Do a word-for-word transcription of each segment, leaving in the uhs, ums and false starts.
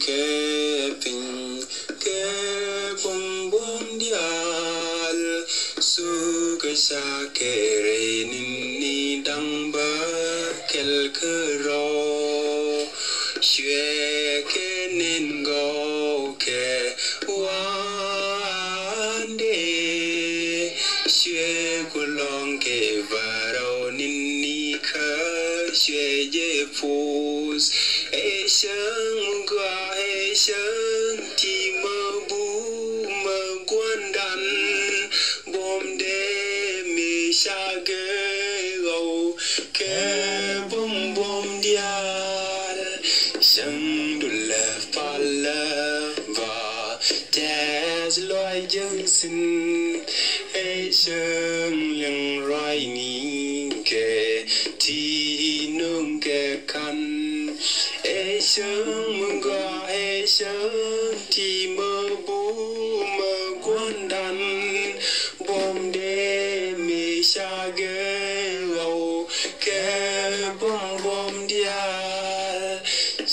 kɛ piny kɛ buɔ̱m buɔ̱m diaal. Thuk kä cakɛ rɛy ni̱ni da̱ŋ bäkɛl kärɔ̱. Cuɛ kɛ nɛn gɔw kɛ wa̱a̱ndɛ. Cuɛ kulɔŋ kɛ bärɔw ni̱ni kä cuɛ jɛ puth. Ɛ cäŋ mi gɔaa, ɛ cäŋ ti mi bum mi gua̱ndan. Buɔ̱mdɛ mi cakɛ ɣɔw kɛ buɔ̱m buɔ̱m diaal. Cäŋ du lɛ palä ba tɛth lɔac jäŋ thi̱n. Ɛ cäŋ liŋ ruacni kɛ ti nöŋ kɛ ka̱n. Ɛ cäŋ mi gɔaa, ɛ cäŋ ti mi bum mi gua̱ndan. Buɔ̱mdɛ mi cakɛ ɣɔw kɛ buɔ̱m buɔ̱m diaal.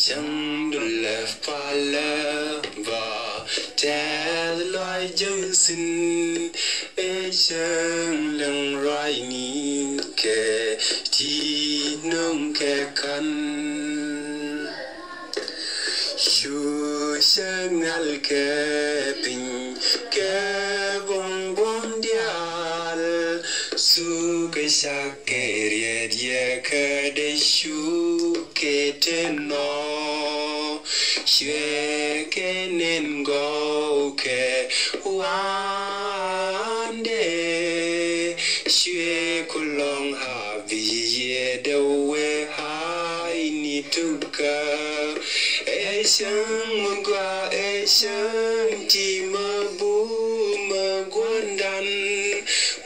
Cäŋ du lɛ palä ba tɛth lɔac jäŋ thi̱n. Ɛ cäŋ liŋ ruacni kɛ ti nöŋ kɛ ka̱n. Cu cäŋ nhial kɛ piny kɛ buɔ̱m buɔ̱m diaal. Thuk kä cakɛ riet yɛ kä dee cukɛ te nɔ. Cuɛ kɛ nɛn gɔw kɛ wa̱a̱ndɛ. Cuɛ kulɔŋ a bi yɛ dee wee a ini tukä. Ɛ cäŋ mi gɔaa, ɛ cäŋ ti mi bum mi gua̱ndan.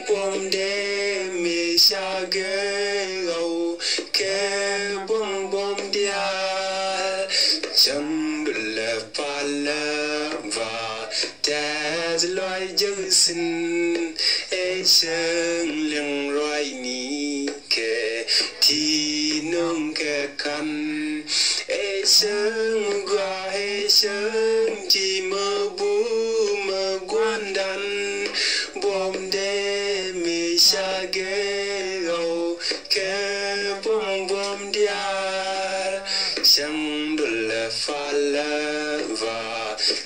Buɔ̱mdɛ mi cakɛ ɣɔw kɛ buɔ̱m buɔ̱m diaal. Cäŋ du lɛ palä ba tɛth lɔac jäŋ thi̱n. Ɛ cäŋ liŋ ruacni kɛ ti nöŋ kɛ ka̱n. Ɛ cäŋ mi gɔaa, ɛ cäŋ ti mi bum mi gua̱ndan. Buɔ̱mdɛ mi cakɛ ɣɔw kɛ buɔ̱m buɔ̱m diaal. Cäŋ du lɛ palä ba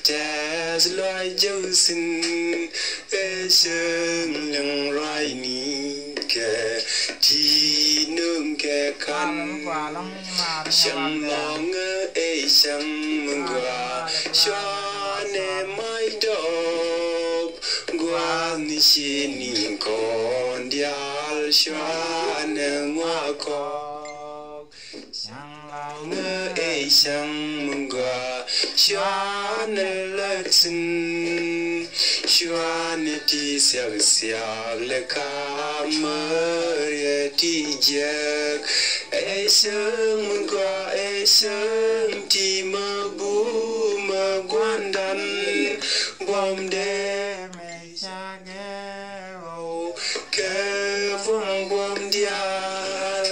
tɛth lɔac jäŋ thi̱n. Ɛ cäŋ liŋ ruacni kɛ ti nöŋ kɛ ka̱n. Cäŋ lɔ̱ŋä ɛ cäŋ mi gɔaa. Cuanɛ mac dɔɔp gua̱a̱th ni ci ni kɔn diaal. Cuanɛ ŋuak kɔk. Cäŋ lɔ̱ŋä ɛ cäŋ mi gɔaa. Cuanɛ lät thi̱n. Cuanɛ ti thiak thiak lɛ ka̱m määriɛ ti jiäk. Ɛ cäŋ mi gɔaa, ɛ cäŋ ti mi bum mi gua̱ndan. Buɔ̱mdɛ mi cakɛ ɣɔw kɛ buɔ̱m buɔ̱m diaal.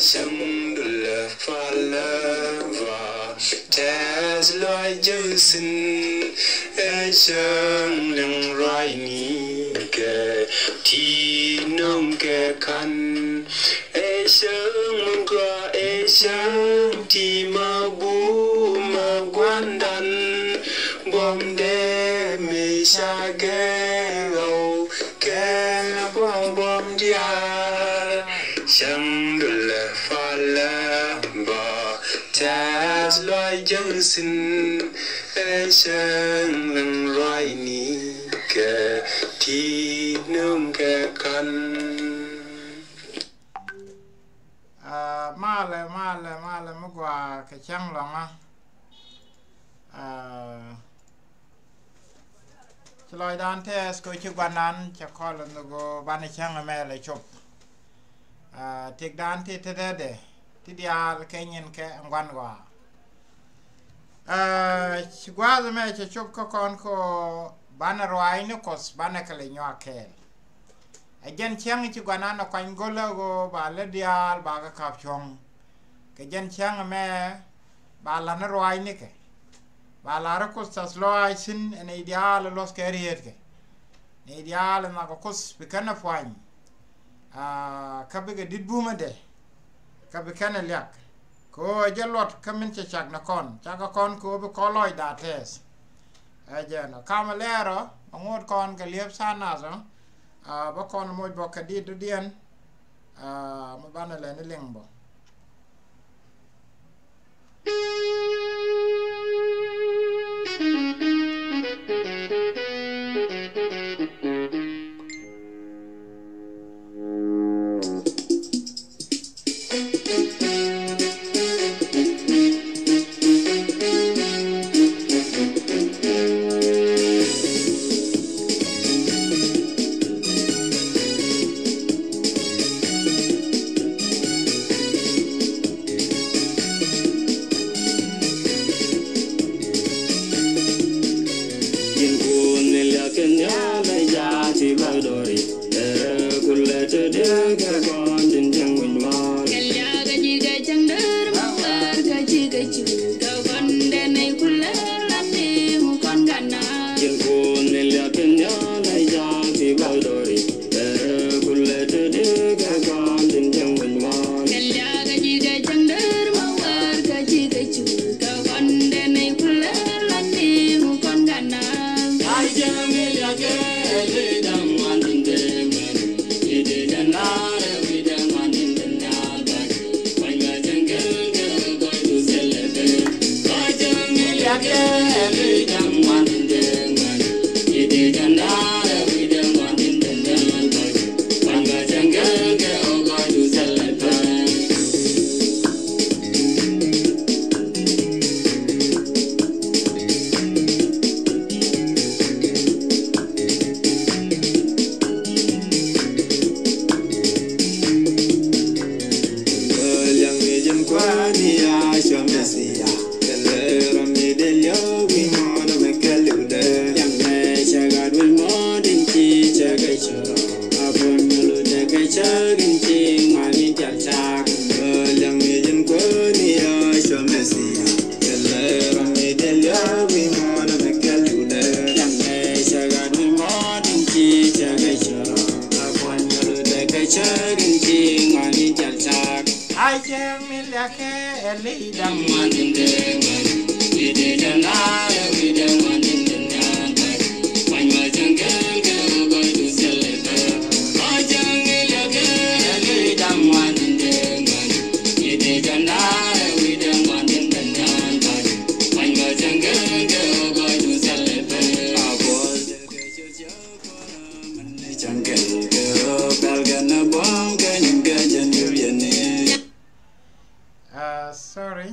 Cäŋ du lɛ palä ba tɛth lɔac jäŋ thi̱n. Ɛ cäŋ liŋ ruacni kɛ ti nöŋ kɛ ka̱n. Ɛ cäŋ mi gɔaa, ɛ cäŋ ti mi bum mi gua̱ndan. Buɔ̱mdɛ mi cakɛ ɣɔw kɛ buɔ̱m buɔ̱m diaal. Cäŋ du lɛ palä ba tɛth lɔac jäŋ thi̱n. Ɛ cäŋ liŋ ruacni kɛ ti nöŋ kɛ ka̱n. Aa, malɛ, malɛ, malɛ mi gɔaa kɛ cäŋ lɔ̱ŋä. Aa, ci lɔcdan tɛth kɛ ci gua̱nan cɛ kɔl in the go banɛ cäŋ ɛmɛ lɛ cop. Aa, tëkdan ti tetdɛ ti diaal kɛ nyin kɛ ɛŋuan gɔaa. Aa, ci gua̱a̱th ɛmɛ cɛ cop kä kɔn kɛ banɛ ruaacni Kuɔth banɛ kɛ lɛ nyuak kɛɛl. Ɛ jɛn cäŋ ci gua̱nan ɛ kuany go̱lä ɣöö ba lät diaal ba kɛ ka̱p cuɔ̱ŋ. Kɛ jɛn cäŋ ɛmɛ ba la̱t ni ruaacnikɛ. Ba la̱r Kuoth tɛ̈th lɔaac thi̱n ɛ nɛy diaal ɛ luɔ̱thkɛ rieetkɛ. Nɛy diaal ɛ nhɔakɛ Kuoth bi kɛn ɛ puany. Aa, kä bikɛ di̱t bumädɛ. Kä bi kɛn ɛ liak. Kɛ ɣöö ɛ jɛ luɔt kä min cɛ cak ni kɔn. Cakɛ kɔn kɛ ɣöö bi kɔn lɔcda tɛɛth. Ɛ jɛn ɔ. Kamɛ lɛɛr ɔ, ɛ ŋot kɔn kɛ liep tha̱a̱ŋ nath ɔ. Aa, bä kɔn moc bä kɛ di̱t dɔ̱diɛn. Aa, mi banɛ lɛ ni liŋ bä. Ji̱n kun ni liak kɛ nhial ɛ jaat ti bal dɔri. Ɛ kulɛ te dee kɛ kɔn tin jiɛŋ wi̱c mɔr. Kɛ liak ɛ ji̱ kɛ cäŋ dee mɔ wär kɛ ji̱ kɛ cu. Kɛ kɔn dee nɛy kulɛ la ni mu kɔn gana. Ji̱n kun ni liak kɛ nhial ɛ jaat ti bal dɔri. Ɛ kulɛ te dee kɛ kɔn tin jiɛŋ wi̱c mɔr. Kɛ liak ɛ ji̱ kɛ cäŋ dee mɔ wär kɛ ji̱ kɛ cu. Kɛ kɔn dee nɛy kulɛ la ni mu kɔn gana. Uh, sorry.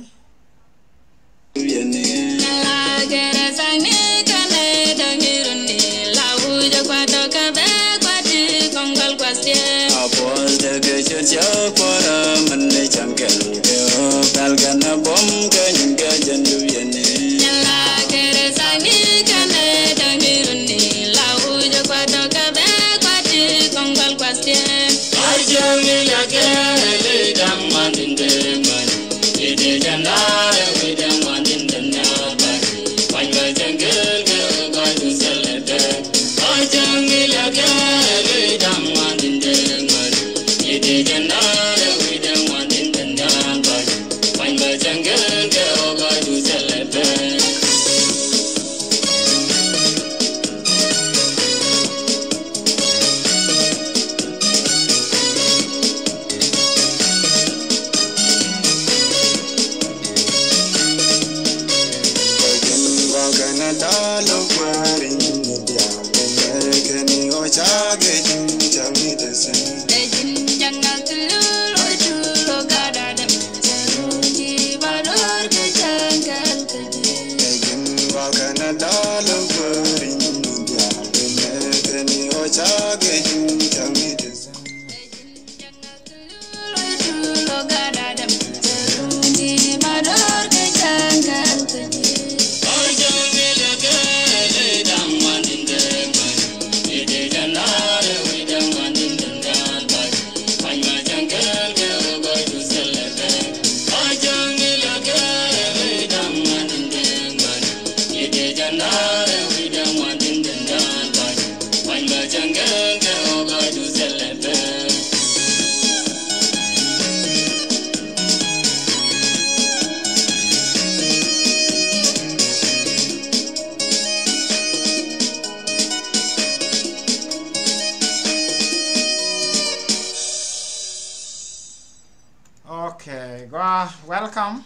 Okay, gua welcome.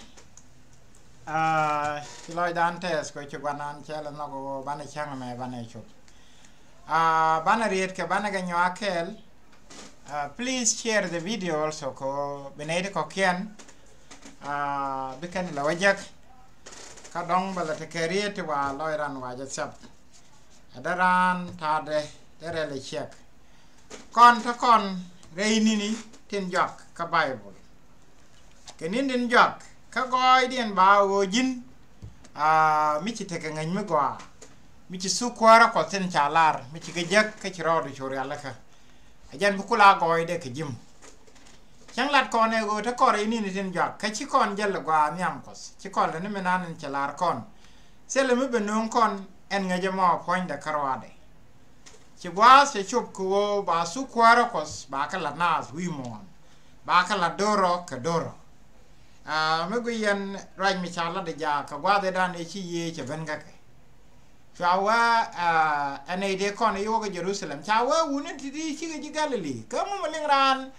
Ah, ci lɔcdan tɛth kɛ ci guanan cɛ lɛ nhɔk ɣöö banɛ cäŋ ɛmɛ banɛ cop. Ah, banɛ riet kɛ banɛ kɛ nyɔak kɛɛl. Ah, please share the video also kɛ ɣöö bi nɛy ti kɔ̱kiɛn, ah, bi kɛn lɛ wä jek. Kä dɔ̱ŋ bɛ lɛ tekɛ riet ti wa lɔcdan wa jɛ thiap. Ɛ dee raan ta̱a̱dɛ dee rɛl ɛ ciɛk. Kɔn te kɔn rɛy ni̱ni tin jɔak kä Baibol. Kɛ ni̱n tin jɔak kä gɔɔydiɛn ba ɣöö ji̱n, aa, mi ci tekɛ ŋäc mi gɔaa, mi ci thuk kuäärä Kuɔth tin ca lar, mi ci kɛ jek kä ci rɔɔdu cu rialikä. Ɛ jɛn bi kula gɔɔydɛ kɛ ji̱ mɔ. Cäŋ lat kɔn ɛ ɣöö te kɔn rɛy ni̱ni tin jɔak kä ci kɔn jäl ɛ gɔaa nhiam Kuɔth, ci kɔn lɛ ni mi nan in cɛ lar kɔn. Thilɛ mi bɛ nööŋ kɔn ɛn ŋäcɛ mɔ puɔ̱nydɛ kä ruaadɛ. Ci gua̱a̱th cɛ cop kɛ ɣöö ba thuk kuäärä Kuɔth ba kɛ la̱t naath wi̱i̱ muɔ̱ɔ̱n, ba kɛ la̱t do̱rɔ kɛ do̱rɔ. Aa, mi gui yɛn ruac mi ca la̱t ɛ jaak kɛ gua̱a̱th ëëdan ëë ci Yiëë cɛ ben kä kɛ. Cua wee, aa, ɛ nɛy dee kɔn i̱ wä kä Jerusalem. Ca wee wuni ti̱ti̱ cikɛ ji̱ Galili. Kä mi mi liŋ raan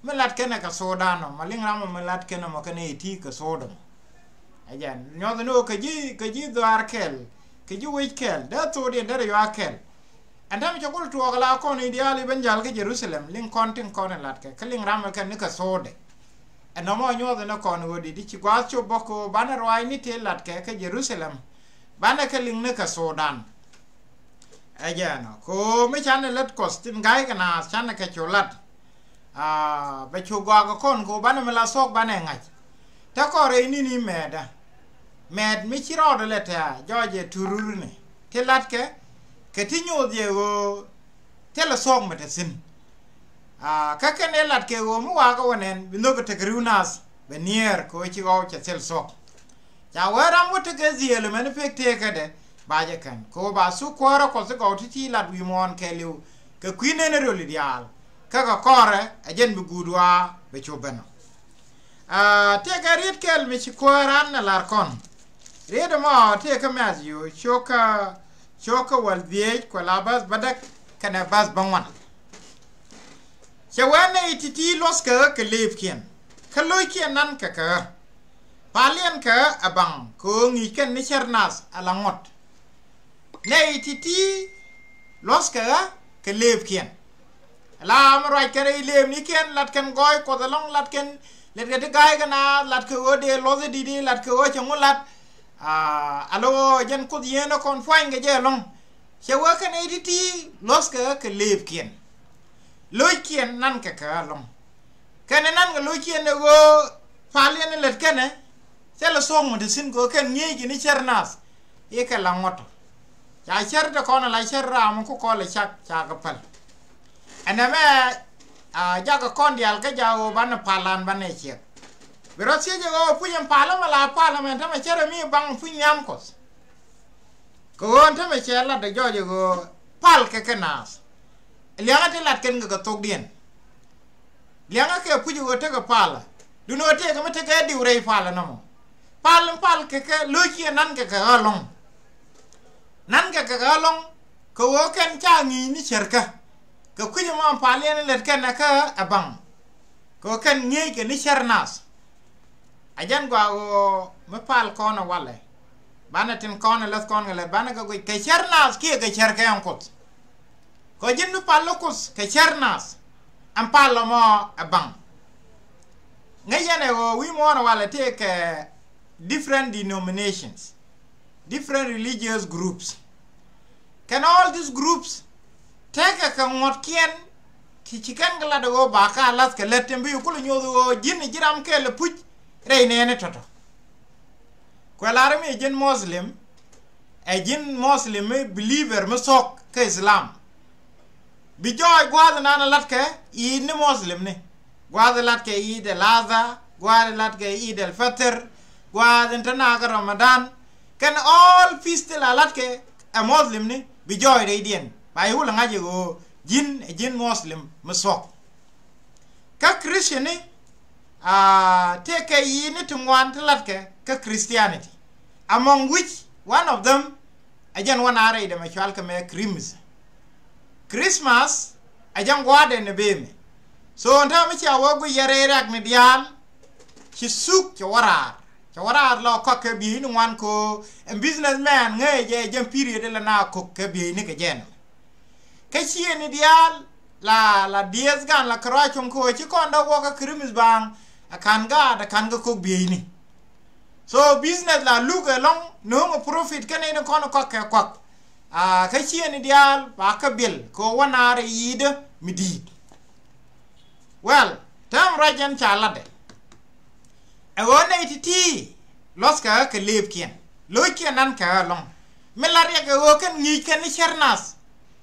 mi lat kɛnɛ kɛ thokdan ɔ, mi liŋ raan mi lat kɛnɛ mɔ kɛnɛ i̱ ti kɛ thokdɛ mɔ. Ɛ jɛn nyuɔth ni ɣöö kɛ ji̱, kɛ ji̱ dhɔaar kɛl, kɛ ji̱ wec kɛl, dee thokdiɛn derɛ yua kɛl. Ɛn täämɛ cɛ kul tuɔɔk la kɔn i̱ diaal i̱ ben jäl kä Jerusalem, liŋ kɔn tin kɔn in latkɛ, kä liŋ ram ɛ kɛn ni kɛ thokdɛ. Ɛn nɔmɔ nyuɔth ni kɔn ɣöö di, di ci gua̱a̱th cop bä kɛ ɣöö banɛ ruaacni tëë latkɛ kä Jerusalem, banɛ kɛ liŋ ni kɛ thokdan. Ɛ jɛn ɔ, kɛ ɣöö mi canɛ lät Kuɔth tin ga̱ykɛ naath canɛ kɛ cu lat. Aa, bɛ cu gɔaa kɛ kɔn kɛ ɣöö banɛ mi la thuɔ̱k banɛ ŋa̱c. Te kɔn rɛy ni̱ni mɛɛtdä. Mɛɛt mi ci rɔɔdɛ lɛ tɛ̈ɛ̈ jɔɔcɛ tururni. Ti latkɛ, kɛ ti nyoth jɛ ɣöö thilɛ thuɔ̱k mi te thi̱n. Aa, kä kɛn ëë latkɛ ɣöö mi wakä wä nɛn bi nhök kɛ tek ri̱w nath bɛ niɛɛr kɛ ɣöö ci ɣɔw cɛ thil thuɔ̱k. Ca wee ram wä tekɛ dhieel mɛn pek teekädɛ ba jɛ kɛn kɛ ɣöö ba thuk kuäärä Kuɔth ti gɔw ti̱ti̱ lat wi̱i̱ muɔ̱ɔ̱n kɛɛliw kɛ kui̱ nɛn röli diaal. Kä kɛ kɔrɛ ɛ jɛn bi guut waa bɛ cop ben ɔ. Aa, tëëkɛ riet kɛl mi ci kuäär an ɛ lar kɔn. Riet ɛmɔ tëëkɛ Mathiu cio̱kä, cio̱kä wäl dhieec kuɛ la bäth bädäk kɛnɛ bäth bäŋuan. Cɛ wee nɛy ti̱ti̱ luɔ̱thkɛ ɣä kɛ lëëpkiɛn, kä lo̱ckiɛn nankɛ kɛ ɣä. Paliɛn kɛ ɣä ɛ baŋ kɛ ɣöö ŋi̱i̱ckɛn ni cär nath ala ŋuɔ̱t. Nɛy ti̱ti̱ luɔ̱thkɛ ɣä kɛ lëëpkiɛn. La mi ruac kɛn rɛy lëëpnikiɛn, lat kɛn gɔɔy Kuɔth ɛlɔ̱ŋ, lat kɛn, lat kɛ ti ga̱a̱y kɛ naath, lat kɛ ɣöö dee luɔ̱th i̱ di̱t i̱, lat kɛ ɣöö cɛ ŋu lat. Aa, ala ɣöö jɛn Kuoth yieen ɛ kɔn pua̱ny kɛ jɛ ɛlɔ̱ŋ. Cɛ wee kɛn rɛy ti̱ti̱ luɔ̱thkɛ ɣä kɛ lëëpkiɛn. Lo̱ckiɛn nankɛ kɛ ɣä ɛlɔ̱ŋ. Kɛnɛ nankɛ lo̱ckiɛn ɛ ɣöö paliɛn in lät kɛnɛ, thilɛ thuɔ̱k mi te thi̱n kɛ ɣöö kɛn ŋi̱eec kɛ ni cär nath i̱ kɛ la ŋuɔ̱t. Ca cär te kɔn ala cär ram mi ku kɔl ɛ cak ca kɛ päl. Ɛn ɛmɛ, aa, jakɛ kɔn diaal kä jaak ɣöö banɛ pal an banɛ ciɛk. Bi rɔ thiec ɛ ɣöö puc ɛn pal ɛmɛ la pal ɛmɛ ɛn tämɛ cär ɛmi baŋ puc nhiam Kuɔth. Kɛ ɣöö ɛn tämɛ cɛ lat ɛ jɔɔc ɛ ɣöö pal kɛ kɛ naath. Liaŋä ti lat kɛn kɛ kɛ thokdiɛn. Liaŋä kɛ puc ɣöö tekɛ palä. Duundɛ ɣöö tëëkɛ mi tekɛ diw rɛy palä nɔmɔ. Pal in pal kɛ kɛ lo̱ckiɛn nankɛ kɛ ɣä ɛlɔ̱ŋ. Nankɛ kɛ ɣä ɛlɔ̱ŋ kɛ ɣöö kɛn ca ŋi̱i̱c ni cärkä. Kɛ kui̱c ɛmɔ paliɛn in lät kɛn ɛ kä ɛ baŋ. Kɛ ɣöö kɛn ŋi̱eec kɛ ni cär nath. A jɛn gɔaa ɣöö mi pal kɔn ɛ walɛ. Banɛ tin kɔn ɛ läth kɔn kɛ lät banɛ kɛ guic kɛ cär nath kiɛ kɛ cärkɛ ɛn Kuoth. Kɛ ji̱n mi pal ni Kuoth kɛ cär nath, ɛn pal ɛmɔ ɛ baŋ. Ŋäc yɛn ɛ ɣöö wi̱i̱ muɔ̱ɔ̱n ɛ walɛ tëëkɛ different denominations, different religious groups. Kɛn all these groups tekɛ kɛ ŋuɔ̱tkiɛn ti ci kɛn kɛ lat ɛ ɣöö ba ka lath kɛ lät tin bi kulɛ nyoth ɛ ɣöö ji̱n ɛ ji̱ ram kɛl ɛ puc rɛy nɛɛni tɔ̱tɔ̱. Kuɛ lar mi ɛ ji̱n Muslim, ɛ ji̱n Muslim mi believer mi thuɔ̱k kä Islam. Bi jɔɔc gua̱a̱th nan ɛ latkɛ i̱ ni Muslim ni. Gua̱a̱th ɛ latkɛ Eid al Adha, gua̱a̱th ɛ latkɛ Eid al Fitr, gua̱a̱th in te nakä Ramadan. Kɛn all feast ti la latkɛ ɛ Muslim ni bi jɔɔy rɛydiɛn ba i̱ wul ɛ ŋa̱c i̱ ɣöö ji̱n ɛ ji̱n Muslim mi thuɔ̱k. Kä Christian ni tëëkɛ yi̱i̱ni ti ŋuan ti latkɛ kä Christianity, among which one of them ɛ jɛn wä na rɛy dɛmɛ cual kɛ mɛ Christmas. Christmas ɛ jɛn gua̱a̱dɛ ni bee mɛ. So ɛn täämɛ mi cia wä guic yɛ rɛy riak ni diaal, ci thuk cɛ wä raar. Cɛ wä raar la kɔk kɛ bieyni ŋuan ko ɛn businessman ŋäcɛ jɛ jɛn period la na kok kɛ bieyni kɛ jɛn. Kä ciëëni diaal la la dieth gan la kɛ ruac cuŋ ko ci kɔn dɔ̱k wä kä Christmas baŋ. Ɛ ka̱n gaat ɛ ka̱n kɛ kok bieyni. So business la luk ɛlɔ̱ŋ no̱o̱ŋ ɛ profit kɛn in kɔn kɔk kɛ kɔk. Kä ciëëni diaal ba kä bil kɛ wä naar ɛ yi̱i̱dä mi di̱i̱t. Well, tääm ruac ɛn ca latdɛ. Ɛ ɣöö nɛy ti̱ti̱ luɔ̱thkɛ ɣä kɛ lëëpkiɛn, lo̱ckiɛn nan kɛ ɣä ɛlɔ̱ŋ. Mi la riɛk ɛ ɣöö kɛn ŋi̱i̱c kɛn ni cär nath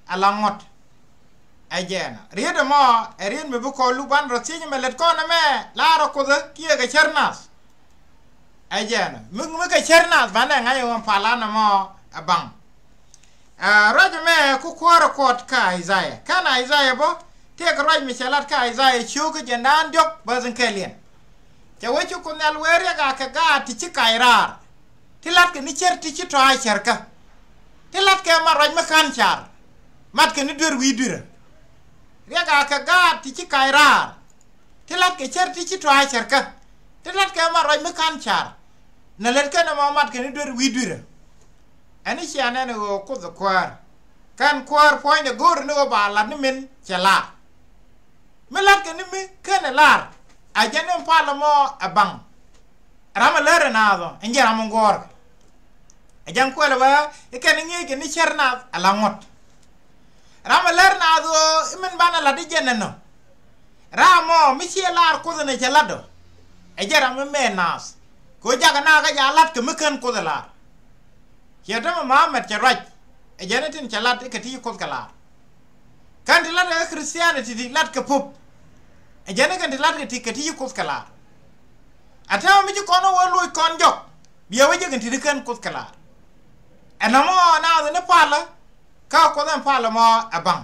ala ŋuɔ̱t. Ɛ jɛɛnä riet ɛmɔ ɛ riet mi bi kɔn luk ban rɔ thiec ɛmɛ lät kɔn ɛmɛ la rɔ Kuoth ɛ kiɛ kɛ cär nath. Ɛ jɛɛnä mi mi kɛ cär nath banɛ ŋa̱c ɛ ɣöö palan ɛmɔ ɛ baŋ. Ruac ɛmɛ ku kuäärä kuɔt kä Isaiah. Kɛn Isaiah bä tëëkɛ ruac mi cɛ lat kä Isaiah cio̱o̱kä jɛn da̱a̱n diɔ̱k bäth in kɛɛliɛn. Cɛ wee ci Kuoth Nhial wee riɛk a kɛ gaat ti ci kac raar. Ti latkɛ ni cär ti ci tɔ̱a̱c cärkä. Ti latkɛ mat ruac mi ka̱n car. Matkɛ ni duer wi̱i̱ dui̱rä. Riɛk a kɛ gaat ti ci kac raar. Ti latkɛ cär ti ci tɔ̱a̱c cärkä. Ti latkɛ mat ruac mi ka̱n car. Nɛ lät kɛn ɛmɔ matkɛ ni duer wi̱i̱ dui̱rä. Ɛn i̱ cia nɛn ɛ ɣöö Kuoth ɛ kuäär. Kɛn kuäär puɔ̱nydɛ go̱o̱r ni ɣöö ba lat ni min cɛ lar. Mi latkɛ ni mi ken ɛ lar. A jɛn in pal ɛmɔ ɛ baŋ. Ram ɛ lär ɛ naath ɔ ɛn jɛ ram in guɔ̱ɔ̱rkɛ. Ɛ jɛn kuɛl ɛ bä i̱ kɛn i̱ ŋi̱eec kɛ ni cär naath ɛ la ŋuɔ̱t. Ram ɛ lär naath ɣöö i̱ min banɛ lat i̱ jɛn ɛnɔ. Ram ɔ mi ciɛ lar Kuoth ɛn ɛ cɛ lat ɔ. Ɛ jɛn ram mi mɛɛt naath kɛ ɣöö jakä naath kä ja̱ lat kɛ mi ken Kuoth ɛ lar. Ciɛ tämɛ Muhammad cɛ ruac. Ɛ jɛn i̱ tin cɛ lat i̱ kɛ ti ci Kuoth kɛ lar. Kɛn ti lat kɛ Christianity ti lat kɛ Pope. Ɛ jɛn i̱ kɛn ti lat kɛ ti kɛ ti ci Kuoth kɛ lar. A täämɛ mi ci kɔn ɛ wä loc kɔn jɔk. Biɛ wä jek in ti ti ken Kuoth kɛ lar. Ɛn nɔmɔ naath ni palä. Kä Kuoth ɛn palä mɔ ɛ baŋ.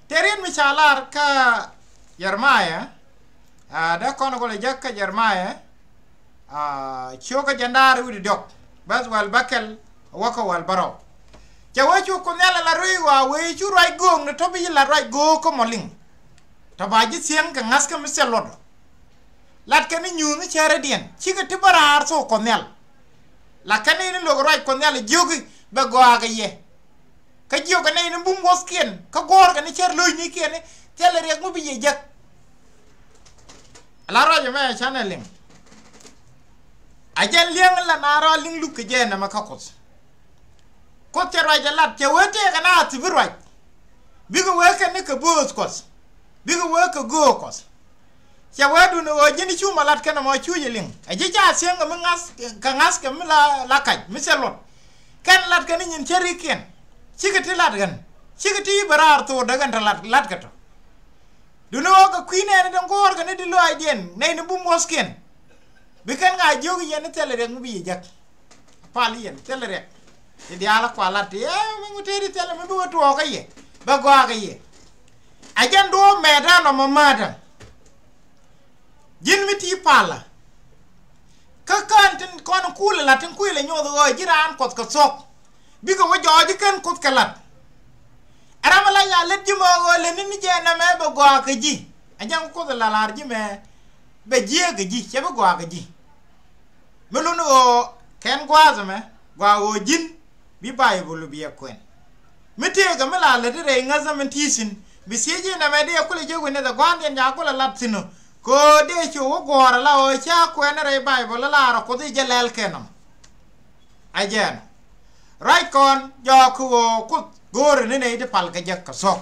Tëë riet mi ca lar kä Jeremiah. Dee kɔn gɔlɛ jek kä Jeremiah. Cio̱kä jɛn da̱a̱r wi̱cdɛ diɔ̱k bäth wäl bäkɛl wäkä wäl bärɔw. Cɛ wee cu Kuoth Nhial ɛ la rui̱ ɣɔaa wee cu ruac göök ni tɔ̱ bi ci lat ruac göök kä mɔ liŋ. Tɔ̱ ba ji̱ thiäŋ kɛ ŋa̱thkä mi thil luɔt ɔ. Latkɛ ni nyuuth ni cärädiɛn cikɛ ti bä raar thok Kuɔth Nhial. Latkɛ ni ni lo̱k ruac Kuɔth Nhial jiök i̱ bɛ gɔaa kɛ yɛ. Kä jiök kɛ nɛy ni bum wuɔ̱thkiɛn kä guɔ̱ɔ̱rkɛ ni cär lo̱cnikiɛn i̱ thilɛ riɛk mi bi yɛ jäk. Ala ruac ɛmɛ canɛ liŋ. A jɛn li̱eŋ la na rɔ liŋ luk kɛ jɛ nɛmɛ kä Kuoth. Kuoth cɛ ruac ɛ lat cɛ wee tëëkɛ na a thi̱pi ruac. Bikɛ wee kɛn ni kɛ bööth Kuɔth. Bikɛ wee kɛ göök Kuɔth. Cɛ wee dun ɣöö ji̱n cu mɔ lat kɛn ɛmɔ cuc ɛ liŋ ɛ ji̱ ca thiäŋ kɛ mi ŋa̱th kɛ ŋa̱th kɛ mi la la kac mi thil luɔt. Kɛn lat kɛn ni nyin cä rikiɛn. Cikɛ ti lat ɣän cikɛ ti i̱ bɛ raar thok dee ɣän te lat lat kɛ tɔ. Duni ɣɔ̱k kɛ kui̱ nɛɛni tin guɔ̱ɔ̱rkɛ ni di lɔaacdiɛn nɛy ni bum wuɔ̱thkiɛn. Bi kɛn ŋa̱ jiök yɛn ni thilɛ riɛk mi bi yɛ jäk. Pal yɛn thilɛ riɛk. Ti diaal kua lat ti ɛ mi ŋut tëë ti thilɛ mi bi wä tuɔɔk kä yɛ bɛ gɔaa kä yɛ. A jɛn duɔ̱ɔ̱p mɛɛt ɛn ɔmɔ määtdä. Ji̱n mi ti palä. Kä kään tin kɔn kulɛ la tin kuilɛ nyoth ɣɔɔ ji̱ raan kuɔth kɛ thuɔ̱k. Bikɛ wä jɔɔc i̱ ken Kuoth kɛ la̱t. Ɛ ram ala ya lät ji̱ mɛ ɣöö lät ni ni jɛ nɛmɛ bɛ gɔaa kɛ ji̱. Ɛ jɛn Kuoth ala la̱r ji̱ mɛ bɛ jiääk kɛ ji̱ cɛ bi gɔaa kɛ ji̱. Mi luni ɣöö kɛn gua̱a̱th ɛmɛ gɔaa ɣöö ji̱n bi Bayböl bi ɛ kuɛn. Mi tëëkɛ mi la lät i̱ rɛy ŋäthä min ti̱i̱ thi̱n bi thiec i̱ nɛmɛ dee kulɛ jiök wi̱n i̱ dhɛ gua̱a̱ndiɛn ca kulɛ la̱t thi̱n ɔ. Kɛ ɣöö dee ci wä guɔ̱ɔ̱r ala ɣöö ca kuɛn i̱ rɛy Bayböl ala rɔ Kuoth i̱ jɛ lɛl kɛn ɔ. Ɛ jɛn ruac kɔn jɔɔk kɛ ɣöö Kuoth go̱o̱rɛ ni nɛy ti pal kɛ jɛ kɛ thuɔ̱k.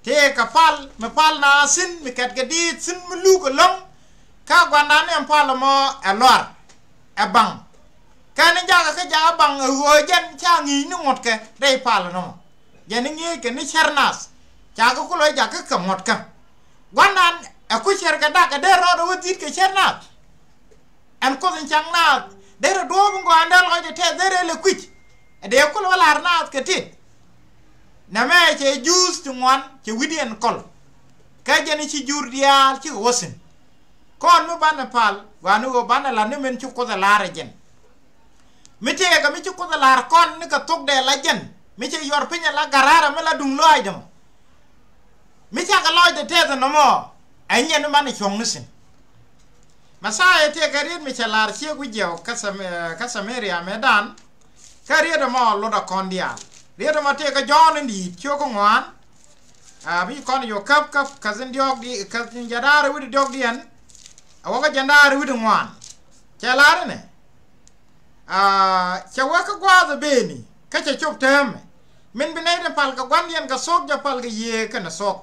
Tëëkɛ pal mi pal na thi̱n mi kɛt kɛ diit thi̱n mi luk ɛlɔ̱ŋ. Kä gua̱ndan ni ɛn pal ɛmɔ ɛ luar ɛ baŋ. Kɛn ni jakä kä jakä baŋ ɛ ɣöö jɛn ca ŋi̱i̱c ni ŋuɔ̱tkɛ rɛy pal ɛnɔmɔ. Jɛn ni ŋi̱eeckɛ ni cär nath ca kɛ kulɔ jakä kɛ ŋuɔ̱tkä. Gua̱ndan ɛ ku cär kɛ dak ɛ dee rɔɔdɛ wä dhi̱i̱t kɛ cär nath. Ɛn Kuoth in cak naath Derɛ duɔ̱ɔ̱p in gɔaa in dee lɔcdɛ tɛth derɛ lɛ kui̱c. Ɛ dee kul wä la̱r naath kɛ tit. Nɛmɛ cɛ juuth ti ŋuan cɛ wi̱diɛn kɔl. Kä jɛn i̱ ci jur diaal cikɛ wä thi̱n. Kɔn mi banɛ pal gua̱a̱ni ɣöö banɛ la̱t ni min ci Kuoth ɛ la̱r ɛ jɛn. Mi tëëkɛ mi ci Kuoth ɛ la̱r kɔn ni kɛ thokdɛ la jɛn mi cɛ yuɔr piny ɛ la gararɛ mi la duŋ lɔaacdɛ mɔ. Mi cakɛ lɔcdɛ tɛth ɛnɔmɔ ɛ nyɛn mi banɛ cuɔ̱ŋ ni thi̱n. Mɛthia tëëkɛ riet mi cɛ la̱r ciek wi̱c jiɛw kä Sam-, kä Samaria mëëdan. Kä riet ɛmɔ lotdɛ kɔn diaal. Riet ɛmɔ tëëkɛ Jɔ̱ɔ̱n in di̱i̱t ciök kä ŋuan. A bi kɔn yɔ käp käp kä thi̱n diɔ̱ɔ̱k di kä thi̱n jɛn da̱a̱r wi̱cdɛ diɔ̱ɔ̱kdiɛn. A wä kä jɛn da̱a̱r wi̱cdɛ ŋuan. Cɛ la̱r inɛ. A cɛ wä kä gua̱a̱th ɛ beni kä cɛ cop täämɛ. Min bi nɛy tin pal kɛ gua̱ndiɛn kɛ thuɔ̱k jɛ pal kɛ Yiëë kɛnɛ thuɔ̱k.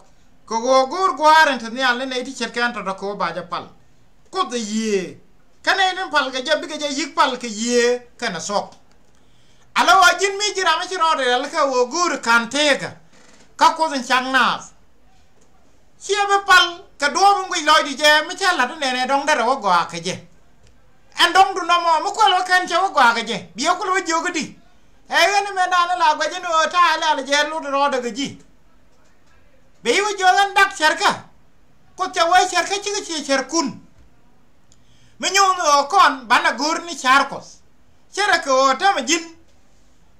Kɛ ɣöö go̱o̱r gua̱a̱r in te nhial ni nɛy ti ce̱tkɛ ɛn tɔ̱tɔ̱ kɛ ɣöö ba jɛ pal. Kuoth ɛ Yiëë. Kä nɛy tin pal kɛ jɛ bikɛ jɛ yi̱k pal kɛ Yiëë kɛnɛ thuɔ̱k. Ala ɣöö ji̱n mi ji̱ ram mi ci rɔɔdɛ rialikä ɣöö go̱o̱ri ka̱n tëëkä. Kä Kuoth in cak naath. Ciɛ bi pal kɛ duɔ̱ɔ̱p in guic lɔcdu jɛ mi cä la̱t inɛnɛ dɔ̱ŋ derɛ wä gɔaa kɛ jɛ. Ɛn dɔ̱ŋdu nɔmɔ mi kuɛl wä kɛn cɛ wä gɔaa kɛ jɛ biɛ kulɛ wä jiök i̱di. Ɛ ɣän imɛndan in la guɛc in ɣöö ta̱a̱ lial jɛ lot rɔɔdɛ kɛ ji̱. Bɛ i̱ wä jiök ɛn dak cärkä. Kuoth cɛ wee cärkä cikɛ ciɛ cärkun. Mi nyuuth ɣöö kɔn banɛ go̱o̱r ni ca̱r Kuɔth. Cärɛ kɛ ɣöö tämɛ ji̱n.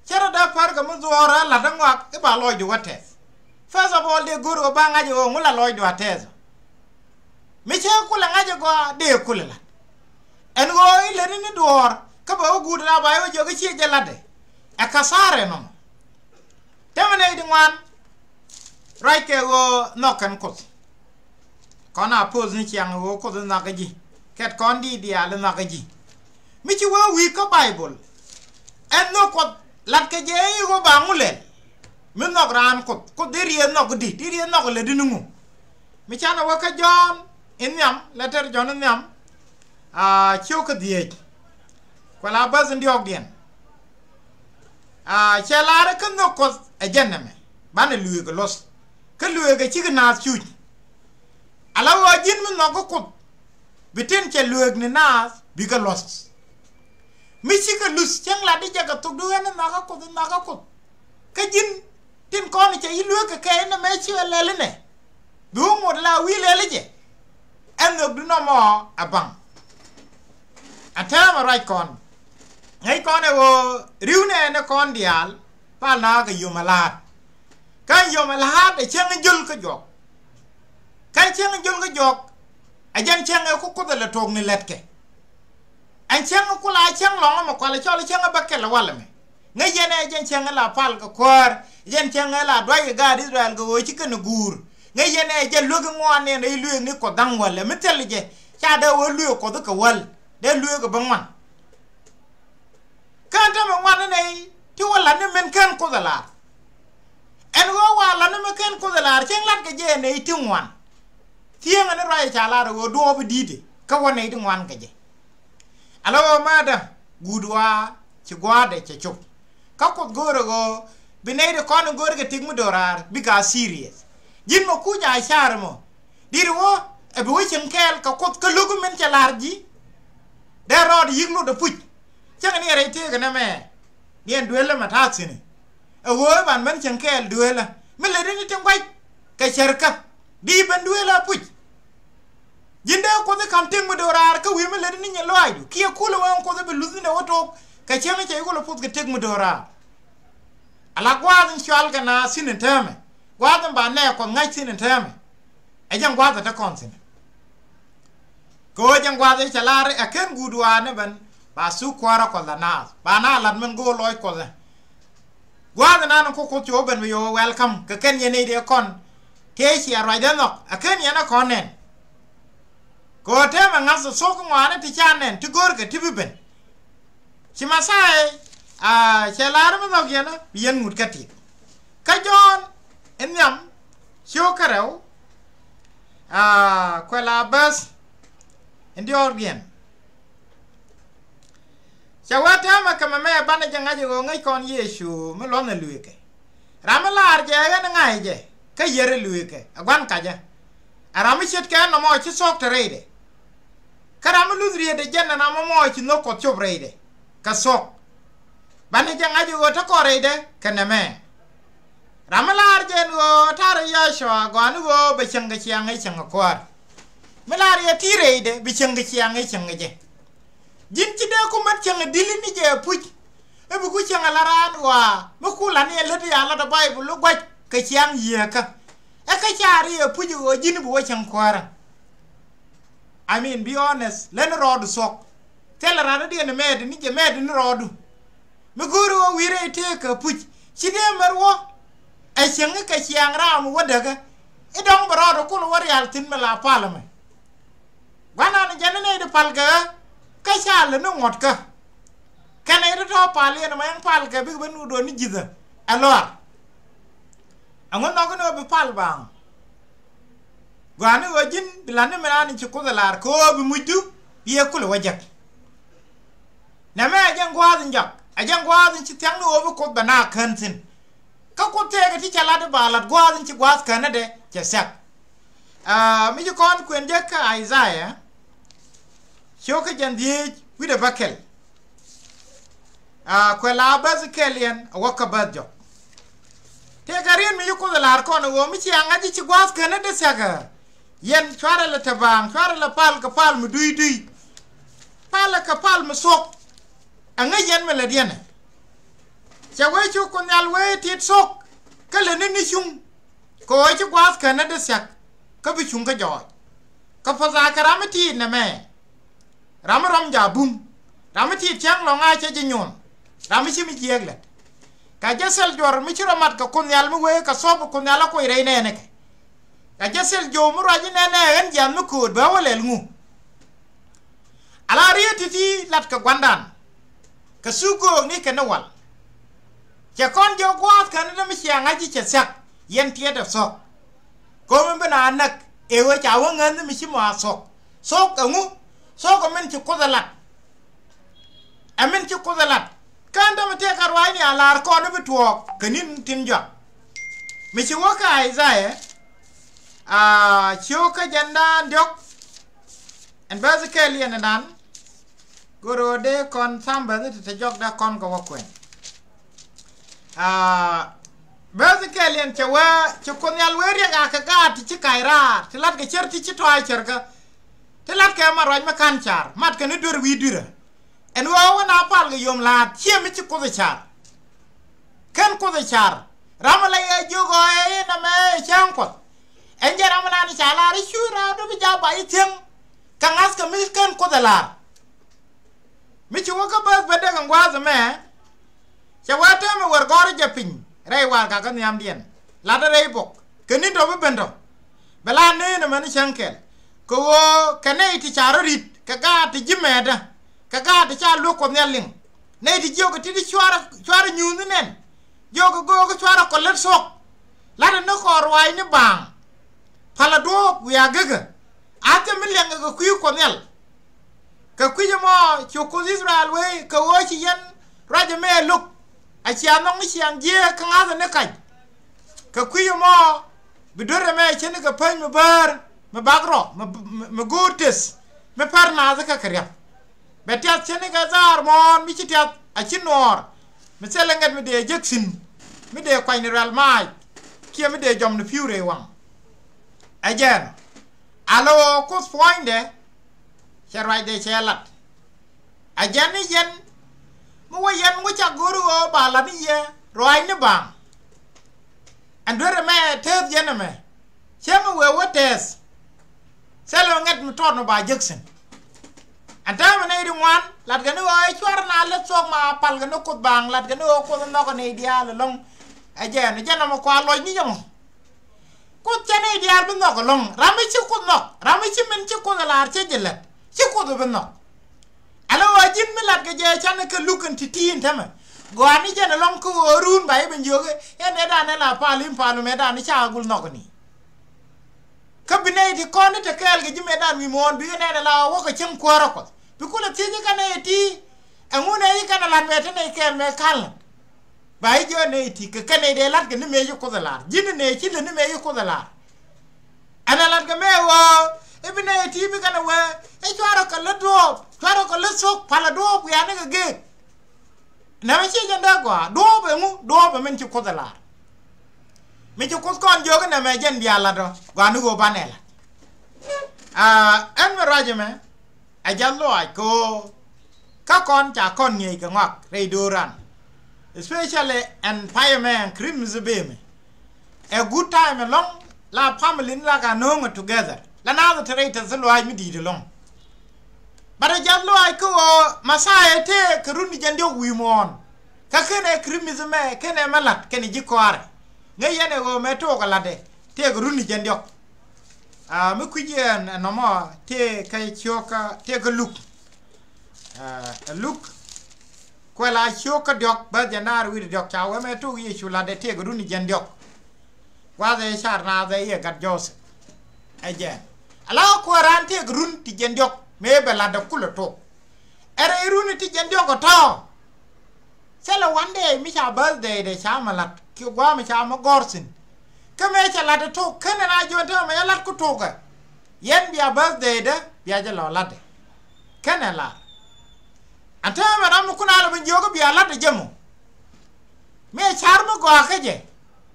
Cärɛ dee pär kɛ mi dhuɔ̱ɔ̱rä la̱t dee ŋɔak i̱ ba lɔcdu wä tɛth. First of all dee go̱o̱r ɣöö ba ŋa̱c ɣöö ŋu la lɔcdu a tɛth. Mi cä kulɛ ŋa̱c ɛ gɔaa dee kulɛ la̱t. Ɛn ɣöö i̱ lätni ni duɔ̱ɔ̱r kä bɛ wä guut raap a i̱ wä jiɔk i̱ ciɛ jɛ la̱tdɛ. Ɛ ka̱thaarɛ nɔmɔ. Tämɛ nɛy ti ŋuan. Ruac kɛ ɣöö nhɔk kɛn Kuoth. Kɔn a poth ni ciaŋ ɣöö Kuoth nhɔakä ji̱ kɛt kɔn diit diaal nhɔakä ji̱. Mi ci wee wi̱i̱ kä Baibol. Ɛn nhök Kuɔth latkɛ jɛ i̱ ɣöö ba ŋu lɛl. Mi nhɔk raan Kuoth Kuoth dee riee nhɔk di dee riee nhɔk lɛ di ni ŋu. Mi canɛ wä kä Jɔ̱ɔ̱n in nhiam lɛ tɛr Jɔ̱ɔ̱n in nhiam. A ciök kä dhieec. Kuɛ la bäth in diɔ̱ɔ̱kdiɛn. A cɛ laarä kä nhök Kuɔth ɛ jɛn nɛmɛ banɛ lueek ɛ luɔth. Kä lueek ɛ cikɛ naath cuc. Ala ɣöö ji̱n mi nhɔk kä Kuoth bi tin cɛ lueek ni naath bikɛ luɔth. Mi cikɛ luth cäŋ lat di jɛ kɛ thok di ɣän in nhɔk kä Kuoth in nhɔk kä Kuoth. Kä ji̱n tin kɔn cɛ yi lueek kɛ kɛ inɛ mɛ cikɛ lɛl inɛ. Bi wä ŋot la wi̱i̱ lɛl jɛ. Ɛn nhök di nɔmɔ a baŋ. A täämɛ ruac kɔn ŋäc kɔn ɛ ɣöö ri̱w nɛ ɛn ɛ kɔn diaal. Pal na kɛ yom a la̱a̱t. Kä yom a la̱a̱t ɛ cäŋ in jöl kä jɔk. Kä cäŋ in jöl kä jɔk. Ɛ jɛn cäŋ ɛ ku Kuoth ɛ lɛ tuɔɔk ni lɛtkɛ. Ɛn cäŋ kula cäŋ lɔŋ ɛmɛ kualɛ cɔl cäŋ ɛ bä kɛl ɛ wal ɛmɛ. Ŋäc yɛn ɛ jɛn cäŋ ɛ la pal kɛ kuäär jɛn cäŋ ɛ la duac kɛ gaat Israel kɛ ɣöö ci kɛn ɛ guur. Ŋäc yɛn ɛ jɛn luek ŋuan nɛn ɛ luek ni Kuɔth da̱ŋ wäl ɛ mi thil jɛ. Ca dee wä luek Kuɔth kɛ wäl dee luek ɛ bä ŋuan. Kään tämɛ ŋuan ni nɛy ti wä lat ni min kään Kuoth ɛ lar. Ɛn ɣöö wa lat ni min kään Kuoth ɛ lar cäŋ lat kɛ jɛ ɛ nɛy ti ŋuan. Thiëŋɛ ni ruac ɛ ca lar ɛ ɣöö duɔɔp i̱ di̱i̱t ɛ kä wä nɛy ti ŋuan kɛ jɛ. Ala ɣöö ma̱a̱dä guut waa ci gua̱a̱dɛ cɛ cop. Kä Kuoth go̱o̱rɛ ɣöö bi nɛy ti kɔn in go̱o̱rɛ kɛ tëk mi do̱raar bikɛ a serious. Ji̱n mɔ kuc a ca̱r mɔ. Di̱t wä ɛ bi wä cieŋ kɛɛl kɛ Kuoth kä lo̱k min cɛ la̱r ji̱. Dee rɔɔd yi̱k lot ɛ puc. Cäŋ ni ɛ rɛy tëëkɛ nɛmɛ. Ni ɛn duël ɛmɛ ta̱a̱ thi̱n. Ɛ ɣöö i̱ ban män cieŋ kɛɛl duëlä mi lɛ di ni ti gua̱c kɛ cärkä. Di ben duëlä puc. Ji̱n dee Kuoth i̱ ka̱m tëk mi do̱raar kä wi̱i̱ mi lät ni nyɛ lɔaacdu kiɛ kulɛ wee Kuoth i̱ bi luth ni dee wä tok kɛ cäŋ i̱ cɛ i̱ kulɛ puth kɛ tëk mi do̱raar. Ala gua̱a̱th in cual kɛ naath thi̱n in täämɛ gua̱a̱th in ba nɛɛk Kuɔth ŋa̱c thi̱n in täämɛ. Ɛ jɛn gua̱a̱th in te kɔn thi̱n. Kɛ ɣöö jɛn gua̱a̱th i̱ cɛ la̱r ɛ ken guut wa̱a̱ ni ben ba thuk kuäärä Kuɔth la naath ba naath la̱t min go̱o̱r lɔc Kuɔth ɛ. Gua̱a̱th inan in ku Kuoth cu ben bi yɛ wä welcome kɛ kɛn yɛn nɛy dee kɔn. Tëë ciɛ ruacdä nhɔk a ken yɛn a kɔn nɛn. Kɛ ɣöö tëë mɛ ŋa̱th thok ŋɔaani ti ca nɛn ti go̱o̱rkɛ ti bi ben. Ci Mathayo a cɛ la̱r mi nhɔk yɛn a bi yɛn ŋut kä tit. Kä Jɔ̱ɔ̱n in nhiam ciök kärɛw a kuɛ la bäth in diɔ̱ɔ̱kdiɛn. Cɛ wee täämɛ kɛ mɛmɛ banɛ jɛ ŋa̱c ɛ ɣöö ŋäc kɔn Yecu mi luɔ̱nɛ lueekɛ. Ram mi la̱r jɛ ɣän ŋa̱c jɛ kä yier ɛ lueekɛ ɛ gua̱n kacä. Ɛ ram mi ce̱tkɛ nɔmɔ ci thuɔ̱k te rɛydɛ. Kä ram mi luth rietdɛ jɛn ɛ ram mɔmɔ ci nhök Kuɔth cop rɛydɛ. kɛ thuɔ̱k. Banɛ jɛ ŋa̱c ɣöö te kɔn rɛydɛ kɛ nɛmɛ. Ram mi laar jɛ ɛn ɣöö ta̱rɛ Yɔcua gɔaa ni ɣöö bɛ cieŋ kɛ ciaŋ i̱ cieŋ kɛ kuäär. Mi laar yɛ ti rɛydɛ bi cieŋ kɛ ciaŋ i̱ cieŋ kɛ jɛ. Ji̱n ci dee ku mät cieŋ ɛ dili ni jɛ puc. Ɛ bi ku cieŋ ɛ la raan ɣɔaa mi ku la ni ɛ lät ya la dɔ Baibul i̱ gua̱c kɛ ciaŋ yieekä. Ɛ kä caari ɛ puc ɣöö ji̱n bi wä cieŋ kuäärä. I mean, be honest, leni rɔɔdu thuɔ̱k. Thilɛ ran i̱ diɛn mɛɛt ni jɛ mɛɛt ni rɔɔdu. Mi go̱o̱ri wä wi̱i̱ rɛy tëëk kɛ puc ci dee mɛr wä. Ɛ cieŋ i̱ kɛ ciaŋ raam wä däkä i̱ dɔ̱ŋ bɛ rɔɔdu kul wä rial thi̱n mi la pal ɛmɛ. Gua̱nan jɛn ni nɛy di pal kɛ ɣä kä ca lät ni ŋuɔ̱tkä. Kɛn nɛy di tɔ̱ pal yɛn ɛmɛ ɛn pal kɛ bikɛ ben wut duɔ̱n ni ji̱thä ɛ lɔaar. Ɛŋu nhɔk ni ɣä bi pal baaŋ? Gɔaa ni ɣöö ji̱n bi la̱t ni mi raan in ci Kuoth ɛ la̱r kɛ ɣöö bi mucdu bi yɛ kulɛ wä jek. Nɛmɛ ɛ jɛn gua̱a̱th in jɔak, ɛ jɛn gua̱a̱th in ci thia̱k ni ɣöö bi Kuoth bɛ naath kään thi̱n. Kä Kuoth tëëkɛ ti cɛ la̱t i̱ ba la̱t gua̱a̱th in ci gua̱a̱th känädɛ cɛ thia̱k. Aa, mi ci kɔn kuën jek kä Isaiah cio̱kä jɛn dhieec wi̱cdɛ bäkɛl. Aa, kuɛ la bäth kɛl yɛn a wä kä bäth jɔk. Tëëkɛ riet mi ci Kuoth ɛ la̱r kɔn ɛ ɣöö mi cia ŋa̱c i̱ ci gua̱a̱th känädɛ thia̱k ɛ. Yɛn cuarɛ lɛ te baaŋ, cuarɛ lɛ pal kɛ pal mi dui̱dui̱. Palɛ kɛ pal mi thuɔ̱k. Ɛŋä yɛn mi lɛ diɛnɛ. Cɛ wee cu Kuoth Nhial wee tit thuɔ̱k kä lɛ ni ni cuŋ. Kɛ ɣöö ci gua̱a̱th känädɛ thia̱k kä bi cuŋ kä jɔɔc. Kä pa̱tha kɛ ram mi tiit nɛmɛ. Ram mi rɔm ja̱ bum. Ram mi tiit cäŋ lɔ̱ŋ a cɛ ji̱ nyuɔn. Ram mi ci mi jiääk lät. Kɛ jɛ thil juɔ̱r mi ci rɔ mat kɛ Kuoth Nhial mi wee kɛ thuɔ̱k bi Kuoth Nhial a kuɔc rɛy nɛɛnikɛ. Kɛ jɛ thil jo̱o̱k mi ruac inɛnɛ ɣän jiath mi kööt bɛ wä lɛl ŋu. Ala riet ti̱ti̱ lat kɛ gua̱ndan. Kɛ thuk göökni kɛn ni wal. Cɛ kɔn jɛ gua̱a̱th känädɛ mi cia ŋa̱c i̱ cɛ thia̱k yɛn tiɛɛt ɛ thuɔ̱k. Ko̱mi bi na näk ëë ɣöö ca wä ŋäth ni mi ci mɔ a thuɔ̱k. Thuɔ̱k ɛŋu? Thuɔ̱k ɛ min ci Kuoth ɛ lat. Ɛ min ci Kuoth ɛ lat. Kään dämɛ tëëkɛ ruaacni a la̱r kɔn i̱ bi tuɔɔk kɛ ni̱n tin jɔak. Mi ci wä kä Isaiah, aa, cio̱kä jɛn da̱a̱n diɔ̱k. Ɛn bäth kɛl yɛn ɛnan. Go̱r ɣöö dee kɔn tham bäth ti te jɔk da kɔn kɛ wä kuɛn. Aa, bäth kɛl yɛn cɛ wee, ci Kuoth Nhial wee riɛk a kɛ gaat ti ci kac raar, ti lat kɛ cär ti ci tɔac cärkä. Ti lat kɛ mat ruac mi ka̱n car, mat kɛ ni duer wi̱i̱ dui̱rä. Ɛn ɣöö wä na pal kɛ yom la̱a̱t ciɛ mi ci Kuoth ɛ car. Kän Kuoth ɛ car. Ram ala yɛ jiök ɣɔɔ ɛ inɛ mɛ ɛ cäŋ Kuɔth. Ɛn jɛ ram ala ni ca la̱r i̱ cu raar dɔ̱ bi ja̱ ba i̱ thiäŋ. Kɛ ŋa̱th kɛ mi kän Kuoth ɛ la̱r. Mi ci wä kä bäth bä dek ɛn gua̱a̱th ɛmɛ. Cɛ wä täämɛ wär gɔ̱r jɛ piny rɛy warɛgak kä nhiamdiɛn. Latdä rɛy bok kɛ ni̱n tɔ̱ bi ben tɔ̱. Bɛ la neen ɛmɛn cäŋ kɛl kɛ ɣöö kɛ nɛy ti ca rɔ ri̱t kɛ gaat ti ji̱ mɛɛtdä kɛ gaat ti ca luäk Kuɔth Nhial liŋ. Nɛy ti jiökɛ ti̱ti̱ cuarɛ, cuarɛ nyuuth ni nɛn. Jiökɛ göökä cuarɛ kɔ lät thuɔ̱k. Latdä ni kɔɔr ruaacni baaŋ. Palä duɔ̱ɔ̱p wiaa gekä. A thil mi liɛŋkɛ kɛ kui̱ Kuɔth Nhial. Kɛ kui̱c ɛmɔ cu Kuoth Israel wee kɛ ɣöö ci yɛn ruac ɛmɛ lo̱k. A cia nhɔk ni ciaŋ jiääk kä ŋa̱thä ni kac. Kɛ kui̱c ɛmɔ bi duer ɛmɛ ce̱tnikɛ päny mi bäär mi bak rɔ mi, mi, mi go̱o̱r teth mi pär naath kä kɛ ria̱p. Bɛ tiath ce̱tnikɛ dhaar muɔ̱ɔ̱n mi ci tiath a ci nuɔɔr. Mi thilɛ ŋɛt mi dee jek thi̱n mi dee kuany ni ruɛl maac kiɛ mi dee jɔm ni pi̱w rɛy waŋ. Ɛ jɛn a lo̱ Kuoth puɔ̱nydɛ. Cɛ ruacdɛ cɛ lat. A jɛn ni yɛn mi wä yɛn wä ca go̱o̱ri ɣöö ba lat ni yɛ ruaacni baaŋ. Ɛn duer ɛmɛ tɛth yɛn ɛmɛ. Cɛ mi wee wä tɛth. Thilɛ ŋɛt mi tɔt mi ba jek thi̱n. Ɛn täämɛ nɛy ti ŋuan latkɛ ni ɣöö ɛ cuarɛ na lät thuɔ̱k ma palkɛ ni Kuoth baaŋ latkɛ ni ɣöö Kuoth nhɔkɛ nɛy diaal ɛlɔ̱ŋ. Ɛ jɛn ɛ jɛn ɛmɔ kua lɔc ni jɛ mɔ. Kuoth cɛ nɛy diaal bi nhɔk ɛlɔ̱ŋ. Ram mi ci Kuoth nhɔk, ram mi ci min ci Kuoth ɛ la̱r cä jɛ lät, ci Kuoth bi nhɔk. Ala ɣöö ji̱n mi latkɛ jɛ canɛ kɛ luk kɛn ti̱ti̱ in täämɛ. Gɔaa ni jɛn ɛlɔ̱ŋ kä ɣöö run ba i̱ ben jiök i̱ ɛn ëëdan ɛ la pal in pal mɛtdan i̱ ca gul nhɔk ni. Kä bi nɛy ti kɔn i̱ te kɛɛl kɛ ji̱ mɛtdan wi̱i̱ muɔ̱ɔ̱n bikɛ nɛn ɛ la ɣöö wäkɛ cäŋ kuäärä Kuɔth. Bi kulɛ thiec i̱ kɛn ɛ ti ɛŋu nɛy i̱ kɛn ɛ lat mɛ te nɛy kɛɛl mɛ ka̱l. Ba i̱ jiök nɛy ti kɛ kɛn nɛy dee la̱t kɛ ni mëë ci Kuoth ɛ la̱r. Ji̱n nɛy ci lät ni mëë ci Kuoth ɛ la̱r. Ɛn ɛ la̱t kɛ mëë ɣöö i̱ bi nɛy ti bi kɛn ɛ wee i̱ cuarɛ kɛ lät duɔ̱ɔ̱p, cuarɛ kɛ lät thok, palɛ duɔ̱ɔ̱p wiaa ni kɛ geek. Nɛmɛ ciɛ jɛn dee gɔaa, duɔ̱ɔ̱p ɛŋu? Duɔ̱ɔ̱p ɛ min ci Kuoth ɛ lar. Mi ci Kuoth kɔn jiök nɛmɛ jɛn bia lat ɔ, gɔaa ni ɣöö banɛ lat. Aa, ɛn mi ruac ɛmɛ, ɛ jɛn lɔaac kɛ ɣöö kä kɔn ca kɔn ŋi̱eec kɛ ŋɔak rɛy do̱ran. Especially ɛn payɛ mɛ ɛn Christmas bee mɛ. Ɛ good time ɛlɔ̱ŋ la family ni la ka nööŋɛ together. La naath te rɛy tɛth lɔaac mi di̱i̱t ɛlɔ̱ŋ. But ɛ jɛn lɔaac kä ɣöö Messiah tëë kɛ run ti jiɛn diɔ̱k wi̱i̱ muɔ̱ɔ̱n. Kä kenɛ Christmas mɛ kenɛ mɛ la̱t kɛnɛ ji̱ kɔaarɛ. Ŋäc yɛn ɛ ɣöö mɛ took ɛ la̱tdɛ tëë kɛ run ti jiɛn diɔ̱k. Aa, mi kui̱c yɛn ɛ nɔmɔ tëë kɛ cio̱kä tëë kɛ Luk. Aa, ɛ Luk. Kuɛ la cio̱kä diɔ̱k bäth jiɛn da̱ŋ rɛw wi̱cdɛ diɔ̱k ca wee mɛ took Yecu la̱tdɛ tëë kɛ run ti jiɛn diɔ̱k. Gua̱a̱th ëë car naath ëë yɛ gat Joseph. Ɛ jɛn ala kuäär raan tëëk run ti jiɛn diɔ̱k mëë bɛ la̱tdɛ kulɛ tok. Ɛ rɛy run ti jiɛn diɔ̱k ɔ tɔ̱. Thilɛ one day mi ca birthday dɛ ca mɛ la̱t kiɛ gua̱a̱th mi ca mɛ gɔ̱r thi̱n. Kä mëë cɛ la̱tdɛ tok kenɛ na jiɔn te mɛ jɛ la̱t ku tokɛ. Yɛn bia birthday dä bia jɛ lɔ la̱tdɛ. Kenɛ lar. Ɛn te mɛ ram mi kun a lɛ ben jiök bia la̱tdɛ jɛ mɔ. Mëë car mi gɔaa kä jɛ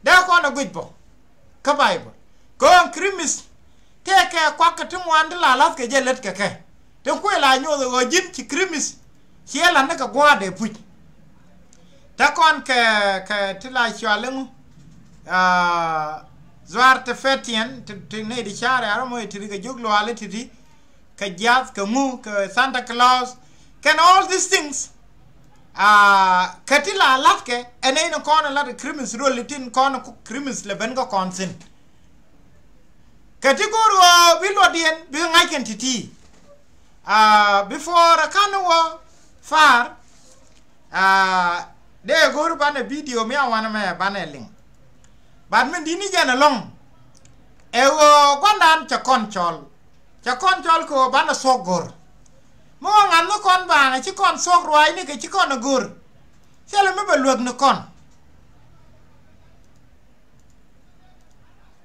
dee kɔn ɛ guic bɔ. Kä Baibol kɛ ɣöö ɛn Christmas tëëkɛ kuak kɛ ti ŋuan ti la la̱thkɛ jɛ lät kɛ kɛ. Tin kuëë la nyoth ɛ ɣöö ji̱n ci Christmas ciɛ la̱t ni kɛ gua̱a̱r dee puc. Te kɔn kɛ kɛ ti la cual iŋu, aa, Zuar ti Fetiɛn ti, ti nɛy ti ca̱r ɛ arɔmɔ ɛ ti̱ti̱ kɛ jiök luaali ti̱ti̱. Kɛ jiath kɛ ŋu kɛ Santa Claus kɛn all these things. Aa, kɛ ti la la̱tkɛ ɛn nɛy ni kɔn ɛ la̱t Christmas ruɔl itin kɔn ɛ Christmas lɛ ben kä kɔn thi̱n. Kɛ ti go̱o̱r ɣöö bi luɔtdiɛn bi ŋa̱c kɛn ti̱ti̱. Aa, before ɛ ka̱n wä far. Aa, dee go̱o̱r banɛ video mi a wanɛ mɛ banɛ liŋ. But min di̱t ni jɛn ɛlɔ̱ŋ ɛ ɣöö gua̱ndan cɛ kɔn cɔl. Cɛ kɔn cɔl kɛ ɣöö banɛ thuɔ̱k go̱r. Mi wä ŋa̱th ni kɔn baaŋ ɛ ci kɔn thuɔ̱k ruaacni kɛ ci kɔn ɛ go̱r. Thilɛ mi bɛ luäk ni kɔn.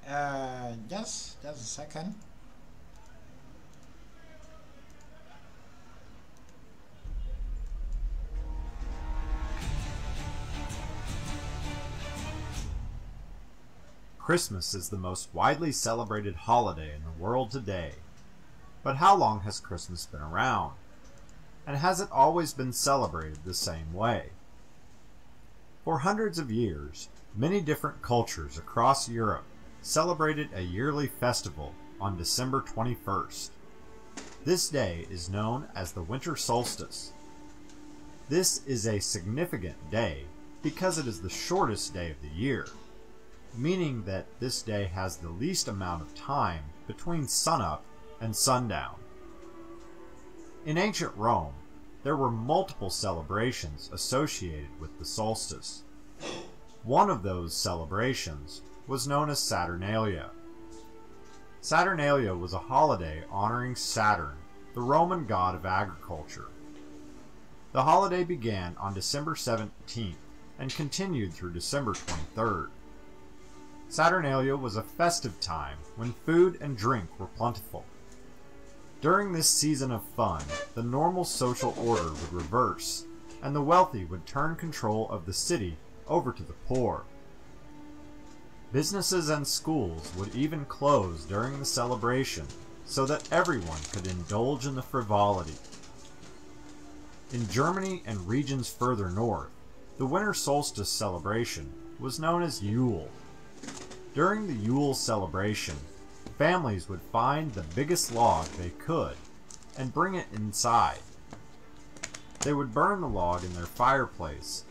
Uh, just, just a second. Christmas is the most widely celebrated holiday in the world today. But how long has Christmas been around? And has it always been celebrated the same way? For hundreds of years, many different cultures across Europe celebrated a yearly festival on December twenty-first. This day is known as the winter solstice. This is a significant day because it is the shortest day of the year, meaning that this day has the least amount of time between sunup and sundown. In ancient Rome, there were multiple celebrations associated with the solstice. One of those celebrations was known as Saturnalia. Saturnalia was a holiday honoring Saturn, the Roman god of agriculture. The holiday began on December seventeenth and continued through December twenty-third. Saturnalia was a festive time when food and drink were plentiful. During this season of fun, the normal social order would reverse, and the wealthy would turn control of the city over to the poor. Businesses and schools would even close during the celebration so that everyone could indulge in the frivolity. In Germany and regions further north, the winter solstice celebration was known as Yule. During the Yule celebration, families would find the biggest log they could and bring it inside. They would burn the log in their fireplace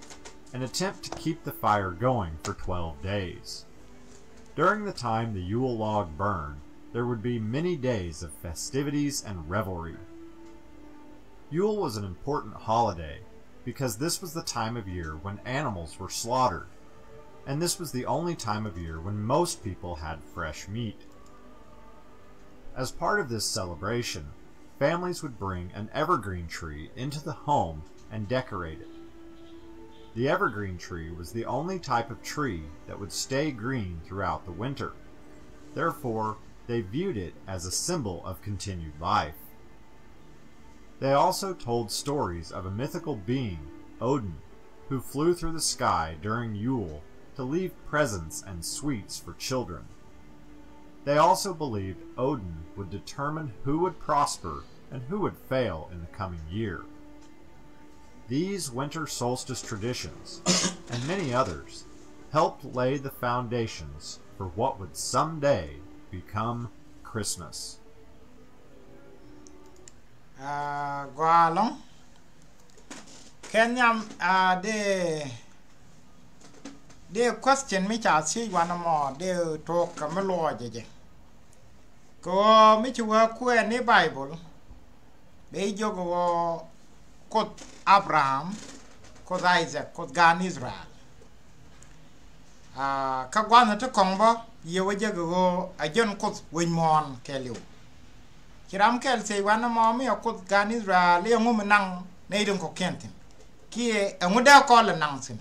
and attempt to keep the fire going for twelve days. During the time the Yule log burned, there would be many days of festivities and revelry. Yule was an important holiday because this was the time of year when animals were slaughtered, and this was the only time of year when most people had fresh meat. As part of this celebration, families would bring an evergreen tree into the home and decorate it. The evergreen tree was the only type of tree that would stay green throughout the winter. Therefore, they viewed it as a symbol of continued life. They also told stories of a mythical being, Odin, who flew through the sky during Yule to leave presents and sweets for children. They also believed Odin would determine who would prosper and who would fail in the coming year. These winter solstice traditions, and many others, helped lay the foundations for what would someday become Christmas. Aa, gɔaa ɛlɔ̱ŋ. Kɛ nhiam, aa, dee, dee question mi ca thiec wanɛ mɔ, dee tuɔk kɛ mi luɔcɛ jɛ. Kɛ ɣöö mi ci wee kuɛɛn ni Baibol, bɛ jiök ɣöö Kuoth Abraham, Kuoth Isaac, Kuoth gaan Israel. Aa, kä gua̱thni ti kɔ̱ŋ bä yɛ wä jek ɣöö a jɛn Kuoth wec muɔ̱ɔ̱n kɛɛliw. Ci ram kɛl thiec wanɛ mɔ mi a Kuoth gaan Israel i̱ ɛŋu mi naŋ nɛy tin kɔ̱kiɛn thi̱n, kiɛ ɛŋu dee kɔl ɛ naŋ thi̱n.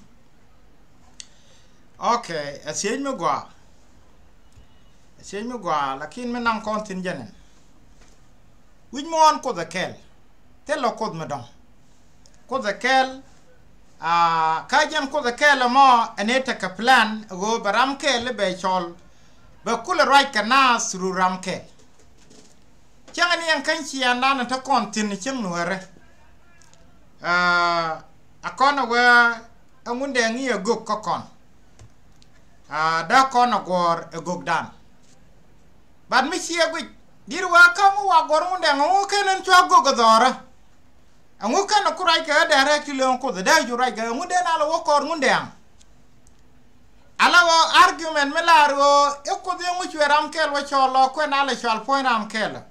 Okay, ɛ thiec mi gɔaa. Ɛ thiec mi gɔaa, lakin mi naŋ kɔn thi̱n jɛn ɛn. Wi̱c muɔ̱ɔ̱n Kuoth ɛ kɛl. Thilɛ Kuoth mi dɔ̱ŋ. Kuoth ɛ kɛl. Aa, kä jɛn Kuoth ɛ kɛl ɛmɔ ɛn ëë tekɛ plan ɛ ɣöö bɛ ram kɛl i̱ bɛ cɔl, bɛ kulɛ ruac kɛ naath through ram kɛl. Cäŋɛ ni ɛn käny ciaaŋdan ɛ te kɔn thi̱n cäŋ nuäärä. Aa, a kɔn ɛ wee ɛ Ŋundɛŋ i̱ ɛ gök kä kɔn. Aa, dee kɔn ɛ guɔ̱ɔ̱r ɛ gökdan. But mi ciɛ guic di̱t wee kä ŋu wa guɔ̱ɔ̱r Ŋundɛŋ, ɛŋu kɛn ɛn cua gök ɛ dhɔrä? Ɛŋu kɛn ɛ ku ruac kɛ ɣä dɛrɛ ti lööŋ Kuoth ɛ dee cu ruac kɛ ɣä? Ŋu dee na lɛ wä kɔɔr Ŋundɛŋ? Ala ɣöö argument mi lar ɣöö i̱ Kuoth i̱ ŋu cuɛ ram kɛl wä cɔl lɔ kuɛn a lɛ cɔal puɔ̱ny ram kɛl.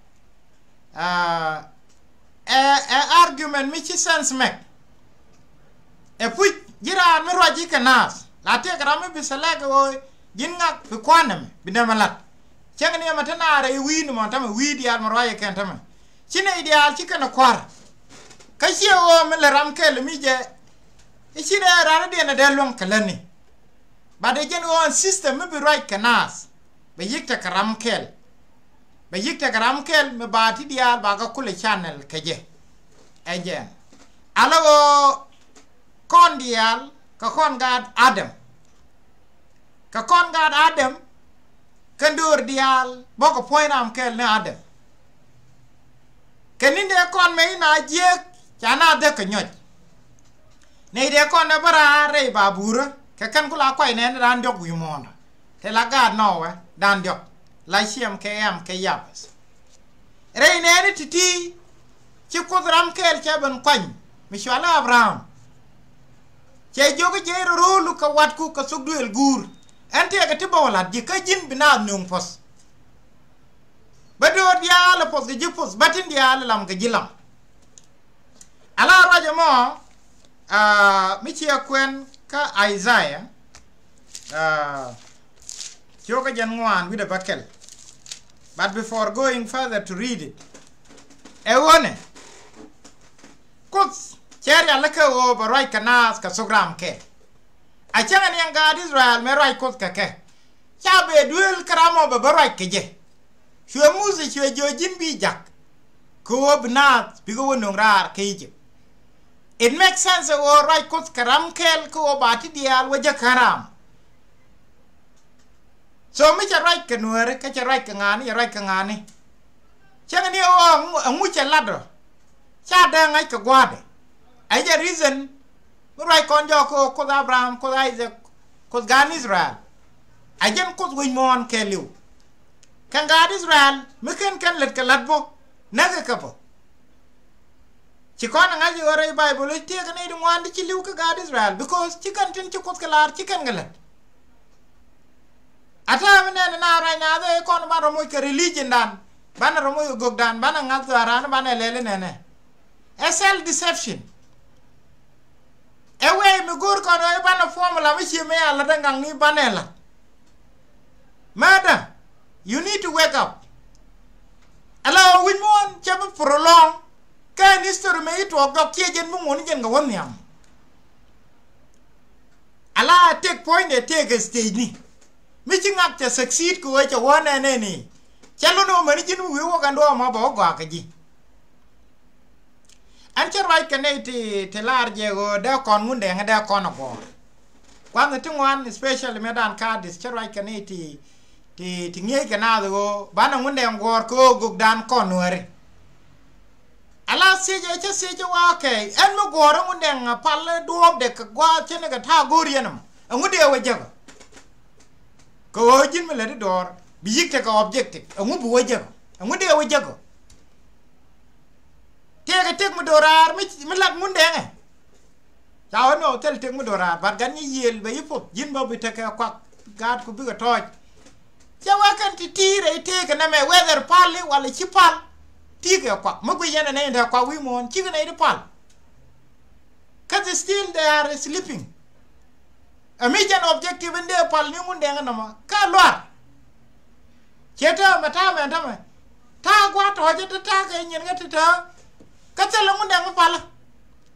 Aa, ɛ, ɛ argument mi ci sense make. Ɛ puc ji̱ raan mi ruac ji̱ kɛ naath la tëëk ram mi bi select ɣöö ji̱n ŋak bi kua̱n nɛmɛ bi nɛmɛ la̱t. Cäŋ ni ɛmɛ te naar ɛ i̱ wi̱i̱ ni mɔ tämɛ wi̱i̱ diaal mi ruac ɛ kɛn tämɛ. Ci nɛy diaal ci kɛn ɛ kua̱r. Kä ciɛ ɣöö mi lɛ ram kɛl mi jɛ i̱ ci dee raan i̱ diɛn ɛ dee luäŋ kɛ lätni. But ɛ jɛn ɣöö ɛn system mi bi ruac kɛ naath bɛ yi̱k tekɛ ram kɛl. Bɛ yi̱k tekɛ ram kɛl mi ba ti diaal ba kɛ kulɛ channel kɛ jɛ. Ɛ jɛn ala ɣöö kɔn diaal kɛ kɔn gaat Adam. Kɛ kɔn gaat Adam kɛn döör diaal bä kɛ puɔ̱ny ram kɛl ni Adam. Kɛ ni̱n dee kɔn mɛ i̱ na jiääk ca na dhek kɛ nyɔc. Nɛy dee kɔn ɛ bä raar rɛy ba buurä kɛ kɛn ku la kuay nɛɛni raan diɔ̱k wi̱i̱ muɔ̱ɔ̱ndä. Te la gaat Nɔwɛ dan diɔ̱k la ciɛm kɛ ɛm kɛ Yabɛth. Rɛy nɛɛni ti̱ti̱ ci Kuoth ram kɛɛl cɛ ben kuany mi cɔal i̱ Abraham. Cɛ jiök i̱ jiɛc rɔ ro̱o̱lu kɛ watku kɛ thok duëël guur. Ɛn tëëkɛ ti bä wä la̱t ji̱ kä ji̱n bi naath nööŋ puɔ̱th. Bä döör diaal ɛ puɔth kɛ ji̱ puɔth bä tin diaal ɛ lam kɛ ji̱ lam. Ala ruac ɛmɔ, aa, mi ciɛ kuɛn kä Isaiah, aa, cio̱kä jɛn ŋuan wi̱cdɛ bäkɛl. But before going further to read it, ɛ ɣöö nɛ Kuoth cɛ rialikä ɣöö bɛ ruac kɛ naath kɛ thok ram kɛ. A cäŋɛ ni ɛn gaat Israel mëë ruac Kuoth kɛ kɛ. Ca bɛ duëël kä ram ɔ bɛ bä ruac kɛ jɛ. Cuɛ Muthɛ cuɛ jiök ji̱n bi jak kɛ ɣöö bi naath bikɛ wä nöŋ raar kä Egypt. It makes sense ɣöö ruac Kuoth kɛ ram kɛl kä ɣöö ba ti diaal wä jek kä ram. So mi cɛ ruac kɛ Nuääri kä cɛ ruac kɛ ŋa̱a̱ni, cɛ ruac kɛ ŋa̱a̱ni. Cäŋ ni ɣöö ɛŋu cɛ lat rɔ. Ca dee ŋa̱c kɛ gua̱a̱dɛ. Ɛ jɛ reason mi ruac kɔn jɔɔk kɛ ɣöö Kuoth Abraham, Kuoth Isaac, Kuoth gaan Israel. A jɛn Kuoth wec muɔ̱ɔ̱n kɛɛliw. Kɛn gaat Israel mi ken kɛn lät kɛ la̱t bä näkɛ kɛ bä. Ci kɔn ɛ ŋa̱c i̱ ɣöö rɛy Baibol i̱ tëëkɛ nɛy ti ŋuan ti ci li̱w kä gaat Israel, because ci kɛn tin ci Kuoth kɛ la̱r ci kɛn kɛ lät. A täämɛ nɛn na ruac naath ɛ kɔn banɛ rɔ moc kɛ religion dan, banɛ rɔ moc kɛ gökdan, banɛ ŋa̱th dhɔaaran, banɛ lɛl inɛnɛ. Ɛ self deception. Ɛ wee mi go̱o̱r kɔn ɣöö i̱ banɛ formula mi cie mëë a la̱t ɛ ŋa̱kni banɛ la̱t. Murder, you need to wake up. Ala wi̱c muɔ̱ɔ̱n cɛ bi prolong. Kɛn history mëë i̱ tuɔɔk jɔk ciɛ jɛn bi ŋuɔ̱n i̱ jɛn kɛ wä nhiam. Ala take point ɛ take a stage ni. Mi ci ŋak cɛ succeed kɛ ɣöö cɛ wä nɛnɛ ni. Cɛ lun ɣöö mäni ji̱n mi wi̱i̱ wä kɛn duɔ̱ɔ̱p ma bɛ wä gɔaa kɛ ji̱. Ɛn cä ruac kɛ nɛy ti, ti lar jɛ ɣöö dee kɔn Ŋundɛŋ dee kɔn a guɔ̱ɔ̱r. Kua̱n ti ŋuan, especially mëë dan Kadith, cä ruac kɛ nɛy ti, ti, ti ŋi̱eec kɛ naath ɣöö banɛ Ŋundɛŋ guɔ̱ɔ̱r kɛ ɣöö gök dan kɔn Nuääri. Ala thiecɛ cä thiecɛ wa, okay, ɛn mi guɔ̱ɔ̱r Ŋundɛŋ a pal duɔ̱ɔ̱pdɛ kɛ gua̱a̱th cä ni kɛ ta̱a̱ go̱o̱r yɛn ɛmɔ, ɛŋu dee wä jäkä? Kɛ ɣöö ji̱n mi lätdi dɔɔr bi yi̱k tekɛ objective, ɛŋu bi wä jäkä? Ɛŋu dee wä jäkä? Tëëkɛ tëk mi do̱raar mi, mi lat Ŋundɛŋɛ. Ca wä nɔ thil tëk mi do̱raar, but gan nyi yiëël bɛ yi puth, ji̱n bä bi tekɛ kuak gaat ku bikɛ tɔɔc. Cɛ wä kɛn ti ti̱i̱ rɛy tëëkɛ nɛmɛ, whether pal i̱ wala ci pal. Ti̱i̱kɛ kuak mi guic yɛn ɛ nɛy in te kuak wi̱i̱ muɔ̱ɔ̱n, cikɛ nɛy ti pal. Kä ti still they are sleeping. Ɛ mi jɛn objective in dee pal ni Ŋundɛŋ nɔmɔ kä luaar. Ciɛ täämɛ, täämɛ, täämɛ. Ta̱a̱ gua̱a̱th tɔ̱ cä te ta̱a̱ kɛ nyin kä te täämɛ. Kä thilɛ Ŋundɛŋ mi palä.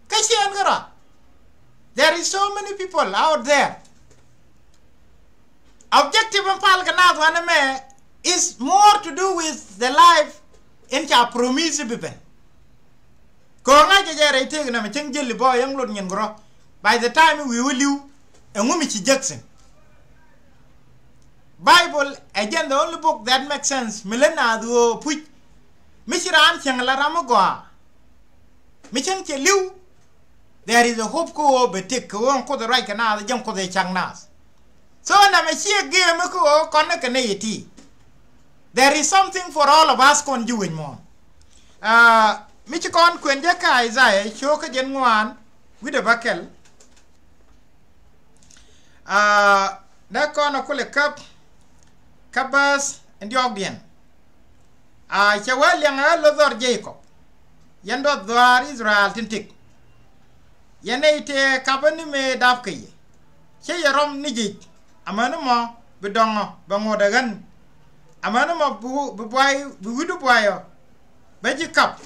Kä ciɛ ɛn kärɔa. There is so many people out there. Objective in pal kɛ naath wanɛ mɛ is more to do with the life in ca promise bi ben. Kɛ ɣöö ŋa̱c kɛ jɛ rɛy tëëk nɛmɛ cäŋ jiël i̱ bä yäŋ lot nyin kärɔ̱. By the time wi̱i̱ wä li̱w, ɛŋu mi ci jek thi̱n? Bible ɛ jɛn the only book that makes sense mi lät naath ɣöö puc mi ci raan cieŋ la ram mi gɔaa. Mi cäŋ cɛ li̱w, there is a hope kä ɣöö bɛ tëk kɛ ɣöö ɛn Kuoth ɛ ruac kɛ naath, jɛn Kuoth ɛ cak naath. So nɛmɛ ciɛ game kä ɣöö kɔn ni kɛ nɛy ɛ ti. There is something for all of us kɔn ji̱ wec mɔ. Ah, mi ci kɔn kuɛn jɛ kä Isaiah cio̱o̱k kä jɛn ŋuan wi̱cdɛ bäkɛl. Ah, nɛ kɔn a kulɛ käp kä bäth in diɔ̱ɔ̱kdiɛn. Ah, cɛ wee liɛŋɛ ɣä lo̱th dhɔr Jacob, yɛn duɔth dhɔaar Israel tin tëk. Yɛn nɛy tëë kapä ni mëë dapkɛ yɛ. Cä yɛ rɔm ni jic, amäni mɔ bi dɔŋɔ bɛ ŋot ɛ ɣän. Amäni mɔ bi, bi buay, bi wi̱du buayɔ bä ji̱ kap.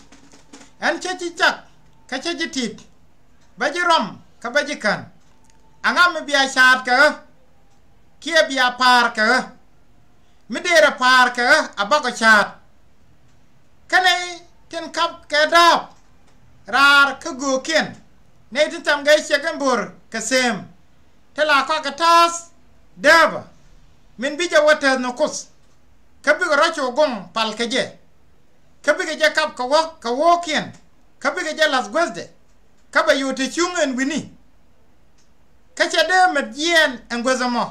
Ɛn cä ji̱ cak kä cä ji̱ tit, bä ji̱ rɔm kä bä ji̱ kän. Aŋa mi bia ca̱a̱t kɛ ɣä, kiɛ bia pa̱a̱r kɛ ɣä? Mi dërɛ pa̱a̱r kɛ ɣä a bakɔ ca̱a̱t. Kä nɛy tin kap kɛ da̱a̱p raar kä göökiɛn, nɛy tin thɛm gɛy ciek in bo̱r kɛ thëëm. Te la kɔakɛ ta̱a̱th dääpä min bi jɛ wä tɛth ni Kuoth. Kä bikɛ rɔ̱ cu goŋ pal kɛ jɛ. Kä bikɛ jɛ kap kɛ wä kɛ wo̱o̱kiɛn. Kä bikɛ jɛ la̱th guäthdɛ. Kä bɛ yo̱o̱ te cuŋ ɛn wi̱ni. Kä cɛ dee met jiɛɛn ɛn guäth ɛmɔ.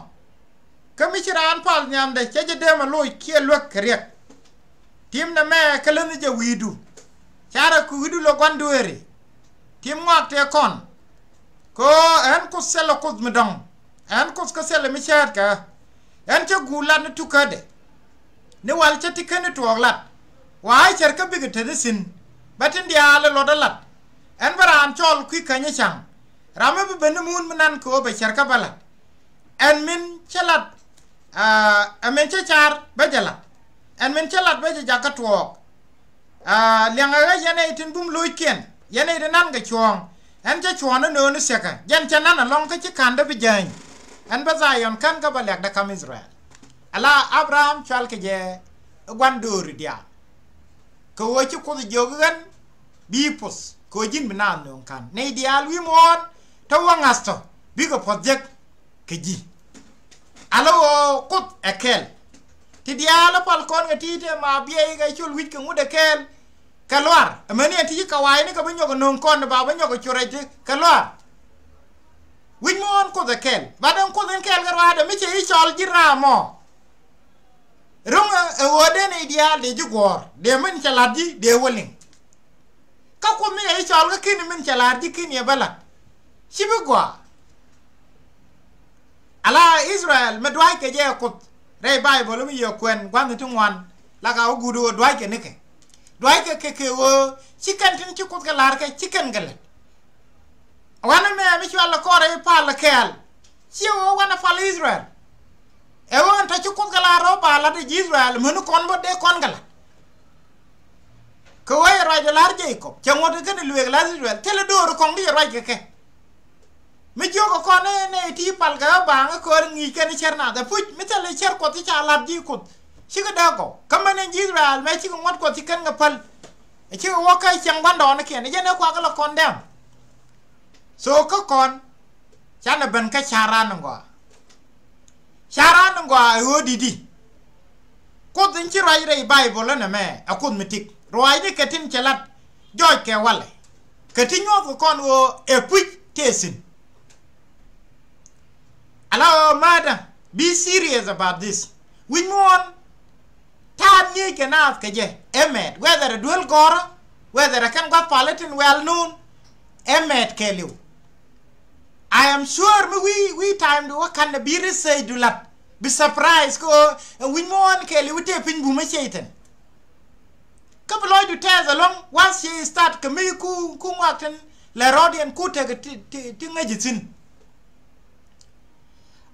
Kä mi ci raan pal nhiamdɛ cɛ jɛ dee mɛ loc kiɛ luäk kɛ riɛk. Tim nɛmɛ kä läthi jɛ wi̱i̱du. Carɛ kɛ wi̱i̱du lɔ gua̱n dueeri. Tim ŋɔak tëë kɔn. Kɛ ɣöö ɛn Kuoth thilɛ Kuoth mi dɔ̱ŋ. Ɛn Kuoth kä thilɛ mi cäätkɛ ɣä. Ɛn cä guur lat ni tukädɛ. Ni wal cä ti ken ni tuɔɔk lat. Wa ɣä cär kä bikɛ te ni thi̱n. Bä tin diaal ɛ luɔt ɛ lat. Ɛn bä raan cɔl kui̱ käny ɛ ca̱ŋ. Ram mi bi ben ni muun mi nan kɛ ɣöö bɛ cär kä bä lat. Ɛn min cä lat, ah, ɛn min cä car bä jɛ lat. Ɛn min cä lat bä jɛ jakä tuɔɔk. Ah, liɛŋɛ ɣä yɛn nɛy tin bum lo̱ckiɛn, yɛn nɛy tin nan kɛ cuɔ̱ɔ̱ŋ. Ɛn cä cuɔ̱ɔ̱ŋ ni nööni thiäkä, jɛn cä nan alɔ̱ŋ kä ci ka̱ndä bi jääny. Ɛn bä Dhayɔn kän kä bä liakdä kam Israel. Ala Abraham cual kɛ jɛ ɛ gua̱n dööri diaal. Kɛ ɣöö ci Kuoth jiök ɣän bi poth kɛ ɣöö ji̱n bi naath nööŋ ka̱n. Nɛy diaal wi̱i̱ muɔ̱ɔ̱n te wä ŋa̱th tɔ̱ bikɛ puɔ̱th jek kɛ ji̱. Ala ɣöö Kuoth ɛ kɛl. Ti diaal ɛ pal kɔn kɛ ti̱i̱t ɛ ma biɛy kɛ col wi̱c kɛ ŋut ɛ kɛɛl. Kɛ luaar, amäni ɛ ti ci kɛ wa̱a̱cni kɛ bi nyɔk ɛ nööŋ kɔn ba bi nyɔk ɛ cu rɛc ti kɛ luaar. Wi̱c muɔ̱ɔ̱n Kuoth ɛ kɛl. Bat ɛn Kuoth in kɛl kɛ ruaadɛ mi cɛ i̱ cɔl ji̱ raam ɔ. Ro̱ŋ ɛ ɣöö dee nɛy diaal dee ji̱ guɔ̱ɔ̱r, dee min cɛ la̱t ji̱ dee wä liŋ. Kä Kuoth mi cɛ ji̱ cɔl kä ki̱ni min cɛ la̱t ji̱ ki̱ni ɛ bä la̱t. Ci bi gɔaa. Ala Israel mi dua̱ckɛ jɛ Kuoth rɛy Baibol mi yɛ kuɛn gua̱nh ti ŋuan la ka wä guut ɣöö dua̱ckɛ nikɛ. Dua̱ckɛ kɛ kɛ ɣöö ci kɛn tin ci Kuoth kɛ la̱r kɛ ci kɛn kɛ lät. Wanɛ mɛ mi cual kɔrɛ i̱ pal kɛɛl. Ciɛ ɣöö wanɛ pal Israel. Ɛ ɣöö ɛn tɔ ci Kuoth kɛ la̱r rɔ ba la̱t ji̱ Israel mäni kɔn bä dee kɔn kɛ la̱t. Kɛ ɣöö yɛ ruacdɛ la̱r Jacob cɛ ŋuɔ̱t kɛ kɛn lueek la̱r Israel thilɛ do̱r kɔŋ di yɛ ruac kɛ kɛ. Mi jiökɛ kɔn ɛ nɛ ti pal kɛ ɣä baŋ ɛ köör ŋi̱i̱c kɛn cär nath ɛ puc mi thilɛ cär Kuɔth ci ca la̱t ji̱ Kuoth. Cikɛ dee gɔw kä mɛn in ji̱ Israel mɛ cikɛ ŋuɔ̱t Kuɔth ci kɛn kɛ päl. Ɛ cikɛ wä kä cieŋ gua̱ndɔɔŋnikiɛn, ɛ jɛn ɛ kuakä lɛ condemn. So kä kɔn canɛ ben kä ca̱ran in gɔaa. Ca̱ran in gɔaa ɛ ɣöö di̱t i̱ Kuoth in ci ruac rɛy Baibol ɛn ɛmɛ ɛ Kuoth mi tik. Ruaacni kɛ tin cɛ lat jɔɔc kɛ walɛ, kɛ ti nyuɔ̱th kɛ kɔn ɣöö ɛ puc tëë thi̱n. Ala ɣöö määtdä, be serious about this. Wi̱c muɔ̱ɔ̱n, ta̱a̱ ŋi̱eec kɛ naath kɛ jɛ ɛ mɛt, whether ɛ duel gɔ̱rä, whether ɛ kɛn gua̱th palitin well known, ɛ mɛt kɛɛliw. I am sure mi wi̱i̱, wi̱i̱ time du wä ka̱n ɛ bi research du lat, bi surprise kä ɣöö ɛ wi̱c muɔ̱ɔ̱n kɛɛliw tëë piny bumä ciey thi̱n. Kä bi lɔcdu tɛth ɛlɔ̱ŋ, once ci start kɛ mi ku, ku ŋuak tin lɛ rɔɔdiɛn ku tekɛ ti, ti, ti ŋäc ithin.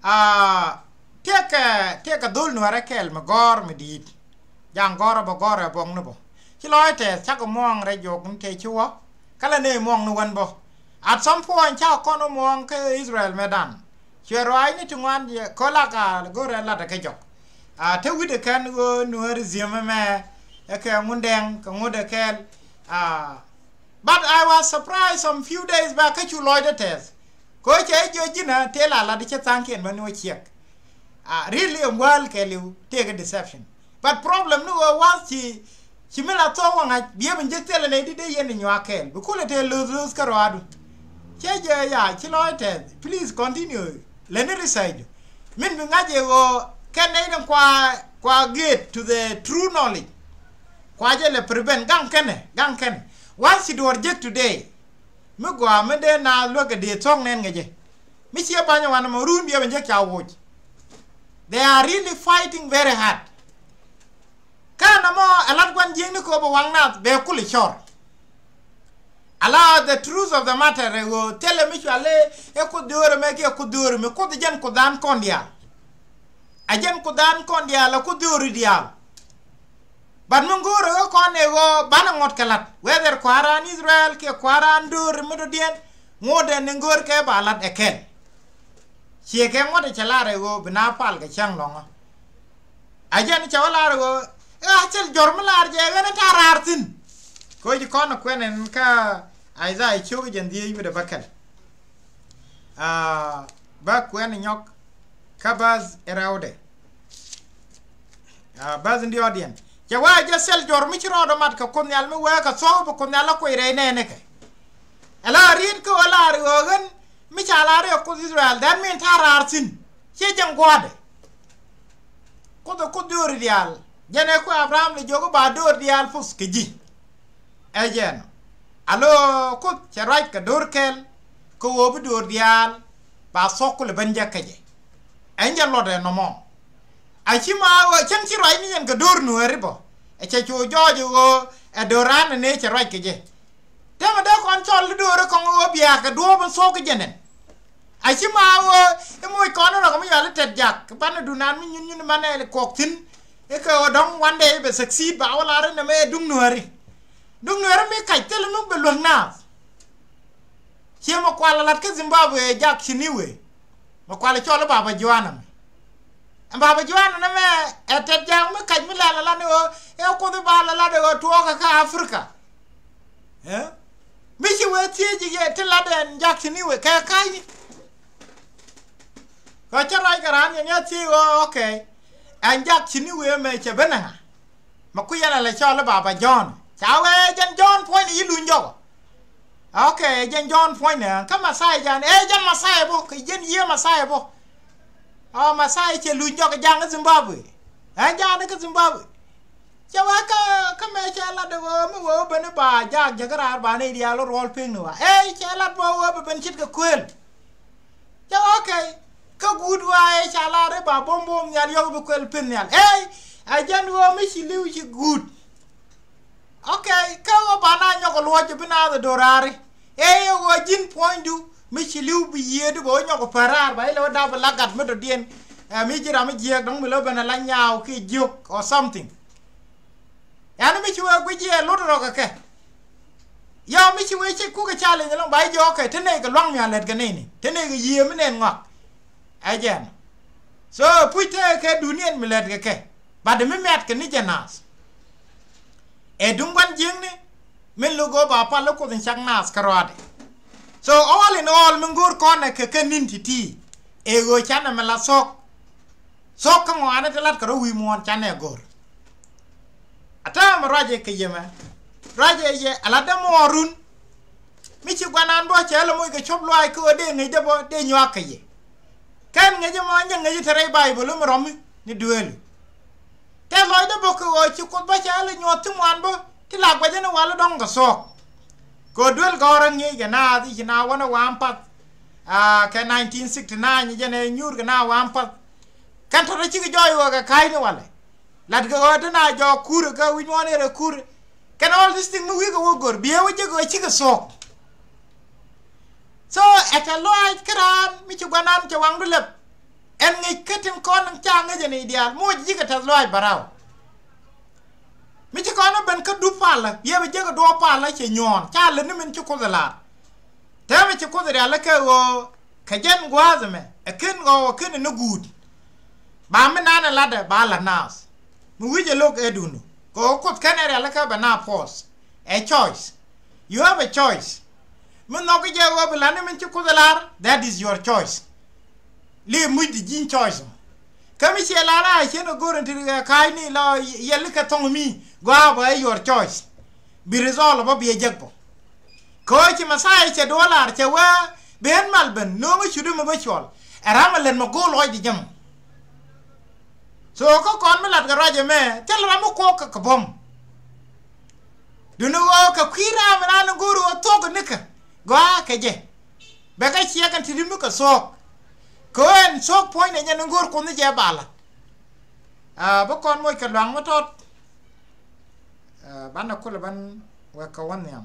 Aa, tiɛkɛ, tiɛkɛ dhol nuäärä kɛl mi gɔ̱r mi di̱i̱t. Jaŋ gɔ̱r ɛ bä gɔ̱r ɛ buɔ̱ŋni bä. Ci lɔc tɛth cakɛ muɔ̱ɔ̱ŋ rɛy juɔk ni tëë ci wä. Kä lɛ nɛy muɔ̱ɔ̱ŋni wän bä. At some point cakɛ kɔn wä muɔ̱ɔ̱ŋ kä Israel mëëdan. Cuɛ ruaacni ti ŋuan yɛ kä lak a go̱rɛ latdä kä jɔk. A te wi̱cdɛ kɛn ɣöö nuääri ziemä mɛ ɛ kɛ Ŋundɛŋ kɛ ŋut ɛ kɛɛl. A, but I was surprised some few days back kä cu lɔcdä tɛth. Kɛ ɣöö cɛ jiɔ ji̱n a tëë la lat cɛ tha̱a̱ŋkiɛn bä ni wä ciɛk. A, really ɛm wäl kɛɛliw tëëkɛ deception. But problem ni ɣöö wath ci, ci mi la thok wä ŋa̱c biɛ bi ji̱ thilɛ nɛy ti dee yɛn inyuak kɛɛl bi kulɛ tëë löth löth kä rɔadu. Cɛ jɛ ya ci lɔc tɛth, please continue. Lɛni research du min bi ŋa̱c ɛ ɣöö kɛn nɛy ni kua, kua get to the true knowledge. Kua jɛ lɛ prevent gaŋ kɛnɛ, gaŋ kɛnɛ. Once ci duɔ̱ɔ̱r jek today, mi gɔaa mi dee naath luäk kɛ dee thuɔ̱k nɛn kɛ jɛ. Mi ciɛ ba̱ny ɛ wanɛ mɔ run biɛ bi jek ca woc. They are really fighting very hard. Kä nɔmɔ ɛ lat gua̱n jiäkni kɛ ɣöö bi waŋ naath bɛ kul i̱ cɔr. Ala the truth of the matter ɛ ɣöö thilɛ mi cuali ɛ Kuoth döör ɛmɛ kiɛ Kuoth döör ɛmɛ, Kuoth ɛ jɛn Kuothdan kɔn diaal. Ɛ jɛn Kuothdan kɔn diaal, ɛ Kuoth döör i̱ diaal. But mi go̱o̱rɛ ɣä kɔn ɛ ɣöö banɛ ŋuɔ̱t kɛ la̱t whether kua̱ran Israel kiɛ kua̱ran döör mi dɔ̱diɛn, ŋuɔ̱tdɛ ni go̱o̱r kɛ ba la̱t ɛ kɛl. Ciɛ kɛ ŋuɔ̱t ɛ cɛ lar ɛ ɣöö bi na pal kɛ cäŋ lɔ̱ŋä. A jɛn cɛ wä lar ɛ ɣöö ɛ a cɛl jɔr mi lar jɛ ɣän ɛ ta̱a̱ raar thi̱n. Kɛ ɣöö ci kɔn ɛ kuɛn ɛn kä Isaiah ciök jɛn dhieec wi̱cdɛ bäkɛl. A, bä kuɛn ɛ nyɔk kä bäth ɛ rɛwdɛ. A, bäth in diɔɔdiɛn cɛ wee a jɛ thil jɔr mi ci rɔɔdɛ mat kɛ Kuoth Nhial mi wee kɛ thuɔ̱k bi Kuoth Nhial a kuec rɛy nɛɛnikɛ. Ɛ la riet kä ɣöö lar ɣöö ɣän mi ca lar ɛ Kuoth Israel, that mean ta̱a̱ raar thi̱n. Ciɛ jɛn gua̱a̱dɛ. Kuoth ɛ Kuoth döör diaal. Jɛn ɛ kuɛ Abraham lɛ jiök i̱ ba döör diaal puth kɛ ji̱. Ɛ jɛn alo Kuoth cɛ ruac kɛ do̱r kɛl kɛ ɣöö bi do̱r diaal ba thuɔ̱k kulɛ ben jɛ kecɛ. Ɛn jɛ luɔt ɛ nɔmɔ. A ci ma ɣöö cäŋ ci ruac ni yɛn kɛ do̱r nuääri bä. Ɛ cɛ cu jɔɔc ɣöö ɛ do̱ran ɛ nee cɛ ruac kɛ jɛ. Täämɛ dee kɔn cɔl i̱ do̱r ɛ kɔŋ ɣöö biakä duɔ̱ɔ̱p in thuɔ̱k kɛ jɛ nɛn. A ci ma ɣöö i̱ moc kɔn rɔk mi yɔal i̱ tɛt jak banɛ dunan mi nyun nyun manɛ kuɔk thi̱n. I̱ kɛ ɣöö dɔ̱ŋ one day bɛ succeed ba wä lar i̱ nɛmɛ ɛ duŋ nuääri. Duŋ nuääri mi kac thil mi bɛ luäk naath. Ciɛ mɛ kual lat kä Zimbabwe ɛ jak ci ni wee. Mɛ kual cɔl i̱ Baba Joan ɛmɛ. Ɛn Baba Joan ɛmɛ ɛ tɛt jak mi kac mi lɛl ala ni ɣöö ɛ Kuoth i̱ ba lɛl ala ni ɣöö tuɔɔkä kä Africa. Ɛ mi ci wee thiec i̱ yɛ ti lat ɛn jak ci ni wee kɛ ka̱cni. Kɛ cä ruac kɛ raan yɛn ya thiec ɣöö okay. Ɛn jak ci ni wee mɛ cɛ ben ɛŋa. Mɛ kui̱ yɛn a lɛ cɔl i̱ Baba John ca wee jɛn John puɔ̱ny ni yi luny jɔk. Okay, jɛn John puɔ̱ny ni kä Masai jan ɛ jɛn Masai bä kɛ jɛn yiëë Masai bä. Ɔ Masai cɛ luny jɔk ja̱ŋ i̱ Zimbabwe. Ɛ ja̱a̱n i̱ kä Zimbabwe. Cɛ wee kä kä mɛ cɛ lat i̱ ɣöö mi wee wä ben i̱ ba jaak jɛ kä raar ba ni diaal i̱ ruɔl pi̱ŋ ni wa ɛ cɛ lat bä wee bɛ ben ce̱tkɛ kuëël. Cɛ okay. Kä guut wa ɛ ca lar i̱ ba bo̱m bo̱m nhial yɔk bi kuɛl pin nhial ɛ. A jɛn ɣöö mi ci li̱w ci guut. Okay. Kä ɣöö ba na nyɔk luɔc bi naath do̱raari ɛ ɣöö ji̱n puɔ̱nydu mi ci li̱w bi yiëëdu bɛ wä nyɔk päraar ba ilɛ wä dap bi la gat mi dɔ̱diɛn. Ɛ mi ji̱ ram mi jiääk dɔ̱ŋ mi lä ben a la nyaaw kiɛ jiök or something. Yani mi ci wee guic yɛ lot rɔ kɛ kɛ. Yɔ mi ci wee ci kukɛ challenge lɔŋ ba i̱ jiɔkɛ te nɛy kɛ luaŋ mi a lɛt kɛ nɛy ni te nɛy kɛ yiëë mi nɛn ŋɔak. Ɛ jɛn. So puc te kɛ duniɛn mi lɛt kɛ kɛ. Bat mi mɛt kɛ ni jɛ naath. Ɛ duŋ gua̱n jiäkni. Min luk ɣöö ba pal i̱ Kuoth in cak naath kärɔaadɛ. So all in all, min go̱o̱r kɔn ɛ kɛ kɛ ni̱n ti̱ti̱, ɛ ɣöö canɛ mi la thuɔ̱k. Thuɔ̱k kä ŋɔaani ti lat kɛ rɔ wi̱i̱ muɔ̱ɔ̱n canɛ go̱o̱r. A täämɛ ruacɛ kɛ yemɛ. Ruacɛ yɛ a lat dee muɔɔrun. Mi ci guanan bä cɛ lɛ moc kɛ cop luaac kä ɣöö dee ŋäc dee bä dee nyuak kɛ yɛ. Kɛn ŋäc ɛmɔ nyɛ ŋäc te rɛy Bayböl mi rɔmi ni dueelu. Tɛth lɔcdä bä kɛ ɣöö ci Kuoth bä cɛ lɛ nyuɔ̱th ti ŋuan bä ti la guɛcä ni wal dɔ̱ŋ kɛ thuɔ̱k. Kɛ ɣöö duel gɔ̱rä ŋi̱eec kɛ naath i̱ ci na wänä wa̱a̱ path. Aa, kɛ nineteen sixty-nine jɛn ɛ nyuur kɛ naath wa̱a̱ path. Kɛn tɔ̱tɔ̱ cikɛ jɔɔc ɣöö kɛ ka̱a̱cni walɛ. Latkɛ ɣöö te na jɔɔk kurɛ kä wi̱c muɔ̱ɔ̱n ëë rɛ kurɛ. Kɛn all this thing mi wi̱i̱ kɛ wä go̱r biɛ wä jek ɣöö cikɛ thuɔ̱k. So ɛ tɛth lɔaac kä raan mi ci guanan cɛ waŋdu lɛp. Ɛn ŋi̱c kä tin kɔn ca ŋäc ɛn i̱ diaal moc ji̱ kɛ tɛth lɔaac bä raw. Mi ci kɔn ɛ ben kä dup palä yɛ bi jek ɛ duɔɔp palä cɛ nyuɔ̱ɔ̱n ca lät ni min ci Kuoth ɛ la̱r. Täämɛ ci Kuoth ɛ rial ɛ kɛ ɣöö kɛ jɛn gua̱a̱th ɛmɛ ɛ ken ɣɔw ɛ ken ɛ ni guut. Ba mi naan ɛ latdɛ ba la̱t naath. Mi wi̱c ɛ lo̱k ɛ duundu kɛ ɣöö Kuoth kɛn ɛ rial ɛ kɛ bɛ na force. Ɛ choice. You have a choice. Mi nhɔk jɛ ɣöö bi la̱t ni min ci Kuoth ɛ la̱r, that is your choice. Li muc di ji̱n choice mɔ. Kä mi ciɛ la̱r a cien ɛ go̱r in ti ri kɛ ka̱a̱cni lɔ yɛl kɛ thɔŋ mi gɔaa bä ɛ your choice. Bi result bä bi ɛ jek bä. Kɛ ɣöö ci Mɛthia cɛ duɔ̱ɔ̱r la̱r cɛ wee ben mal ben no̱o̱ŋ cut mi bä cuɔl. Ɛ ram ɛ lät mɛ go̱o̱l ɣɔc di jɛ mɔ. So kä kɔn mi lat kɛ ruac ɛmɛ thil ram mi kuɔk kɛ kɛ buɔ̱m. Duundɛ ɣöö kɛ kui̱ ram mi raan in go̱o̱r ɣöö thuɔ̱k kɛ nikä gɔaa kɛ jɛ. Bɛ kɛ ciɛ kɛn ti ri mi kɛ thuɔ̱k. Kɛ ɣöö ɛn thuɔ̱k puɔ̱nydɛ nyɛn in go̱o̱r Kuoth ni jɛ ba la̱t. Aa, bi kɔn moc kɛ luaŋ mi tɔt. Aa, banɛ kulɛ ban wek kɛ wä nhiam.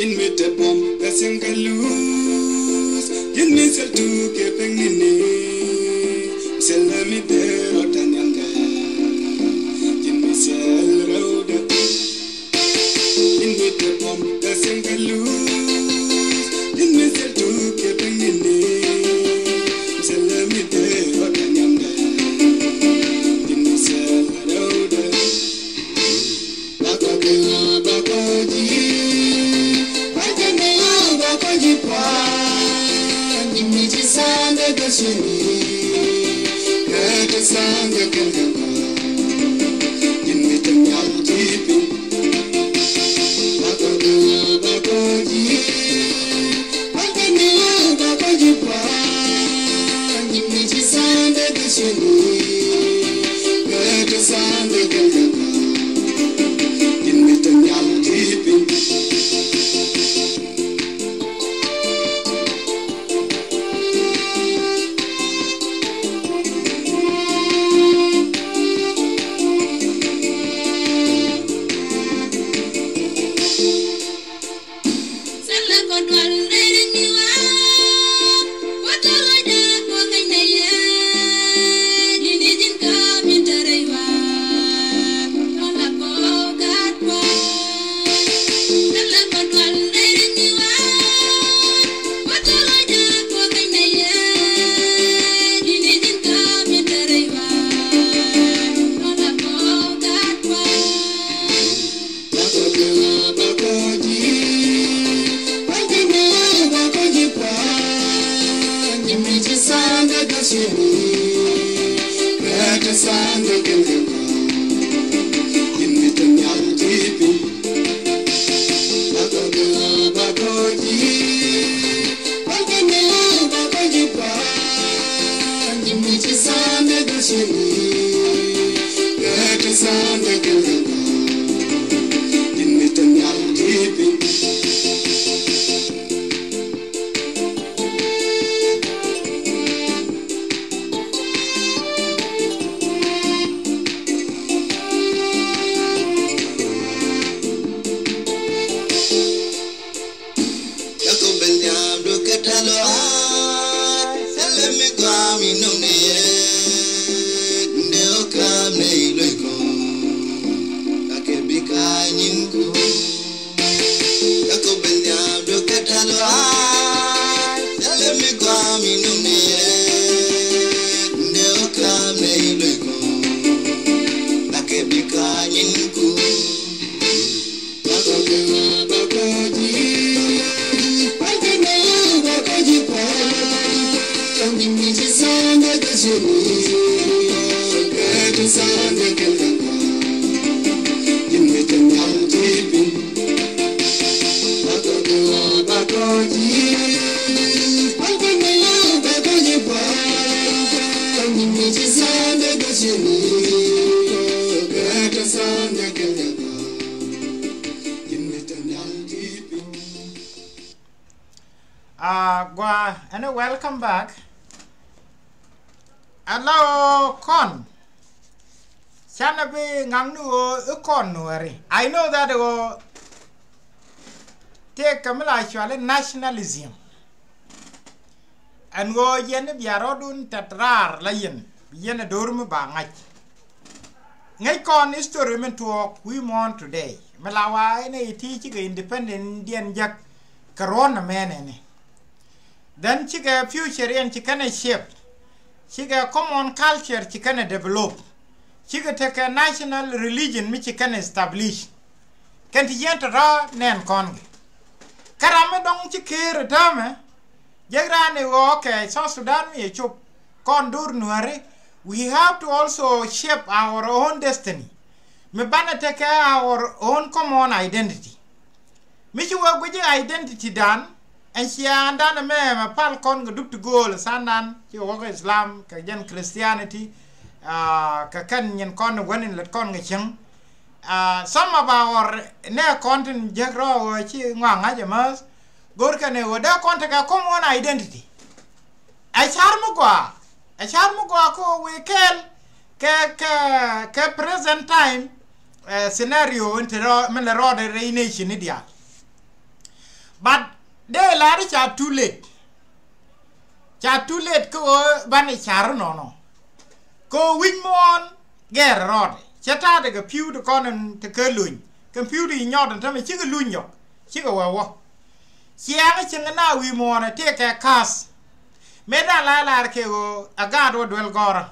Ji̱n mi te buɔ̱m kɛ siŋ kɛ luth, ji̱n mi thil tuk kɛ pek ni̱ni, thil mi dee rɔ ta̱nyam dee, ji̱n mi thil rɛwdɛ. Ji̱n mi te buɔ̱m kɛ siŋ kɛ luth, ji̱n mi thil tuk kɛ pek ni̱ni, thil mi dee rɔ ta̱nyam dee, ji̱n mi thil rɛwdɛ. Ah, gua, and welcome back. Hello, Kɔn. Canɛ bi ŋaŋni ɣöö i̱ kɔn Nuääri. I know that ɣöö tëëkɛ mi la cuali nationalism. Ɛn ɣöö yɛn i̱ bia rɔɔdun tɛt raar la yɛn bi yɛn ɛ do̱r mi ba ŋa̱c. Ŋäc kɔn history min tuɔɔk wi̱i̱ muɔ̱ɔ̱n today mi la wa ɛn ɛ ti cikɛ independent diɛn jek kɛ ruɔ̱n nɛ mɛn ɛni. Then cikɛ future yɛn ci kɛn ɛ shape. Cikɛ common culture ci kɛn ɛ develop. Cikɛ tekɛ national religion mi ci kɛn ɛ establish. Kɛn ti yɛn tɔ̱tɔ̱ nɛn kɔn kɛ. Kä ram mi dɔ̱ŋ ci ker ɛ täämɛ. Jek raan ɛ ɣöö kɛ South Sudan mi ɛ cop kɔn do̱r Nuääri. We have to also shape our own destiny. Mi banɛ tekɛ our own common identity. Mi ci wee guic i̱ identity dan ɛn ciaaŋdan ɛmɛ mɛ pal kɔn kɛ dup ti gööl sandan ci wee wä kɛ Islam kɛ jɛn Christianity. Ah, kɛ kɛn nyin kɔn wän in lät kɔn kɛ cieŋ. Ah, some of our nɛ kɔn tin jek rɔ wee ci ŋɔaŋ ŋa̱c ɛmääth. Go̱r kɛn ɛ wee dee kɔn tekɛ common identity. Ɛ car mi gɔaa, ɛ car mi gɔaa kɛ ɣöö wëë kɛɛl kɛ, kɛ, kɛ present time, eh, scenario in te rɔ, min lɛ rɔɔdɛ rɛy nation ni diaal. But dee lar i̱ ca too late. Ca too late kɛ ɣöö banɛ car inɔnɔ. Kɛ ɣöö wi̱c muɔ̱ɔ̱n gɛr rɔɔdɛ. Cɛ ta̱a̱dɛ kɛ pi̱w ti kɔn in te kä luny. Kɛ pi̱w ti nyɔt in tämɛ cikɛ luny jɔk. Cikɛ wee wä. Ciɛɛŋä cieŋ na wi̱i̱ muɔ̱ɔ̱nɛ tëëkɛ ka̱a̱th. Mëë da̱ŋ la lar kɛ ɣöö ɛ gaat wä duel gɔ̱rä.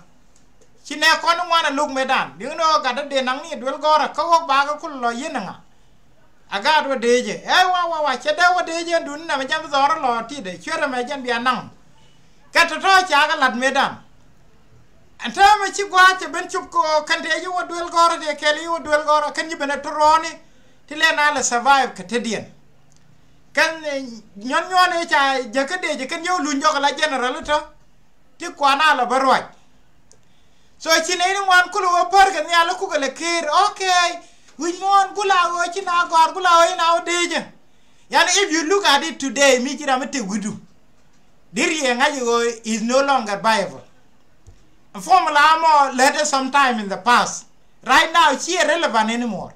Ci nɛ kɔn ŋuan ɛ lo̱k mëë da̱ŋ. Di̱ŋ ni ɣöö gat dee naŋ ni duel gɔ̱rä kä ɣɔ̱k bakɛ kul lɔ yi̱n ɛ ŋa. Ɛ gaat wä deecɛ. Ɛ wa wa wa cɛ dee wä deecɛ dun nɛmɛ jɛn bi dhɔr lɔ ti̱tdɛ. Cuɛrɛ mɛ jɛn bia naŋ. Kɛ tɔ̱tɔ̱ ca kɛ la̱t mëë da̱ŋ. Ɛn täämɛ ci gua̱a̱th cɛ ben cop kɛ ɣöö kɛn tëë ci wä duel gɔ̱rä tëë kɛl ci wä duel gɔ̱rä kɛn ci ben ɛ tɔrɔɔni. Ti lɛ na lɛ survive kɛ tetdiɛn. Kɛn, eh, nyuɔn nyuɔn ëë ca jäkä dee jɛ kɛn yio̱w luny jɔk ala general itɔ. Ti kuan a lɔ bä ruac. So ci nɛy ni ŋuan kulɛ wä pär kɛ nhial ikukɛ lɛ ker. Okay. Wi̱c muɔ̱ɔ̱n gula ɣöö ci na gɔ̱a̱r gula ɣöö ci na wä dee jɛ. Yani if you look at it today mi ci ram mi te wi̱du. Diri yɛ ŋa̱c ɣöö is no longer viable. Formula mɔ lät ɛ sometime in the past. Right now ci ɛ relevant anymore.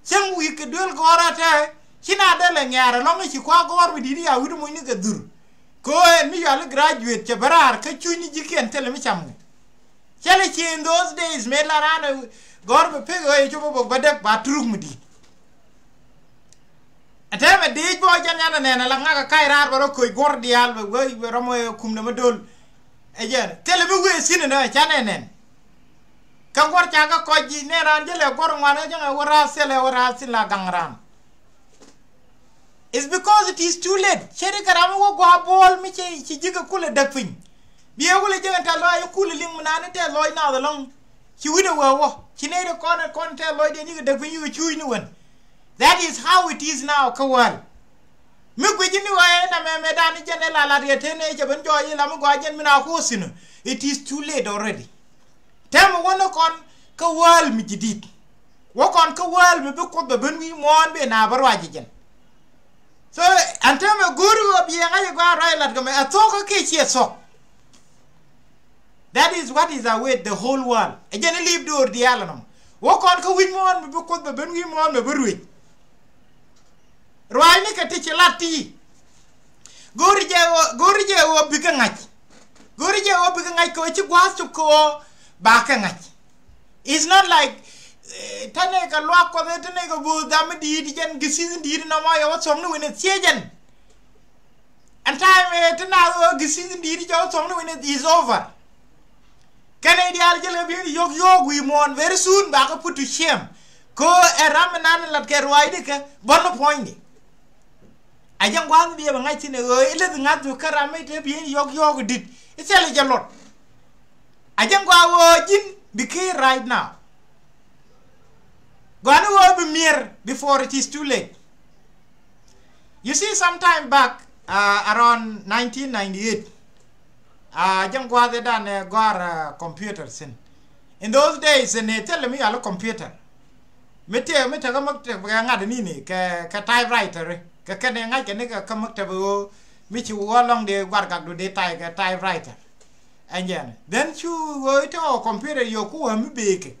Cäŋ wi̱i̱ kɛ duel gɔ̱rä tɛ ci na dee lɛ ŋɛ̈r ɛlɔ̱ŋ i̱ ci kua gɔ̱r mi di̱t i̱ a wi̱t mucni kɛ dhur. Kɛ ɣöö ɛn mi yuali graduate cɛ bä raar kä cucni ji̱kiɛn thilɛ mi cam ŋɛ. Cɛ lɛ ci in those days mëë la raan ɛ gɔ̱r bɛ pek ɣöö yɛ cop bä bä däk ba turuk mi di̱t. Ɛ tɛmɛ di̱i̱c bä ɔ jɛn yan ɛ nɛn ɛ la ŋak ɛ kac raar bä rɔ koc guɔ̱r diaal bɛ wee bɛ rɔm wee kum nɛ mä do̱l. Ɛ jɛn thilɛ mi wee thi̱n ɛnɔ ɛ canɛ nɛn. Kä guɔ̱r ca kä kɔc ji̱ nɛn raan jälɛ guɔ̱r ŋuan ɛ jɛn ɛ wä raar thilɛ wä raar thi̱n la gaŋ raan. It's because it is too late. Cɛ ri kɛ ram mi wä gua̱a̱ buɔl mi cɛ ci ji̱ kɛ kulɛ däk piny. Biɛ kulɛ ji̱ kɛ tɛth lɔc kulɛ liŋ mi naan ni tɛth lɔc naath ɛlɔ̱ŋ. Ci wi̱cdɛ wee wä ci nɛy ri kɔn kɔn tɛth lɔcdiɛn yikɛ däk piny yikɛ cuuc ni wen. That is how it is now kä wäl. Mi guic ni ɣöö ɛn amɛ mɛ dan i̱ jɛn ɛ la lat yɛ ten ɛ cɛ ben jɔɔc i̱ la mi gɔaa jɛn mi na kuɔth thi̱n. It is too late already. Tɛm wä ni kɔn kä wäl mi ji̱ di̱t. Wä kɔn kä wäl mi bi kuoth bɛ ben wi̱i̱ muɔ̱ɔ̱n bi na bä ruac i̱ jɛn. So ɛn tɛmɛ go̱o̱ri ɣöö bi yɛn ŋa̱c i̱ gɔaa ruac lat kɛ mɛ ɛ thuɔ̱k kä kiɛ ciɛ thuɔ̱k. That is what is await the whole world. Ɛ jɛn i̱ li̱i̱p do̱r diaal ɛnɔmɔ wä kɔn kä wi̱c muɔ̱ɔ̱n mi bi kuoth bɛ ben wi̱i̱ muɔ̱ɔ̱n mi bi ruëc. Ruaacni kɛ ti ci lat ti. Go̱o̱ri jɛ ɣöö, go̱o̱ri jɛ ɣöö bikɛ ŋa̱c. Go̱o̱ri jɛ ɣöö bikɛ ŋa̱c kɛ ɣöö ci gua̱a̱th cop kɛ ɣöö bakɛ ŋa̱c. It's not like, eh, tɛnɛ kɛ luak kuɔth tɛnɛ kɛ bo̱o̱th dam mi di̱i̱t jɛn githith in di̱i̱t in nɔmɔ yɛ wä thuɔ̱k ni wi̱n in thiec jɛn. Ɛn time, eh, ti na ɣöö githith in di̱i̱t jɛ wä thuɔ̱k ni wi̱n in is over. Kɛnɛ diaal jɛ lɛ bi̱i̱n yɔk yɔk wi̱i̱ muɔ̱ɔ̱n, very soon bakɛ put to shame. Kɛ ɣöö ɛ ram mi nan lat kɛ ruaacdi kɛ bä ni puɔ̱nyni. A jɛn gua̱a̱th mi biɛ bɛ ŋa̱c thi̱n ɛ ɣöö ilith ŋa̱th du kä ram mi te bi̱i̱n yɔk yɔk di̱t. Ithɛl jɛ luɔt. A jɛn gua̱a̱th ɣöö ji̱n bi ki̱i̱r right now. Gua̱a̱th ɣöö bi mi̱er before it is too late. You see, sometime back, uh, around nineteen ninety-eight, uh, jɛn gua̱a̱th ɛ dan ɛ gɔ̱a̱r, uh, computer thi̱n. In those days, ni thilɛ mi yal computer. Mi tëë mi tekɛ maktab kɛ ŋa̱t ni ni kɛ, kɛ typewriter. Kɛ kɛn ɛ ŋa̱c kɛ ni kɛ, kɛ maktab ɣöö mi ci wä lɔŋ dee gua̱r gak du dee type kɛ typewriter. Ɛn jɛn. Then cu ɣöö i̱ te ɣɔw computer yio̱w ku ɣöö mi beekɛ.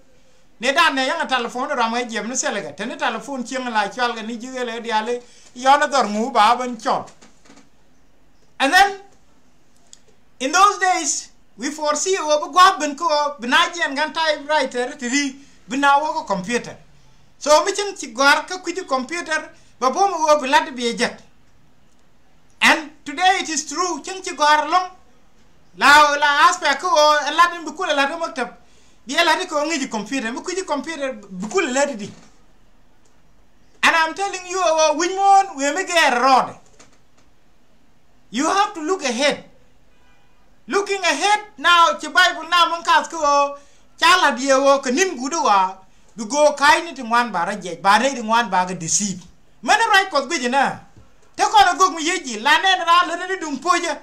Ni dan nɛ yäŋ ɛ telephone ram ɛ jiɛm ni thilɛ kɛ. Te ni telephone cieŋ la cual kɛ ni ji̱ ɣel ɛ diaal i̱ yɔn ɛ dhɔr ŋu ba ben cɔl. And then in those days we foresee ɣöö bi gua̱a̱p ben kä ɣöö bi na jiɛn kɛn typewriter ti ri bi na wä kä computer. So mi cieŋ ci gɔ̱a̱r kä kui̱ci computer bɛ buɔ̱m ɣöö bi lat bi ɛ jek. And today it is true, cieŋ ci gɔ̱a̱r ɛlɔ̱ŋ. La, la aspect kä ɣöö ɛ lat in bi kulɛ lat kä maktab. Bi ɛ lat in kɛ ɣöö ŋi̱ci computer, mi kui̱ci computer bi kulɛ lat in di. And I'm telling you, ɣöö wi̱c muɔ̱ɔ̱n wëë mi gɛɛr rɔɔdɛ. You have to look ahead. Looking ahead now, ci Bible now min kath kä ɣöö ca lat yɛ ɣöö kɛ ni̱n guut i̱ ɣɔaa bi go̱o̱k ka̱cni ti ŋuan ba rɔ jiɛc, ba nɛy ti ŋuan ba kɛ deceive. Mɛn ruac Kuɔth guic inɛ. Te kɔn a gök mi yec ji̱ la nɛn raa lät ni duŋ po̱cä.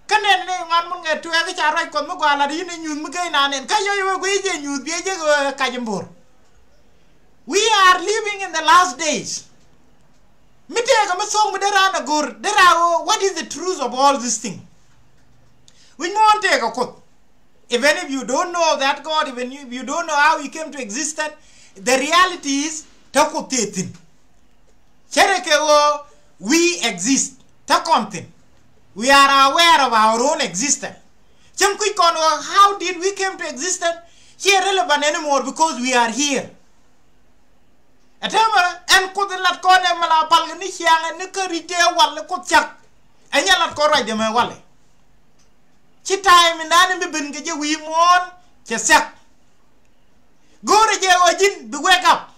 Kä nɛn ni ŋuan mun ŋɛ tuɛɛk i̱ ca ruac Kuɔth mi gɔaa lat i̱ ni nyuuth mi gey na nɛn. Kä yɔc wee guic jɛ nyuuth biɛ jek ɣöö kac in bo̱r. We are living in the last days. Mi tëëkɛ mi thok mi dee raan a go̱r dee raa ɣöö what is the truth of all this thing? Wi̱c muɔ̱ɔ̱n tëëkɛ Kuoth. Even if you don't know that God, even if you don't know how he came to existence, the reality is te Kuoth tëë thi̱n. Cärɛ kɛ ɣöö we exist, te kɔn thi̱n. We are aware of our own existence. Cäŋ kui̱c kɔn ɣöö how did we came to existence? Ciɛ relevant anymore because we are here. Ɛ täämɛ ɛn Kuoth in lat kɔn ɛ mɛ la pal kɛ ni ciaŋɛ ni kä ri̱c tëë wal ɛ Kuoth cak. Ɛ nyɛ lat kɔn ruacdɛ mɛ walɛ. Ci time in dan in bi ben kɛ jɛ wi̱i̱ muɔ̱ɔ̱n cɛ thiak. Go̱o̱rɛ jɛ ɣöö ji̱n bi wake up.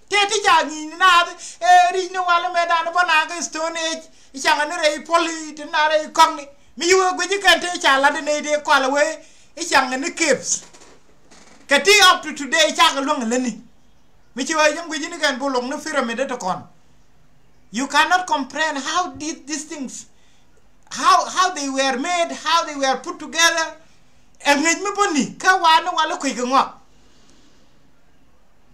Tëë ti ca ŋi̱i̱c ni naath ɛ ri̱c ni wal mɛ dan bä naath kä Stone Age. I̱ caŋɛ ni rɛy puɔl i̱ ti naath rɛy kɔ̱ŋni mi ci wee guic i̱ kɛn tëë ca lat in nɛy dee kɔal ɛ wee i̱ caŋɛ ni caves. Kɛ ti up to today cakɛ luäŋ ɛ lätni. Mi ci wee jɛn guic in kɛn bi luɔk ni pyramid ɛ ti kɔn. You cannot comprehend how did these things, how, how they were made, how they were put together. Ɛ ŋäc mi bäni kä wa ni wal i̱ kui̱ kɛ ŋɔak.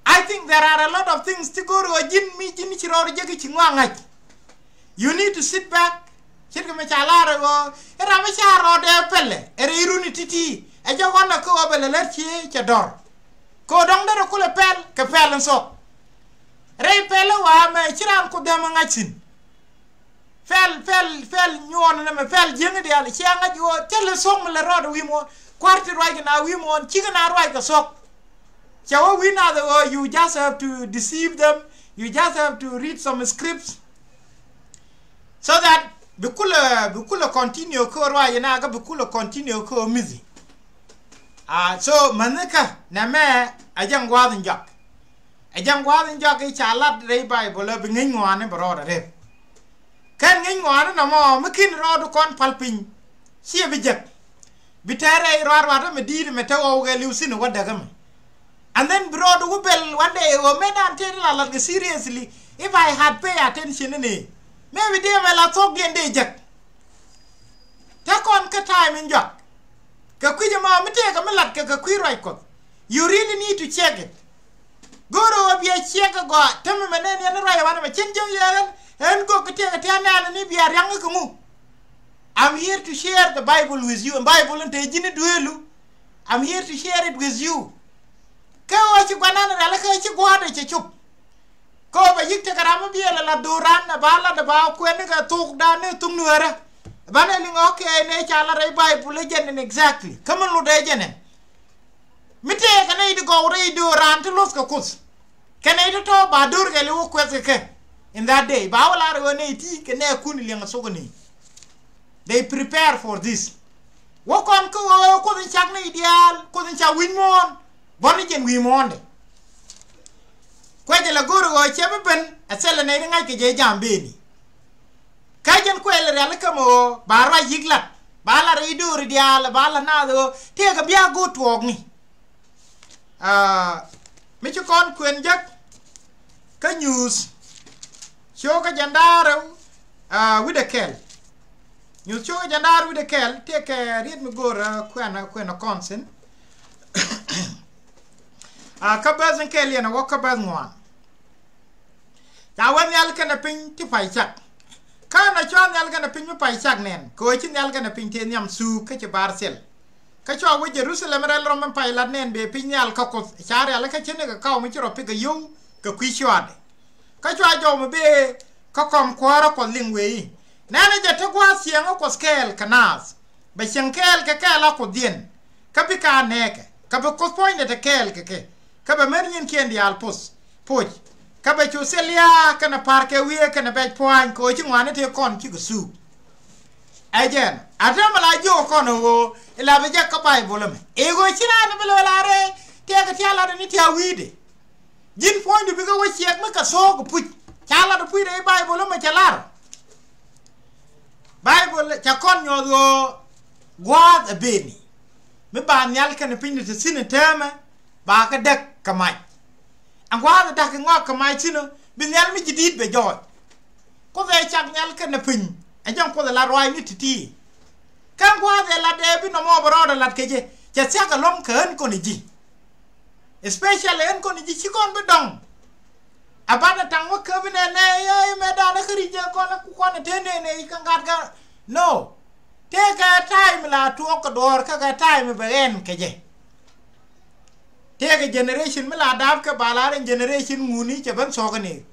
I think there are a lot of things ti go̱o̱r ɣöö ji̱n mi ji̱n ci rɔɔd jek i̱ ci ŋɔak ŋa̱c. You need to sit back. Ce̱tkɛ mi ca lar ɛ ɣöö i̱ ram mi ca rɔɔdɛ pɛlɛ ɛ rɛy runi ti̱ti̱ ɛ jɛ ɣɔn ɛ kä ɣöö bɛ lɛ lät ci cɛ dɔ̱r. Kɛ ɣöö dɔ̱ŋ derɛ kulɛ pɛl kɛ pɛl in thok. Rɛy pɛl i̱ wa̱a̱ mɛ ci raan Kuoth däm ɛ ŋa̱c thi̱n. Pɛl, pɛl, pɛl nyuɔɔn nɛmɛ, pɛl jiäŋ diaal, ciɛ ŋa̱c ɣöö thilɛ thok mi lɛ rɔɔdɛ wi̱i̱ muɔ̱ɔ̱n. Kua̱r ti ruac kɛ na wi̱i̱ muɔ̱ɔ̱n, cikɛ na ruac kɛ thok. Cɛ wä wi̱i̱ nath ɣöö you just have to deceive them, you just have to read some scripts. So that bi kulɛ, bi kulɛ continue kä ruac ina kä bi kulɛ continue kä mithi. Ah, so mäni kä nɛmɛ a jɛn gua̱a̱th in jɔak. A jɛn gua̱a̱th in jɔak i̱ ca lat rɛy Bible ɛ bi ŋäc ŋɔaani bɛ rɔɔdɛ rep. Kɛn ŋäc ŋɔaani nɔmɔ mi kin rɔɔdu kɔn pal piny. Ciɛ bi jek. Bi tɛɛr rɛy ruaruatä mi di̱i̱t mɛ te ɣɔw kɛ li̱w thi̱n ɛ wä däkä mɛ. And then bi rɔɔdu wä bel one day ɣöö mëë dan tëë ti la lat kɛ seriously, if I had pay attention ni, maybe dee mɛ la thok diɛn dee jek. Te kɔn kä time in jɔak. Kɛ kui̱c ɛmɔ mi tëëkɛ mi lat kɛ kɛ kui̱ ruac Kuɔth. You really need to check it. Go̱o̱rɛ ɣöö biɛ ciek kɛ gɔaa tämɛ mɛ nɛn yɛn ruac ɛ wanɛ mɛ cin jiök yɛ ɣän ɣän gök kɛ tëëkɛ tia̱a̱n nɛɛnɛ ni bia ria̱ŋ kɛ ŋu. I'm here to share the Bible with you. And Bible in te ji̱n i̱ dueelu. I'm here to share it with you. Kä ɣöö ci gua̱nan rial kä ci gua̱a̱dɛ cɛ cop. Kä ɣöö bɛ yi̱k tekɛ ram mi biɛl ɛ la do̱ran ɛ ba lat ɛ ba kuɛn ni kɛ thokdan ni thuk nuäärä. Ɛ banɛ liŋ ɛ ɣöö kɛ nɛ ca lat rɛy Bible ɛ jɛn ɛn exactly. Kä mi lotdɛ jɛn ɛn. Mi tëëkɛ nɛy ti gɔw rɛy do̱ran ti luɔ̱th kɛ Kuoth. Kɛ nɛy ti tɔ̱ ba do̱r kɛ li̱w kuɛth kɛ kɛ. In that day ba wä lar ɛ ɣöö nɛy ti kɛ nɛɛkun liɛŋ ɛ thok ɛ ni. They prepare for this. Wä kɔn kä ɣöö Kuoth in cak ni diaal, Kuoth in cak wi̱c muɔ̱ɔ̱n, bɔn ni jɛn wi̱i̱ muɔ̱ɔ̱ndɛ. Kuɛ jɛ la go̱o̱r ɣöö cɛ bi ben ɛ thilɛ nɛy ti ŋa̱c kɛ jɛ jam beni. Kä jɛn kuɛl rialikä mɛ ɣöö ba ruac yi̱k lat, ba lat i̱ do̱ri diaal, ba lat naath ɣöö tëëkɛ bia go̱o̱r tuɔɔkni. Aa, mi ci kɔn kuën jek kä Nyuuth cio̱kä jɛn da̱ŋ rɛw, aa, wi̱cdɛ kɛl. Nyuuth cio̱kä jɛn da̱ŋ rɛw wi̱cdɛ kɛl, tëëkɛ riet mi go̱o̱rä kuɛn, kuɛn kɔn thi̱n. Aa, kä bäth in kɛl yɛn a wä kä bäth ŋuan. Ca wä nhial kɛnɛ piny ti pay cak. Kä na cua nhial kɛnɛ piny mi pay cak nɛn, kɛ ɣöö ci nhial kɛnɛ piny tëë nhiam thuuk kä ci bar thil. Kä cua wä Jerusalem rɛl rɔm in pay lat nɛn bee piny nhial kä Kuoth, ca rialikä ce̱tnikɛ kaw mi ci rɔ pikɛ yio̱w kɛ kui̱ cuaadɛ. Kä cua jɔw mi bee kä kɔm kuäärä Kuɔth liŋ wee i̱, nɛnɛ jɛ te gua̱a̱th cieŋä Kuɔth kɛɛl kɛ naath. Bɛ cieŋ kɛɛl kɛ kɛɛl a Kuothdiɛn, kä bikɛ a nɛɛkɛ, kä bi Kuoth puɔ̱nydɛ te kɛɛl kɛ kɛ, kä bɛ mär nyinkiɛn diaal poth, poc, kä bɛ cu thil lia̱a̱ kɛnɛ pa̱r kɛ wiee kɛnɛ bɛc pua̱a̱ny kɛ ɣöö ci ŋɔaani tëë kɔn cikɛ thuuk. Ɛ jɛn a täämɛ la jiök kɔn ɛ ɣöö ila bi jɛ kä Baibol ɛmɛ ɛ ɣöö ci raan bi lo̱l a rɛy tëëkɛ tia̱a̱ latdɛ ni tia̱a̱ wi̱i̱dɛ. Ji̱n puɔ̱nydu bikɛ wä ciɛk mi kɛ tho̱o̱k ɛ puc ca lat ɛ puc rɛy Baibol ɛmɛ cɛ lar. Baibol ca kɔn nyuɔth ɣöö gua̱a̱th ɛ beni mi ba nhial kɛnɛ piny ni te thi̱n ɛ täämɛ ba kɛ däk kɛ mac. Ɛn gua̱a̱th ɛ da̱k kɛ ŋɔak kɛ mac thi̱n ɔ bi nhial mi ji̱ di̱i̱t bɛ jɔɔc. Kuoth ɛ cak nhial kɛnɛ piny ɛ jɛn Kuoth ɛ la ruaacni ti̱ti̱. Kä ɛn gua̱a̱th ɛ lat ɛ bi nɔmɔ bɛ rɔɔdɛ lat kɛ jɛ cɛ thia̱k ɛlɔ̱ŋ kɛ ɣän kɔn ɛ ji̱. Especially ɣän kɔn ɛ ji̱ ci kɔn bi dɔ̱ŋ. A banɛ taŋ wä käp inɛ nɛ yɛ imɛ danɛ kä ri̱c jɛ kɔn ku kɔn ɛ te nɛ nɛ i̱ kä ŋa̱t kä. No. Tëëkɛ time la tuɔɔk kɛ duɔ̱ɔ̱r kä kɛ time bɛ ɛn kɛ jɛ. Tëëkɛ generation mi la dap kɛ ba la rin generation ŋuni cɛ ben thuɔ̱k ni.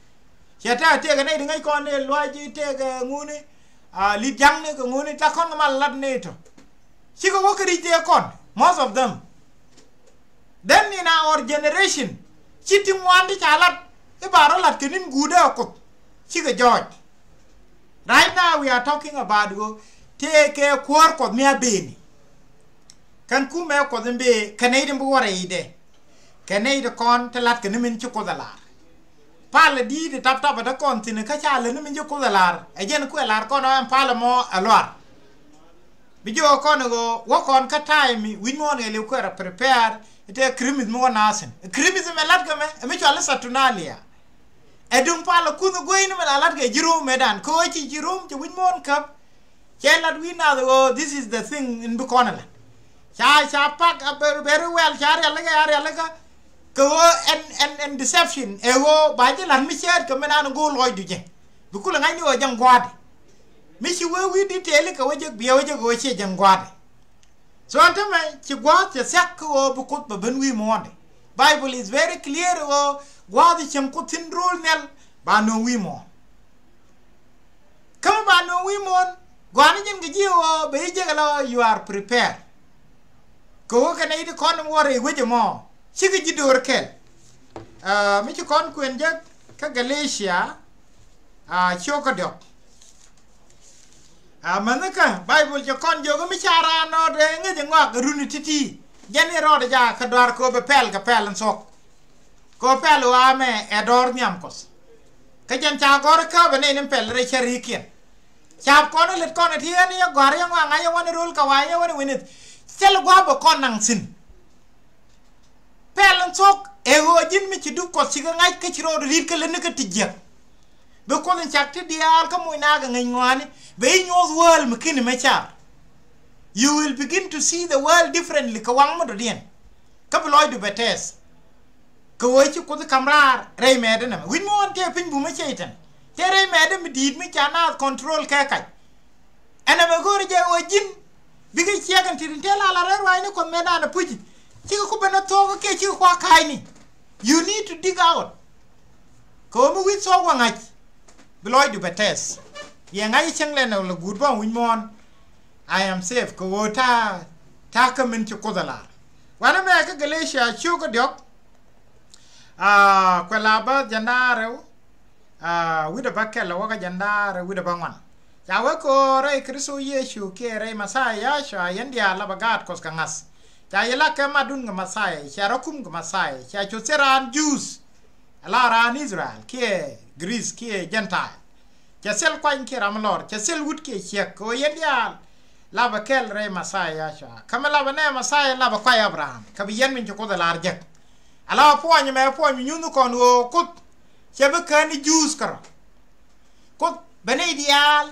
Cɛ tɛk tëëkɛ nɛy ti ŋäc kɔn ni luac ji̱ tëëkɛ ŋuni. A li̱t ja̱ŋni kɛ ŋuni ta kɔn kɛ mal lat ni tɔ. Cikɛ wä kä ri̱c tëë kɔn most of them. Then in our generation ci ti ŋuan ti ca lat i̱ ba rɔ lat kɛ ni̱n guutdä ɛ Kuoth. Cikɛ jɔɔc. Right now we are talking about ɣöö tëëkɛ kuäär Kuɔth mi a beni. Kɛn kumɛ Kuɔth in bee kɛ nɛy tin bi wä rɛydɛ. Kɛ nɛy ti kɔn ti la̱tkɛ ni min ci Kuoth a lar. Palä di̱i̱t ti tap tap a te kɔn thi̱n kä ca lät ni min ci Kuoth a lar ɛ jɛn kuɛ lar kɔn ɔ ɛn palä mɔ ɛ luar. Bi jiök kɔn ɣöö wä kɔn kä time wi̱c muɔ̱ɔ̱n ɣɛl i̱ kuɛ rɔ prepare. Ite Christmas mi wä naath thi̱n Christmas mɛ la̱tkɛ mɛ ɛ mi cual i̱ Saturnalia. Ɛ duŋ palä kuth gueyni mɛ la la̱tkɛ ji̱ Rom mëëdan kɛ ɣöö ci ji̱ Rom cɛ wi̱c muɔ̱ɔ̱n käp. Cɛ lat wi̱i̱ naath ɣöö this is the thing in bi kɔn ɛ la̱t. Ca ca pak a very, very well ca rialikä a rialikä. Kɛ ɣöö ɛn ɛn ɛn deception ɛ ɣöö ba ji̱ la̱t mi cäätkɛ mëëdan go̱o̱r lɔcdu jɛ. Bi kulɛ ŋa̱cni ɣöö jɛn gua̱a̱thdɛ. Mi ci wee wi̱i̱ detail kɛ wä jek biɛ wä jek ɣöö ciɛ jɛn gua̱a̱thdɛ. So ɛn tämɛ ci gua̱a̱th cɛ thia̱k kä ɣöö bi Kuoth bɛ ben wi̱i̱ muɔ̱ɔ̱ndɛ. Bible is very clear ɣöö gua̱a̱th cieŋ Kuoth thi̱n ro̱o̱l nhial ba nööŋ wi̱i̱ muɔ̱ɔ̱n. Kä mi ba nööŋ wi̱i̱ muɔ̱ɔ̱n gɔaa ni ji̱n kɛ ji̱ ɣöö bɛ ji̱ jek ala ɣöö you are prepared. Kɛ ɣöö kɛnɛ i̱ ti kɔn in wä rɛy wec ɛmɔ cikɛ ji̱ do̱r kɛl. Aa, mi ci kɔn kuën jek kä Galatia, aa, cio̱k kä diɔ̱k. Aa, mäni kä Baibol cɛ kɔn jiök mi ca raan nɔɔt ɛ ŋäc ɛ ŋɔak runi ti̱ti̱. Jɛn i̱ rɔɔdɛ jakä duaar kɛ ɣöö bɛ pɛl kɛ pɛl in thuɔ̱k. Kɛ ɣöö pɛl ɣɔaa mɛ ɛ dɔɔr nhiam Kuɔth. Kä jɛn ca gɔ̱r i̱ käp ɛ nɛy ni pɛl rɛy cärikiɛn. Ca̱p kɔn i̱ lät kɔn iti ɛn i̱ yɛ gɔ̱a̱r yɛ ŋɔak ŋa̱c yɛ wän i̱ ro̱l kɛ wa̱a̱ yɛ wän i̱ wi̱nith. Thil gua̱a̱p ɛ kɔn naŋ thi̱n. Pɛl in thuɔ̱k ɛ ɣöö ji̱n mi ci duk Kuɔth cikɛ ŋa̱c kä ci rɔɔdu ri̱t kä lätni kä ti jiäk. Bi Kuoth in cak ti diaal kä muc naak ɛ ŋäc ŋɔaani bɛ i̱ nyuɔ̱th world mi ki̱n imɛ car. You will begin to see the world differently kɛ waŋ mi dɔ̱diɛn. Kä bi lɔcdu bɛ tɛth. Kɛ ɣöö ci Kuoth i̱ ka̱m raar rɛy mɛɛtdä nɛmɛ wi̱c mi ɣɔn tëë piny bumä Cɛy-tan. Tëë rɛy mɛɛtdä mi di̱i̱t mi ca naath control kɛ kac. Ɛn ɛmɛ go̱o̱rä jɛ ɣöö ji̱n bikɛ ciɛk ɛn ti̱ti̱ tëë la la rɛy ruaacni Kuɔth mëëdan ɛ puc. Cikɛ ku ben ɛ thuɔ̱k kä kiɛ cikɛ kua ka̱a̱cni. You need to dig out. Kɛ ɣöö mi wi̱c thuɔ̱k wä ŋa̱c bi lɔcdu bɛ tɛth. Yɛ ŋa̱c i̱ cäŋ lɛn ɛ la guut bä wi̱c muɔ̱ɔ̱n. I am safe kɛ ɣöö ta̱a̱ ta̱a̱ kä min ci Kuoth ɛ lar. Wanɛ mɛ kä Galatia cio̱k kä diɔ̱k. Aa, kuɛ la bä jɛn da̱ŋ rɛw. Aa, wi̱cdɛ bä kɛl ɛ wä kä jɛn da̱ŋ rɛw wi̱cdɛ bä ŋuan. Ca wee ko̱o̱r rɛy Kritho Yecu kiɛ rɛy Mɛthia Yacua, yɛn diaal lapɛ gaat Kuɔth kɛ ŋa̱th. Ca yɛ lak kɛ matdun kɛ Mɛthia, cia rɔ kum kɛ Mɛthia, cia cu thil raan Juudh, ala raan Ithɛrɛl kiɛ Giriith kiɛ Jɛntail. Cɛ thil kuany kiɛ ram mi lɔr, cɛ thil wut kiɛ ciek, kɛ ɣöö yɛn diaal lapɛ kɛl rɛy Mɛthia Yacua. Kä mi lapɛ nɛy Mɛthia, lapɛ kuay Abraham, kä bi yɛn min ci Kuoth ɛ lar jek. Ala puɔ̱ny mɛ, puɔ̱ny mi nyuthni kɔn ɣöö Kuoth cɛ bi kän ni Juudh kärɔ̱. Kuoth bɛ nɛy diaal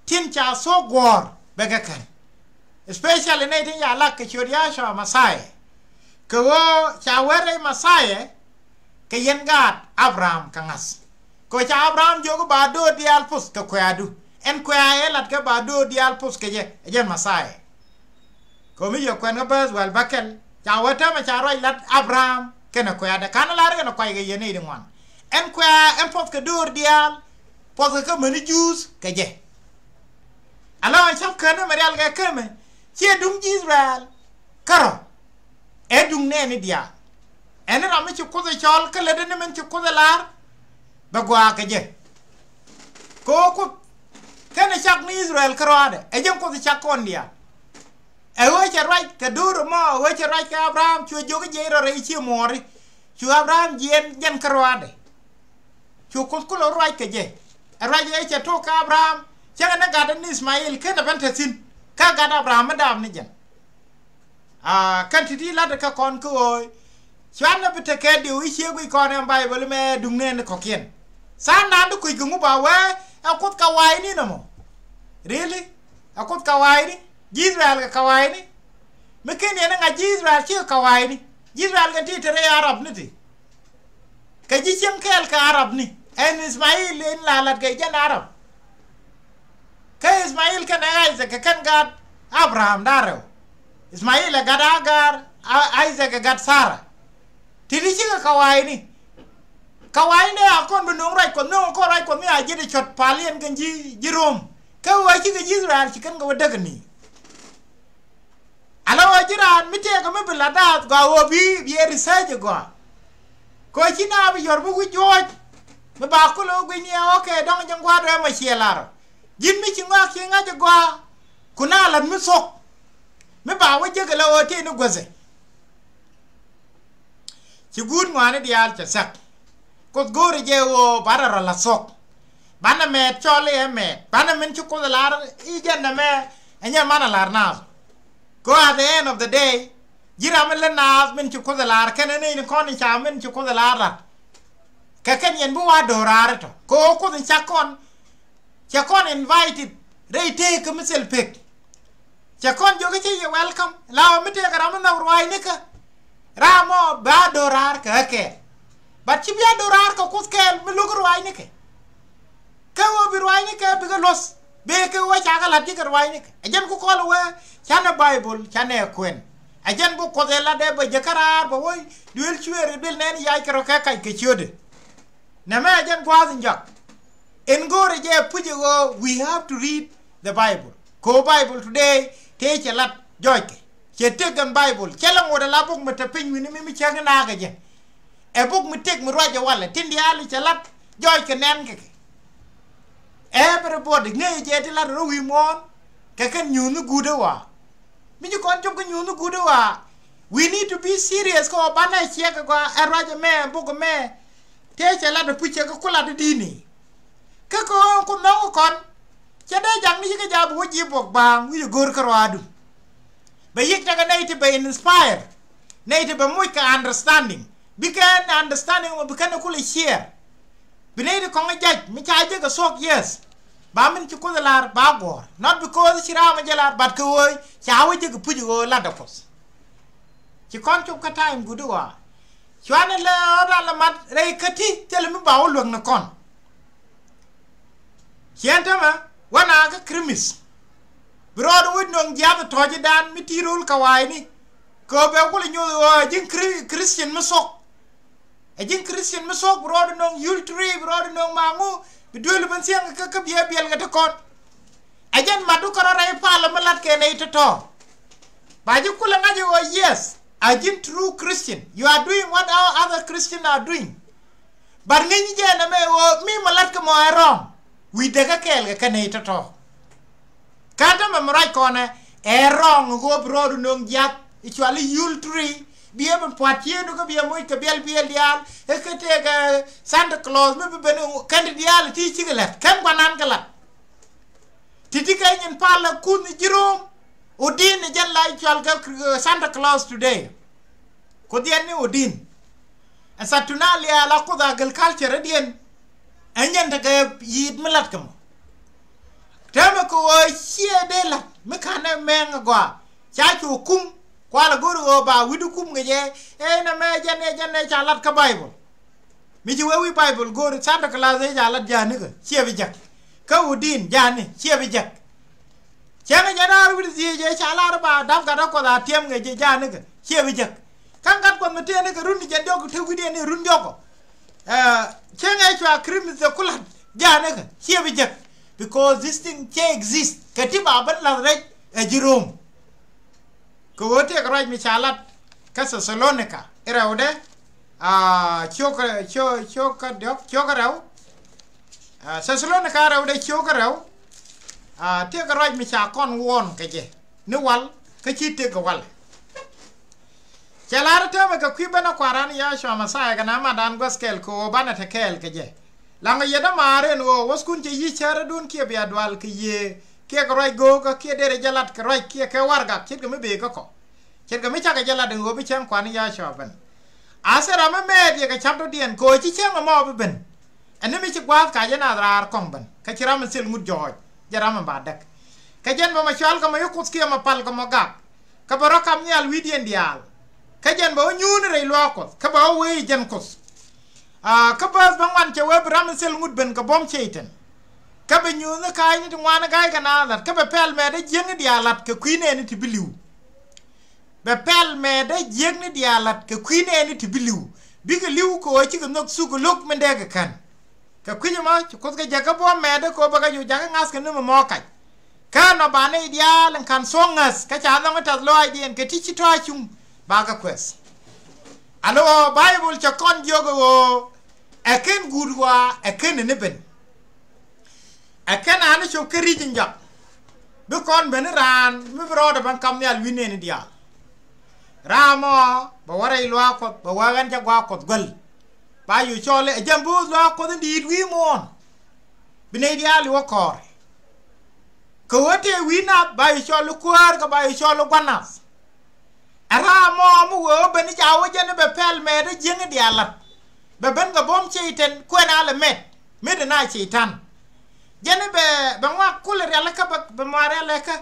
tin ca thuɔ̱k guɔ̱ɔ̱r bɛ kɛ kän. Especially nɛy tin ca lak kɛ ciöt Yacua Mɛthia. Kɛ ɣöö ca wee rɛy Mɛthia kɛ yɛn gaat Abraham kɛ ŋa̱th. Kɛ ɣöö ca Abraham jiök i̱ ba döör diaal poth kɛ kuɛ̈ɛ̈du. Ɛn kuɛ̈ɛ̈ ëë lat kɛ ba döör diaal poth kɛ jɛ, ɛ jɛn Mɛthia. Kɛ ɣöö mi yɛ kuɛn kä bääth wäl bäkɛl, ca wee täämɛ ca ruac lat Abraham kɛnɛ kuɛ̈ɛ̈dɛ. Ka̱n lar kɛnɛ kuay kɛ yɛn nɛy ti ŋuan. Ɛn kuɛ̈ɛ̈ ɛn puɔth kɛ döör diaal, puɔth kɛ kä mäni Juudh kɛ jɛ. Ala ɣän ca̱p känä mɛ rial kɛ kemɛ, ciɛ duŋ ji̱ Ithɛrɛl kärɔ̱, ɛ duŋ nɛɛni diaal. Ɛn ram mi ci Kuoth ɛ cɔl kä lätdɛ ni min ci Kuoth ɛ lar, bɛ gɔaa kɛ jɛ. Kɛ ɣöö Kuoth /kenɛ cak ni Ithɛrɛl kärɔaadɛ, ɛ jɛn Kuoth cak kɔn diaal. Ɛ ɣöö cɛ ruac kɛ döör ɛmɔ, ɛ ɣöö cɛ ruac kɛ Abraham, cuɛ jiök i̱ jiɛc rɔ rɛy cië muɔɔri. Cu Abraham jiɛɛn jɛn kärɔaadɛ. Cu Kuoth kulɛ ruac kɛ jɛ. Ɛ ruac ëë cɛ tok kɛ Abraham, cäŋɛ ni gatdɛ ni Ithmael /kenɛ ben te thi̱n, kä gat Abraham mi daap ni jɛn. Aa, kɛn ti̱ti̱ la̱tdɛ kɛ kɔn kä ɣöö cuanɛ bi tekɛ diw i̱ cie guic kɔn ɛn Baibol mɛ duŋ nɛɛni kɔ̱kiɛn. Tha̱a̱ŋdan di kui̱c kɛ ŋu ba wee ɛ Kuoth kawaayni nɔmɔ. Really? Ɛ Kuoth kawaayni? Ji̱ Ithɛrɛl kɛ kawaayni? Mi /ken yɛn i̱ ŋa̱c ji̱ Ithɛrɛl cikɛ kawaayni. Ji̱ Ithɛrɛl kɛn ti te rɛy Arabni ti. Kɛ ji̱ cieŋ kɛɛl kɛ Arabni. Ɛn Ithmael in la lat kɛ jɛn Arab. Kä Ithmael kɛnɛ Isaac kɛ kɛn gat Abraham da̱ŋ rɛw. Ithmael ɛ gat Agar, A-, Isaac ɛ gat Sara. Ti̱ti̱ cikɛ kawaayni. Kawaayni a kɔn bi nööŋ ruac Kuɔth, nööŋ kɔn ruac Kuɔth mi a ji̱n ɛ cuɔ̱t paliɛn kɛn ji̱, ji̱ Rom. Kä ɣöö cikɛ ji̱ Ithɛrɛl ci kɛn kɛ wä däk ni. Ala ɣöö ji̱ raan mi tëëkɛ mi bi la daath gɔaa ɣöö bi, bi ɛ research gɔaa. Kɛ ɣöö ci naath bi yɔ̱r bi wi̱c juɔ̱ɔ̱c. Mi ba kulɛ wä gui̱cni ɛ, okay, dɔ̱ŋ ji̱n gua̱a̱r dɔ̱ŋ ɛmɔ ciɛ lar ɔ. Ji̱n mi ci ŋɔak ci ŋa̱c ɛ gɔaa. Ku na lat mi thuɔ̱k. Mi ba wä jek ala ɣöö tëë ni guäthɛ. Ci guut ŋɔaani diaal cɛ thia̱k. Kuoth go̱o̱ri jɛ ɣöö banɛ rɔ la̱th thuɔ̱k. Banɛ mɛɛt cɔl i̱ ɛ mɛɛt. Banɛ min ci Kuoth ɛ lar i̱ jɛn nɛmɛ ɛ nyɛ manɛ lar naath. Kɛ ɣöö at the end of the day, ji̱ ram mi lät naath min ci Kuoth ɛ lar kɛnɛ nɛy ni kɔn in ca min ci Kuoth ɛ lar la̱t. Kɛ kɛn yɛn bi wa do̱raar itɔ. Kɛ ɣöö Kuoth in cak kɔn, cɛ kɔn invited rɛy tëëk kä mi thil pek. Cɛ kɔn jiök i̱ cä yɛ welcome. La ɣöö mi tëëkɛ ram mi nhɔk ruaacnikä, ram mɔ bɛ a do̱raar kɛ ɣä kɛɛl. But /ci bi a do̱raar kɛ Kuoth kɛɛl mi lo̱k ruaacnikɛ. Kä ɣöö bi ruaacnikɛ bikɛ luɔ̱th, bee kɛ ɣöö ca kɛ la̱t ji̱ kɛ ruaacnikɛ. Ɛ jɛn ku kɔl wee canɛ Baibol, canɛ kuɛn. Ɛ jɛn bi Kuoth ɛ latdɛ bɛ jɛ kä raar bɛ wä duël cuëër kɛ duël nɛɛni yac kɛ rɔ kɛ kac kɛ ciötdɛ. Nɛmɛ ɛ jɛn gua̱a̱th in jɔak. In go̱o̱rɛ jɛ puc ɛ ɣöö we have to read the Bible. Kɛ ɣöö Bible today tëë cɛ lat jɔɔckɛ. Cɛ tëk ɛn Bible. Cɛ lɛ ŋot ala bok mi te piny wi̱ni mi, mi cäŋ in naakɛ jɛ. Ɛ bok mi tëk mi ruacɛ walɛ. Tin diaal cɛ lat jɔɔckɛ nɛn kɛ kɛ. Everybody ŋäcɛ jɛ ti lat rɔ wi̱i̱ muɔ̱ɔ̱n. Kɛ kɛn nyuuthni guut ɛ ɣɔaa. Mi ci kɔn cop kä nyuuthni guut ɛ ɣɔaa. We need to be serious kɛ ɣöö banɛ ciɛk ɛ gɔaa ɛ ruac ɛmɛ bok ɛmɛ. Tëë cɛ lat ɛ puc cɛ kɛ ku lat ɛ di̱i̱ni. Kä kɛ ɣöö ku nhɔk kɔn. Cɛ dee jaŋni ci kɛ jaak bi wä ji̱ buɔk baaŋ wi̱cɛ go̱r kä ruaadu. Bɛ yiëk tekɛ nɛy ti bɛ inspire. Nɛy ti bɛ moc kɛ understanding. Bikɛ understanding mɔ bi kɛn ɛ kulɛ share. Bi nɛy ti kɔŋ ɛ judge mi ca jek ɛ thuɔ̱k, yes. Ba min ci Kuoth ɛ lar ba guɔ̱ɔ̱r. Not because ci ram ɛ jɛ lar, but kɛ ɣöö ca wä jek ɛ puc ɣöö latdɛ Kuɔth. Ci kɔn cop kä time guut i̱ ɣɔaa. Cuanɛ lɛ ɣän ran lɛ mat rɛy kä ti thilɛ mi ba wä luäk ni kɔn. Ciɛn tämɛ wä naath kä Krimith. Bi rɔɔdɛ wä nöŋ jiath tɔ̱ɔ̱cdan mi ti röl kawaayni. Kɛ ɣöö bɛ kulɛ nyoth ɣöö ɛ ji̱n Kri-, Christian mi thuɔ̱k. Ɛ ji̱n Christian mi thuɔ̱k bi rɔɔdɛ nöŋ yul turi, bi rɔɔdɛ nöŋ maŋu, bi duël ben thiäŋ kä, kä biɛ biɛl kɛ ti kɔn. Ɛ jɛn matdu kärɔ̱ rɛy palä mi latkɛ nɛy tɔ̱tɔ̱. Ba ji̱ kulɛ ŋa̱c ɛ ɣöö yes, a ji̱n true Christian. You are doing what our other Christian are doing. But ŋi̱ny jɛ nɛmɛ ɣöö mi mi latkɛ mɔ ɛ wrong. Wi̱i̱dɛ kɛ kɛɛl kɛ kɛ nɛy tɔ̱tɔ̱. Kä tämɛ mi ruac kɔnɛ ɛ wrong, ɣöö bi rɔɔdu nöŋ jiath i̱ cuali yul tree, bi ɛ bi pua̱t ciëëŋdu kä bi ɛ moc kɛ biɛl biɛl diaal. Ɛ kä tëëkɛ Santa Claus mi bi ben kɛn ti diaal ti cikɛ lät, kɛn guanan kɛ lat. Ti̱ti̱ kɛ nyin pal la kunh ji̱ Rom, Odin ɛ jɛn la i̱ cual kɛ Santa Claus today. Kuoth yɛn ni Odin. Ɛ Saturnalia la kuoth agriculture diɛn. Ɛ nyɛn tekɛ yi̱i̱t mi lat kɛ mɔ. Täämɛ kɛ ɣöö ciɛ dee lat mi ka̱n ɛ mɛŋ ɛ gɔaa. Ca cu kum kualɛ go̱r ɣöö ba wi̱cdu kum kɛ jɛ. Ɛ nɛmɛ jɛn ɛ jɛn ɛ ca lat kä Bible. Mi ci wee wi̱i̱ Bible go̱o̱ri Santa Claus ëë ca lat ja̱a̱nikä ciɛ bi jek. Kä Odin ja̱a̱ni ciɛ bi jek. Cäŋ ɛ jɛn raar wi̱cdɛ dhieec ëë ca lar ba dap gat ɛ kuɔth a tiɛm ŋäc jɛ ja̱a̱nikä ciɛ bi jek. Kä gat kuɔth mi tëëni kɛ run ni jɛn diɔk te wi̱cdiɛn ni run diɔkɔ. Cäŋ ɛ cua Christmas ɛ ku lat ja̱a̱nikä ciɛ bi jek. Because this thing cɛ exist kɛ ti ba ben lath rɛc ɛ ji̱ Rom. Kɛ ɣöö tëëkɛ ruac mi ca lat kä Thessalonica i̱ rɛwdɛ, a, ciökä, ciö, ciökä diɔ̱k, ciökä rɛw. A, Thessalonica rɛwdɛ ciökä rɛw. A, tëëkɛ ruac mi ca kɔn wuɔ̱ɔ̱n kɛ jɛ ni wal kä ci tëëkɛ wal. Cɛ lar täämɛ kɛ kui̱ ben a Kua̱ran Yacua Mɛthia kɛ nɛy mandan gua̱th kɛl kɛ ɣöö banɛ te kɛɛl kɛ jɛ. Laŋ yɛ dämaar ɛn ɣöö wäthkun cɛ yi̱ cärädun kiɛ bia dual kɛ Yiëë kiɛ kɛ ruac go̱o̱kä kiɛ derɛ jɛ lat kɛ ruac kiɛ kɛ warɛgak ce̱tkɛ mi bëë kä kɔ. Ce̱tkɛ mi cakɛ jɛ lat ɛn ɣöö bi cäŋ Kua̱ran Yacua ben. A thil ram mi mɛɛt yɛ kɛ ca̱p dɔ̱diɛn kɛ ɣöö ci cäŋ ɛmɔ bi ben. Ɛn ni mi ci gua̱a̱th ka jɛ naath raar kɔŋ ben kä ci ram mi thil ŋut jɔɔc jɛ ram mi ba däk. Kä jɛn bä mɔ cɔal kɛ mɔ i̱ Kuoth kiɛ mɔ pal kɛ mɔ gak. Kä bɛ rɔ kap nhial wi̱i̱diɛn diaal. Kä jɛn bɛ wä nyuuni rɛy luaak Kuɔth kä bɛ wä wee i̱ jɛn Kuoth. A, kä bääth bä ŋuan cɛ wee bi ram in thil ŋut ben kɛ buɔ̱m Cɛy-tan. Kä bɛ nyuuni ka̱a̱cni ti ŋuan i̱ ga̱a̱c kɛ naath la̱t kä bɛ pɛl mɛɛt dee jiäkni diaal la̱t kɛ kui̱ nɛɛni ti bi li̱w. Bɛ pɛl mɛɛt dee jiäkni diaal la̱t kɛ kui̱ nɛɛni ti bi li̱w. Bikɛ li̱w kɛ ɣöö cikɛ nhök thuk kɛ lo̱k min dee kɛ kän. Kɛ kui̱c ɛmɔ ci Kuoth kɛ jäkä buɔ̱m mɛɛt dee kɛ ɣöö bɛ kɛ cu jakä ŋa̱th kɛ ni mɛ mɔ kac. Kä nɔ ba nɛy diaal in ka̱n thuɔ̱k ŋäth kä ca nhɔk in tɛth lɔaacdiɛn kɛ ti ci tɔ̱ a cuŋ ba kɛ kuɛth. Alɔ Baibol cɛ kɔn jiök ɛ ɣöö ɛ ken guut ɣɔaa ɛ ken ni ben. Ɛ ken an cop kä ri̱c in jɔak bi kɔn ben i̱ raan mi bi rɔɔdɛ ben kap nhial wi̱n nɛɛni diaal. Ram ɔ bɛ wä rɛy luaak Kuɔth bɛ wä ɣän cɛ gua̱a̱k Kuɔth guäl. Ba yu cɔl ɛ jɛn bo̱o̱th luaak Kuɔth in di̱i̱t wi̱i̱ muɔ̱ɔ̱n. Bi nɛy diaal i̱ wä kɔɔr. Kɛ ɣöö tëë wi̱i̱ nath ba yu cɔl i̱ kuäär kɛ ba yu cɔl i̱ gua̱n nath. Ɛ ram mɔ mi wee wä ben i̱ ca wä jɛn i̱ bɛ pɛl mɛɛt i̱ jiäkni diaal la̱t. Bɛ ben kɛ buɔ̱m Cɛy-tan kuɛn a lɛ mɛt. Mɛt in a Cɛy-tan. Jɛn i̱ bɛ, bɛ ŋuak kulɛ rialikä bɛ, bɛ muaar rialikä.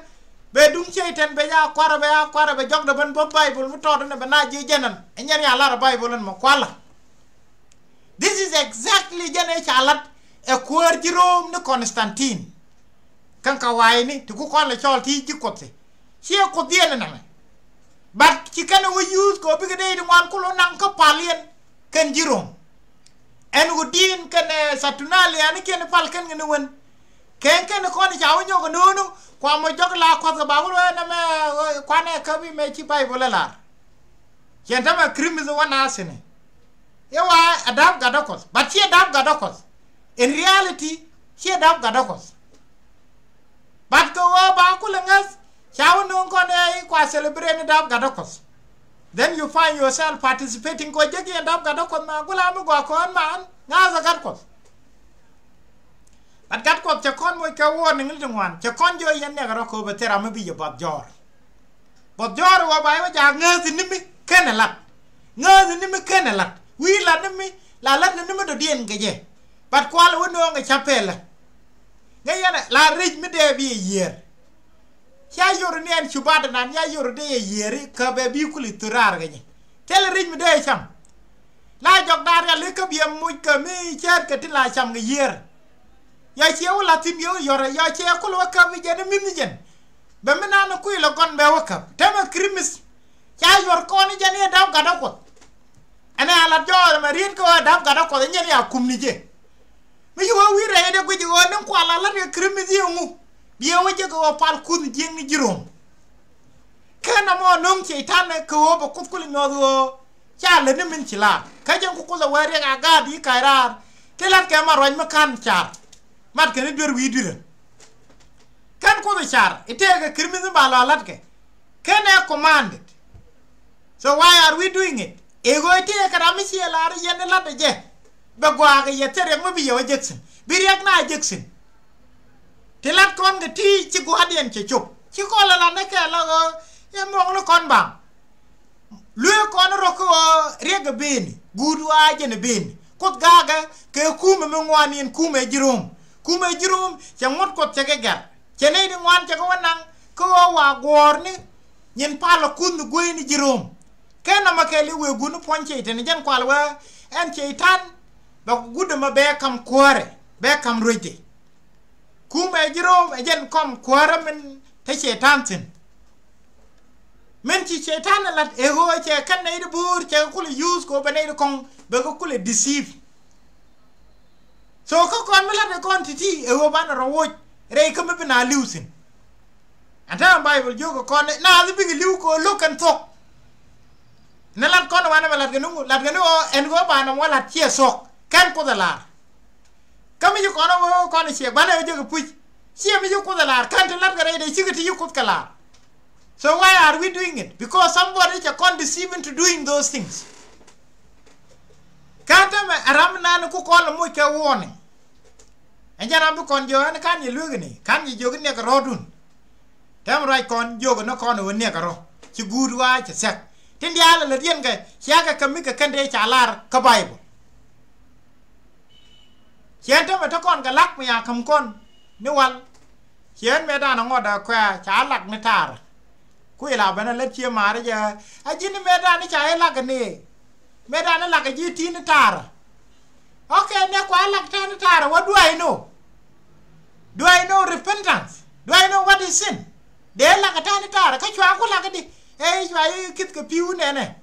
Bɛ duŋ Cɛy-tan bɛ ya kuarɛ bɛ ya kuarɛ bɛ jɔkdɛ ben bo̱th Baibol mi tɔɔt inɛ bɛ na ji̱ jɛn ɛn. Ɛ nyɛn ya lar ɛ Baibol ɛn mɔ kualä. This is exactly jɛn ɛ ca lat ɛ kuäär ji̱ Rom ni Constantine. Kɛn ka wa̱i̱ni ti ku kɔn lɛ cɔl ti ji̱ Kuoth ti ciɛ Kuoth diɛn ɛn ɛmɛ. But ci kɛn ɛ wä yuuth kɛ ɣöö bikɛ dee ti ŋuan kulɛ naŋ kä pal yɛn kɛn ji̱ Rom. Ɛn ɣöö di̱i̱n kɛn ɛ Saturnalia ni kiɛn pal kɛn kɛn wen. Kɛn kɛn kɔn ca wä nyɔk ɛ no̱o̱ŋ kua mɔ jɔk la Kuɔth kɛ ba wä ɛn ɛmɛ kuanɛ kä bi mɛ ci Baibol ɛ lar. Cɛn tämɛ Christmas wä na thi̱n i̱ wa a dap gatdä Kuɔth, but ciɛ dap gatdä Kuɔth. In reality ciɛ dap gatdä Kuɔth. But kɛ ɣöö ba kulɛ ŋäth ca wä no̱o̱ŋ kɔn ɛ i̱ kua celebrate ni dap gatdä Kuɔth. Then you find yourself participating kɛ ɣöö jek yɛn dap gatdä Kuɔth ma gula mi gɔaa kɔn man ŋa̱th ɛ gat Kuɔth. But gat Kuɔth cɛ kɔn moc kɛ warning ni ti ŋuan cɛ kɔn jiök yɛn niɛk rɔ kɛ ɣöö bɛ thil ram mi bi yɛ buɔth jɔɔr. Buɔth jɔɔr wä ba i̱ wä jaak ŋääthi ni mi kenɛ lat. Ŋääthi ni mi kenɛ lat wi̱i̱ lat ni mi la lat ni mi dɔ̱diɛn kɛ jɛ. But kual wä nööŋ kɛ ca pɛlä. Ŋäc yɛn la rɛc mi dee bi yɛ yiëër. Cia yor ni ɛn cubat nan ya yor dee yɛ yiëëri kä bɛ bi kuli thuraar kɛ jɛ. Tɛl rɛc mi dee cam. La jɔk daar yali kä biɛ muc kä mi cɛɛt kɛ ti la cam kɛ yiëër. Yɔ ciɛ wä la thi̱n yɛ wä yɔrɛ yɔ ciɛ kul wä käp i̱ jɛn i̱ mi̱th ni jɛn. Bɛ mi nan i̱ kui̱ lɔ gɔn bɛ wä käp tämɛ Christmas. Ca yuɔr kɔn i̱ jɛn i̱ dap gatdä Kuɔth. Ɛn ɛ a lat jɔɔr ɛmɛ riet kä wä dap gatdä Kuɔth i̱ nyɛn i̱ a kum ni jɛ. Mi ci wä wi̱i̱ rɛy dee guic i̱ ɣöö ni̱ŋ kual a lat kɛ Christmas i̱ ŋu. Biɛ wä jɛ kɛ ɣöö pal kuth jiäkni ji̱ Rom. Ken ɛmɔ no̱ŋ Cɛy-tan kɛ ɣöö bɛ Kuoth kuli nyuɔth ɣöö ca lät ni min ci laar kä jɛn ku Kuoth ɛ wee riɛk a gaat i̱ kac raar. Ti la̱t kɛ mat ruac mi ka̱n car mat kɛn i̱ duer wi̱i̱ dui̱rä. Kɛn Kuoth car itekɛ kir mi̱th ba lɔ latkɛ. Kɛn ɛ commanded. So why are we doing it? Ɛ ɣöö itekɛ ram mi ciɛ lar yɛn ilat ɛ jɛ. Bɛ gɔaa kɛ yɛ thil riɛk mi bi yɛ wä jek thi̱n. Bi riɛk na jek thi̱n. Ti lat kɔn kɛ ti ci gua̱a̱thdiɛn cɛ cop. Ci kɔn lɛ lat ni kɛ la ɣöö yɛ muɔ̱ɔ̱ŋ ni kɔn baŋ. Luee kɔn rɔ kä ɣöö riɛk ɛ beni guut wa jɛn ɛ beni. Kuoth gaakɛ kɛ kumɛ mi ŋuan in kumɛ ji̱ Rom. Kumɛ ji̱ Rom cɛ ŋuɔ̱t Kuoth cɛ kɛ gɛr. Cɛ nɛy ti ŋuan cɛ kɛ wä naŋ kä ɣöö wa guɔ̱ɔ̱r ni nyin pal ɛ kuth ni guey ni ji̱ Rom. Kɛ nɔmɔ kɛɛli wëë guut ni puɔ̱ny Cɛy-tan jɛn kual wee ɛn Cɛy-tan bɛ guut ɛmɔ bɛ kam kuäärɛ bɛ kam ruecdɛ. Kumɛ ji̱ Rom ɛ jɛn kɔm kuäärä min te Cɛy-tan thi̱n. Min ci Cɛy-tan ɛ lat ɛ ɣöö cɛ kɛn nɛy ti bo̱o̱r cɛ kɛ kulɛ use kɛ ɣöö bɛ nɛy ti kɔŋ bɛ kɛ kulɛ deceive. So kä kɔn mi lat kɛ kɔn ti̱ti̱ ɛ ɣöö banɛ rɔ woc rɛy kä mi bi na li̱w thi̱n. Ɛn täämɛ Baibol jiök kɛ kɔn naath bikɛ li̱w kɛ ɣöö lo̱k kɛn thuɔ̱k. Ni lat kɔn wanɛ mɛ lat kɛ ni ŋu lat kɛ ni ɣöö ɛn ɣöö banɛ mɔ lat ciɛ thuɔ̱k kɛn Kuoth ɛ lar. Kä mi ci kɔn ɛ wee kɔn ɛ ciɛ gua̱n ɛ jek ɛ puc. Ciɛ mi ci Kuoth ɛ lar kän ti la̱t kɛ rɛy dee cikɛ ti ci Kuoth kɛ lar. So why are we doing it? Because somebody cɛ kɔn deceive into doing those things. Kän tämɛ ɛ ram nan ku kɔn ɛ moc kɛ warning. Ɛn jɛ ram bi kɔn jiök ɛn kan yɛ luek ni kan yɛ jiök niɛk rɔɔdun. Tɛm ruac kɔn jiök ni kɔn ɛ wä niɛk rɔ ci guut wa cɛ thiak. Tin diaal ɛ lät yɛn kɛ ciakɛ kɛ mi kɛ kɛn dee ca lar kä Baibol. Ciɛn tämɛ te kɔn kɛ lak mi ya käm kɔn ni wal. Ciɛn mëë dan ŋuɔt a kuɛ ca lak ni taar. Ku ila ben a lät cie maari jɛ a ji̱n mëë dan ca ilak ni mëë dan ilak ji̱ ti ni taar. Okay, ne kua lak taar ni taar, what do I know? Do I know repentance? Do I know what is sin? Dee lak taar ni taar kä cua ku lak di ɛ cua yi kith kɛ pi̱w nɛnɛ.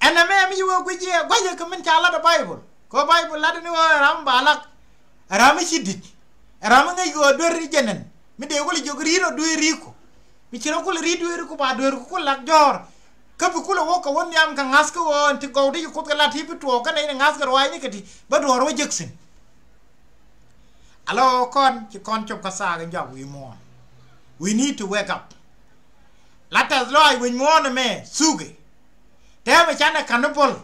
Ɛn ɛmɛ mi ci wee guic yɛ gua̱cä kɛ min ca lat ɛ Baibol. Kɛ ɣöö Baibol lat ni ɣöö ɛ ram ba lak ɛ ram mi ci di̱t ɛ ram mi ŋäc ɣöö duer i̱ jɛnɛn mi dee kulɛ jiök ri̱t ɔ dueeriku. Mi ci rɔ kulɛ ri̱t dueeriku ba dueeriku kulɛ lak jɔ̱ɔ̱r. Kä bi kulɛ wä kɛ wä nhiam kɛ ŋa̱th kä ɣöö ɛn ti gɔw ti ci Kuoth kɛ lat ti bi tuɔɔk kä nɛy ni ŋa̱th kɛ ruaacni kɛ ti bä duɔ̱ɔ̱r wä jek thi̱n. Alɔ kɔn ci kɔn cop kä thaak in jɔak wi̱i̱ muɔ̱ɔ̱n. We need to wake up. La tɛth lɔaac wi̱i̱ muɔ̱ɔ̱n ɛmɛ thukɛ. Tɛmɛ canɛ ka̱n ni bol.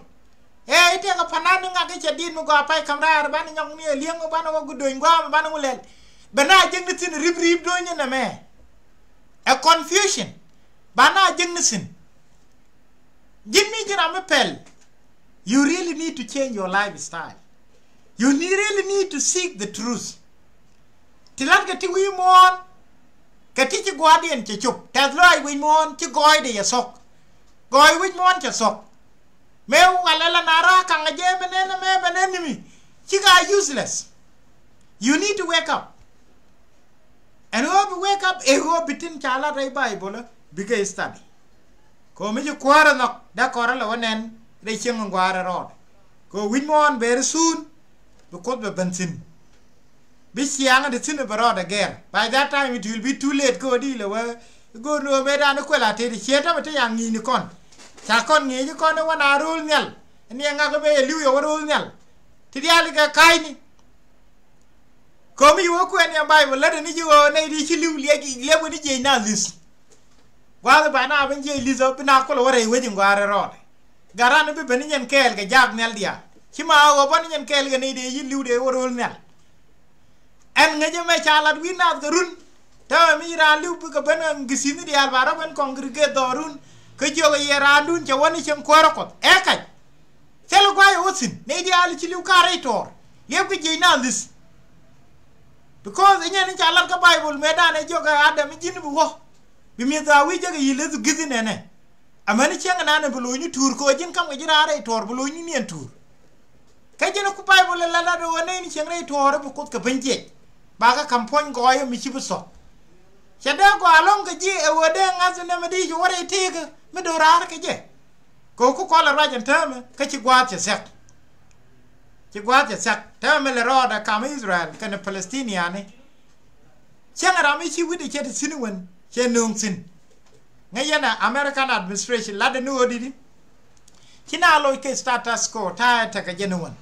Ɛ i̱ tëëkɛ pa̱n nan ni ŋak i̱ cɛ di̱t mi gɔaa pay ka̱m raar banɛ nyɔk ni ɛ li̱eŋ banɛ wä gudony gua̱a̱m banɛ wä lɛl. Bɛ na jiäk ni thi̱n rip rip do̱ny ɛn ɛmɛ. Ɛ confusion. Ba na jiäk ni thi̱n. Ji̱n mi ji̱n ram mi pɛl. You really need to change your lifestyle. You need, really need to seek the truth. Ti la̱tkɛ ti wi̱i̱ muɔ̱ɔ̱n. Kɛ ti ci gua̱a̱thdiɛn cɛ cop tɛth lɔaac wi̱c muɔ̱ɔ̱n ci gɔɔydɛ yɛ thɔk. Gɔɔy wi̱c muɔ̱ɔ̱n cɛ thɔk. Mëë walɛ la na ra̱a̱ kaŋ a jɛ bɛ nɛn mɛ bɛ nɛn ni mi. Ci ka useless. You need to wake up. Ɛn ɣöö bi wake up ɛ ɣöö bi tin ca lat rɛy Baibol bikɛ study. Kɛ ɣöö mi ci kuäärä nhɔk dee kɔrä lɛ wä nɛn rɛy cieŋ in gua̱a̱rä rɔɔdɛ. Kɛ ɣöö wi̱c muɔ̱ɔ̱n beri thuun bi Kuoth bɛ ben thi̱n. Bi ciaŋä ti thi̱n bɛ rɔɔdɛ gɛr. By that time it will be too late kɛ ɣöö di lɛ wä. Go̱o̱r ni ɣöö mëë dan i̱ kuɛl a tëëdi ciee tämɛ ti yaŋ ŋi̱i̱ni kɔn. Ca kɔn ŋi̱i̱c i̱ kɔn i̱ wä na ro̱o̱l nhial. Ni ɛŋak i̱ ben yɛ li̱w yɛ wä ro̱o̱l nhial. Ti diaal i̱ kɛ ka̱cni. Komi ci wä kuɛn yɛn Baibol lätdɛ ni ji̱ ɣöö nɛy ti ci li̱w liɛc liɛp wen i̱ jiɛc na li̱th. Gua̱a̱th i̱ ba na ben jiɛc li̱th ɔ bi na kulɛ wä rɛy wec in gua̱a̱r rɔɔdɛ. Gat ran i̱ bi ben i̱ nyɛn kɛɛl kɛ jaak nhial diaal ci ma ɣöö bä ni nyɛn kɛɛl kɛ nɛy dee ci li̱w dee wä ro̱o̱l nhial. Ɛn ŋäcä mɛ ca lat wi̱i̱ naath kɛ run. Täämɛ mi ci raan li̱w bikɛ ben ɛn githithni diaal ba rɔ ben congregate dhɔɔrun. Kä jiök ɛ yɛ raandun cɛ wä ni cieŋ kuäärä Kuɔth ɛ kac. Thilɛ gua̱a̱c ɛ wä thi̱n nɛy diaal ci li̱w ka̱r rɛy tɔɔr. Liɛpkɛ jiɛc naath li̱th. Because inyɛn in ca lat kä Baibol mëëdan ɛ jiök ɛ Adam i̱ ji̱n bi wä. Bi mi̱eth a wi̱c jek i̱ yi̱ leth gi̱th inɛnɛ. Amäni cieŋ ɛnan ɛ bi lo̱cni tuur kɛ ɣöö ji̱n ka̱mkɛ ji̱ raar rɛy tuɔɔr bi lo̱cni ni ɛn tuur. Kä ji̱n ku Baibol ɛ lat lat ɛ ɣöö nɛy ni cieŋ rɛy tuɔɔr ɛ bi Kuoth kɛ ben jiɛc. Bakɛ ka̱m puɔ̱ny gɔɔyä mi ci bi thɔk. Cɛ dee gɔaa ɛlɔ̱ŋ kɛ ji̱ ɛ ɣöö dee ŋa̱th nɛmɛ di ci wä rɛy tëëkä mi do̱raar kɛ jɛ. Kɛ ɣöö ku kɔl ɛ ruac ɛn täämɛ kä ci gua̱a̱th cɛ thia̱k. Ci gua̱a̱th cɛ thia̱k täämɛ lɛ rɔɔdɛ ka̱m Israel kɛnɛ Palestiniani. Cäŋ ram i̱ ci wi̱cdɛ cɛ ti thi̱n i̱ wän cɛ nööŋ thi̱n. Ŋäc yɛn ɛ American administration latdɛ ni ɣöö di̱t i̱ ci na loc kɛ status quo ta̱a̱ tekɛ jɛn i̱ wän.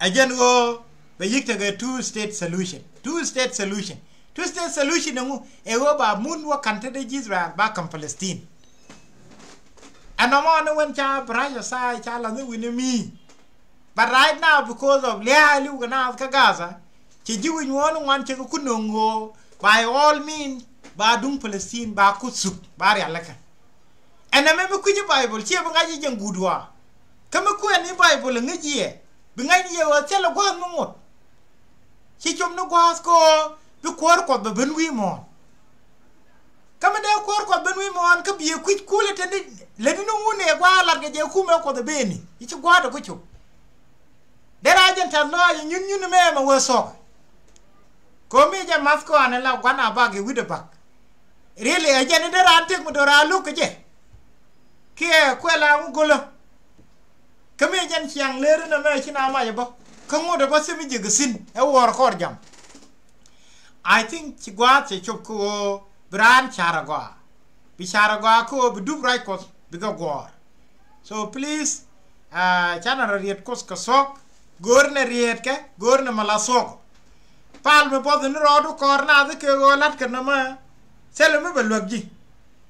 Ɛ jɛn ɣöö bɛ yi̱k tekɛ two state solution. Two state solution. Two state solution ɛŋu? Ɛ ɣöö ba mun wä ka̱n te dee ji̱ Israel ba ka̱n Palestine. Ɛn nɔmɔ ni wen ca bi rac ɔ thaay ca la̱th ni wi̱ni mi. But right now, because of lia̱a̱ li̱w kɛ naath kä Gaza, cɛ ji̱ wi̱c ŋuɔ̱ɔ̱n ŋuan cɛ kɛ kun nöŋ ɣöö by all means ba duŋ Palestine ba kuth thuk ba rialikä. Ɛn ɛmɛ mi kui̱ci Baibol ciɛ bi ŋa̱c ji̱ jɛn guut waa. Kä mi kuɛn ni Baibol ɛ ŋäc yɛ bi ŋa̱c ni yɛ ɣöö thilɛ gua̱a̱th mi ŋot. Ci cop ni gua̱a̱th kɛ ɣöö bi kuäär Kuɔth bɛ ben wi̱i̱ muɔ̱ɔ̱n. Kä mi dee kuäär Kuɔth ben wi̱i̱ muɔ̱ɔ̱n kä biɛ kui̱c kulɛ te ni lät ni ŋun ëë gua̱a̱th lat kɛ jɛ kumɛ Kuɔth ɛ beni i̱ ci gua̱a̱th ɛ ku cop. Dee raan jɛn tɛth lɔaac ɛ nyun nyun mɛ mɛ wee thɔɔk. Komi jɛ math kɔn ɛ la gua̱n a bak ɛ wi̱cdɛ bak. Really ɛ jɛn i̱ dee raan tëk mi do̱raar lo̱k kɛ jɛ. Kiɛ kuɛ la ŋu go̱lä. Kä mi jɛn ciaŋ ler inɔ mɛ ci na mac ɛ bä kä ŋot ɛ bä thim i̱ ji̱ gɛ thi̱n ɛ wuɔ̱ɔ̱r kɔr jam. I think ci gua̱a̱th cɛ cop kä ɣöö bi raan ca̱r agɔaa. Bi ca̱r agɔaa kä ɣöö bi dup ruac Kuɔth bikɛ guɔ̱ɔ̱r. So please, uh, canɛ rɔ riet Kuoth kɛ thuɔ̱k, go̱o̱r nɛ rieetkɛ, go̱o̱r nɛ mɛ la thuɔ̱k. Pal mi buɔth ni rɔɔdu kɔɔr naath kɛ ɣöö la̱t kɛ nɔmɔ thilɛ mi bɛ luäk ji̱.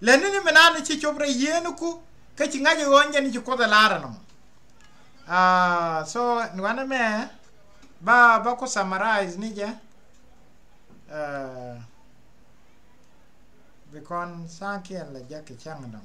Lɛni ni mi naan ci cop rɛy yieen ku kä ci ŋa̱c ɣöö jɛn ci Kuoth ɛ la̱r ɛnɔmɔ. Ah, so ni wanɛ mɛ ba ba ku summarize ni jɛ. Uh, bi kɔn tha̱a̱ŋkiɛn la jɛ kɛ cäŋ dɔ̱ŋ.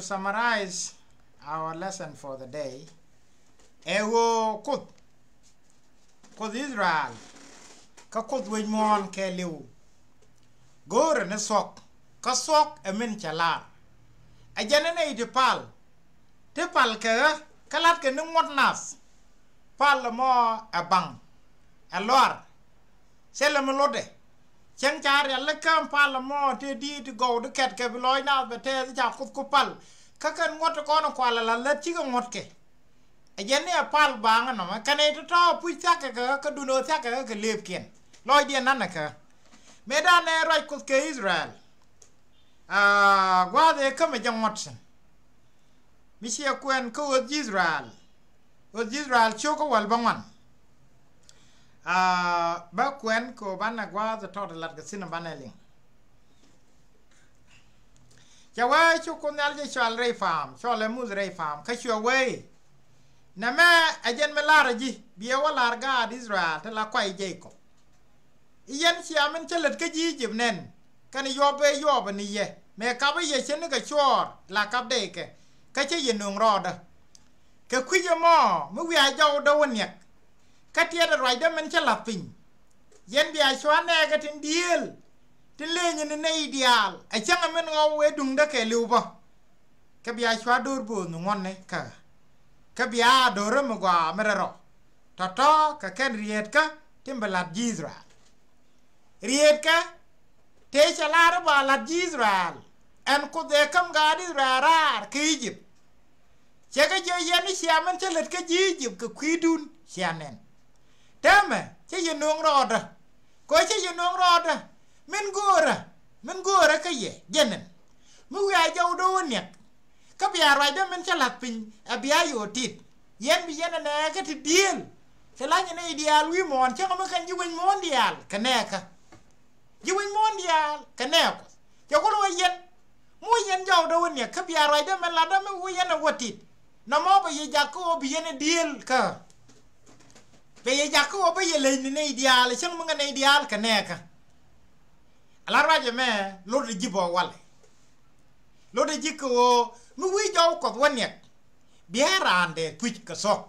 Summarize our lesson for the day. Ɛ ɣöö Kuoth, Kuoth Israel, kä Kuoth wec muɔ̱ɔ̱n kɛɛliw. Go̱o̱rɛ ni thuɔ̱k, kä thuɔ̱k ɛ min cɛ lar. Ɛ jɛn ni nɛy ti pal, ti pal kɛ ɣä, kä la̱tkɛ ni ŋuɔ̱t nath. Pal ɛmɔ ɛ baŋ, ɛ luar. Thilɛ mi lotdɛ. Cäŋ ca rialikä pal ɛmɔ tëë di̱i̱t ti gɔw ti kɛtkɛ bi lɔc naath bɛ tɛth ca Kuoth ku pal. Kä kɛn ŋuɔ̱t ti kɔn kualɛ la lät cikɛ ŋuɔ̱tkɛ. Ɛ jɛn ni ɛ pal baaŋ ɛnɔmɛ kɛn ɛ tɔ̱tɔ̱ puc thia̱kɛ kɛ kä duundɛ ɣöö thia̱kɛ kä kɛ lëëpkiɛn. Lɔcdiɛn nanɛ kɛ. Mëëdan ɛ ruac Kuoth kɛ Israel. Aa, gua̱a̱th ëë kämɛ jɛ ŋuɔ̱t thi̱n. Mi ciɛ kuɛn kä ɣöth ji̱ Israel. Ɣöth ji̱ Israel cio̱k kä wäl bäŋuan. Aa, bä kuɛn kɛ ɣöö banɛ gua̱a̱th tɔt lat kɛ thi̱n banɛ liŋ. Cɛ wee cu Kuoth Nhial jɛ cɔal rɛy pa̱a̱m, cɔalɛ Muthɛ rɛy pa̱a̱m, kä cuɛ wee. Nɛmɛ ɛ jɛn mi la̱rä ji̱, biɛ wä la̱r gaat Israel ti la kuay Jekɔb. I̱ yɛn cia min cä lät kä ji̱ I-jëp nɛn, kɛn yuɔp ëë yuɔpä ni yɛ, mëë kapä yɛ cä nikɛ cuɔɔr la kap dɛykɛ, kä cä yɛ nööŋ rɔɔdä. Kɛ kui̱c ɛmɔ mi wiaa jɔwdä wä niɛk, kä tiɛtdɛ ruacdä min cä la̱th piny. Yɛn bia cua nɛɛkɛ tin diëël, tin lëënyɛ ni nɛy diaal, ɛ cäŋɛ min ɣɔw ëë duŋdä kɛɛliw bä. Kä bia cua do̱r bööth ni ŋuɔ̱tni kä ɣä. Kä bia do̱rä mi gɔaa mi rɛl rɔ. Tɔ̱tɔ̱ kɛ kɛn rieetkä tin bi la̱t ji̱ Israel. Rieetkä tëë cɛ la̱r i̱ ba la̱t ji̱ Israel. Ɛn Kuoth ëë käm gaat Israel raar kä I-jëp. Cɛ kɛ jiök yɛn i̱ cia min cä lät kä ji̱ I-jëp kɛ kui̱dun cia nɛn. Täämɛ cä yɛ nööŋ rɔɔdä. Kɛ ɣöö cä yɛ nööŋ rɔɔdä. Min göörä, min göörä kä yɛ jɛn ɛn. Mi wiaa jɔwdä wä niɛk. Kä bia ruacdä min cä la̱th piny ɛ bia yo̱o̱ tit. Yɛn bi yɛn ɛ nɛɛkä ti diëël. Ti la̱nyɛ nɛy diaal wi̱i̱ muɔ̱ɔ̱n cäŋ mi kɛn ji̱ wec muɔ̱ɔ̱n diaal kɛ nɛɛkä. Ji̱ wec muɔ̱ɔ̱n diaal kɛ nɛɛkuɔth. Cɛ ku lo̱c yɛn. Mi wä yɛn jɔwdä wä niɛk kä bia ruacdä min latdä mi wä yɛn ɛ wä tit. Nɔmɔ bɛ yɛ jak kä ɣöö bi yɛn ɛ diëël kä. Bɛ yɛ jak kä ɣöö bä yɛ leny ni nɛy diaal cäŋ mi ŋä nɛy diaal kɛ nɛɛkä. Ala ruac ɛmɛ lotdɛ ji̱ bä walɛ. Lotdɛ ji̱ kɛ ɣöö mi wi̱i̱ jɔw Kuɔth wä niɛk. Bia raandɛ kui̱c kɛ thuɔ̱k.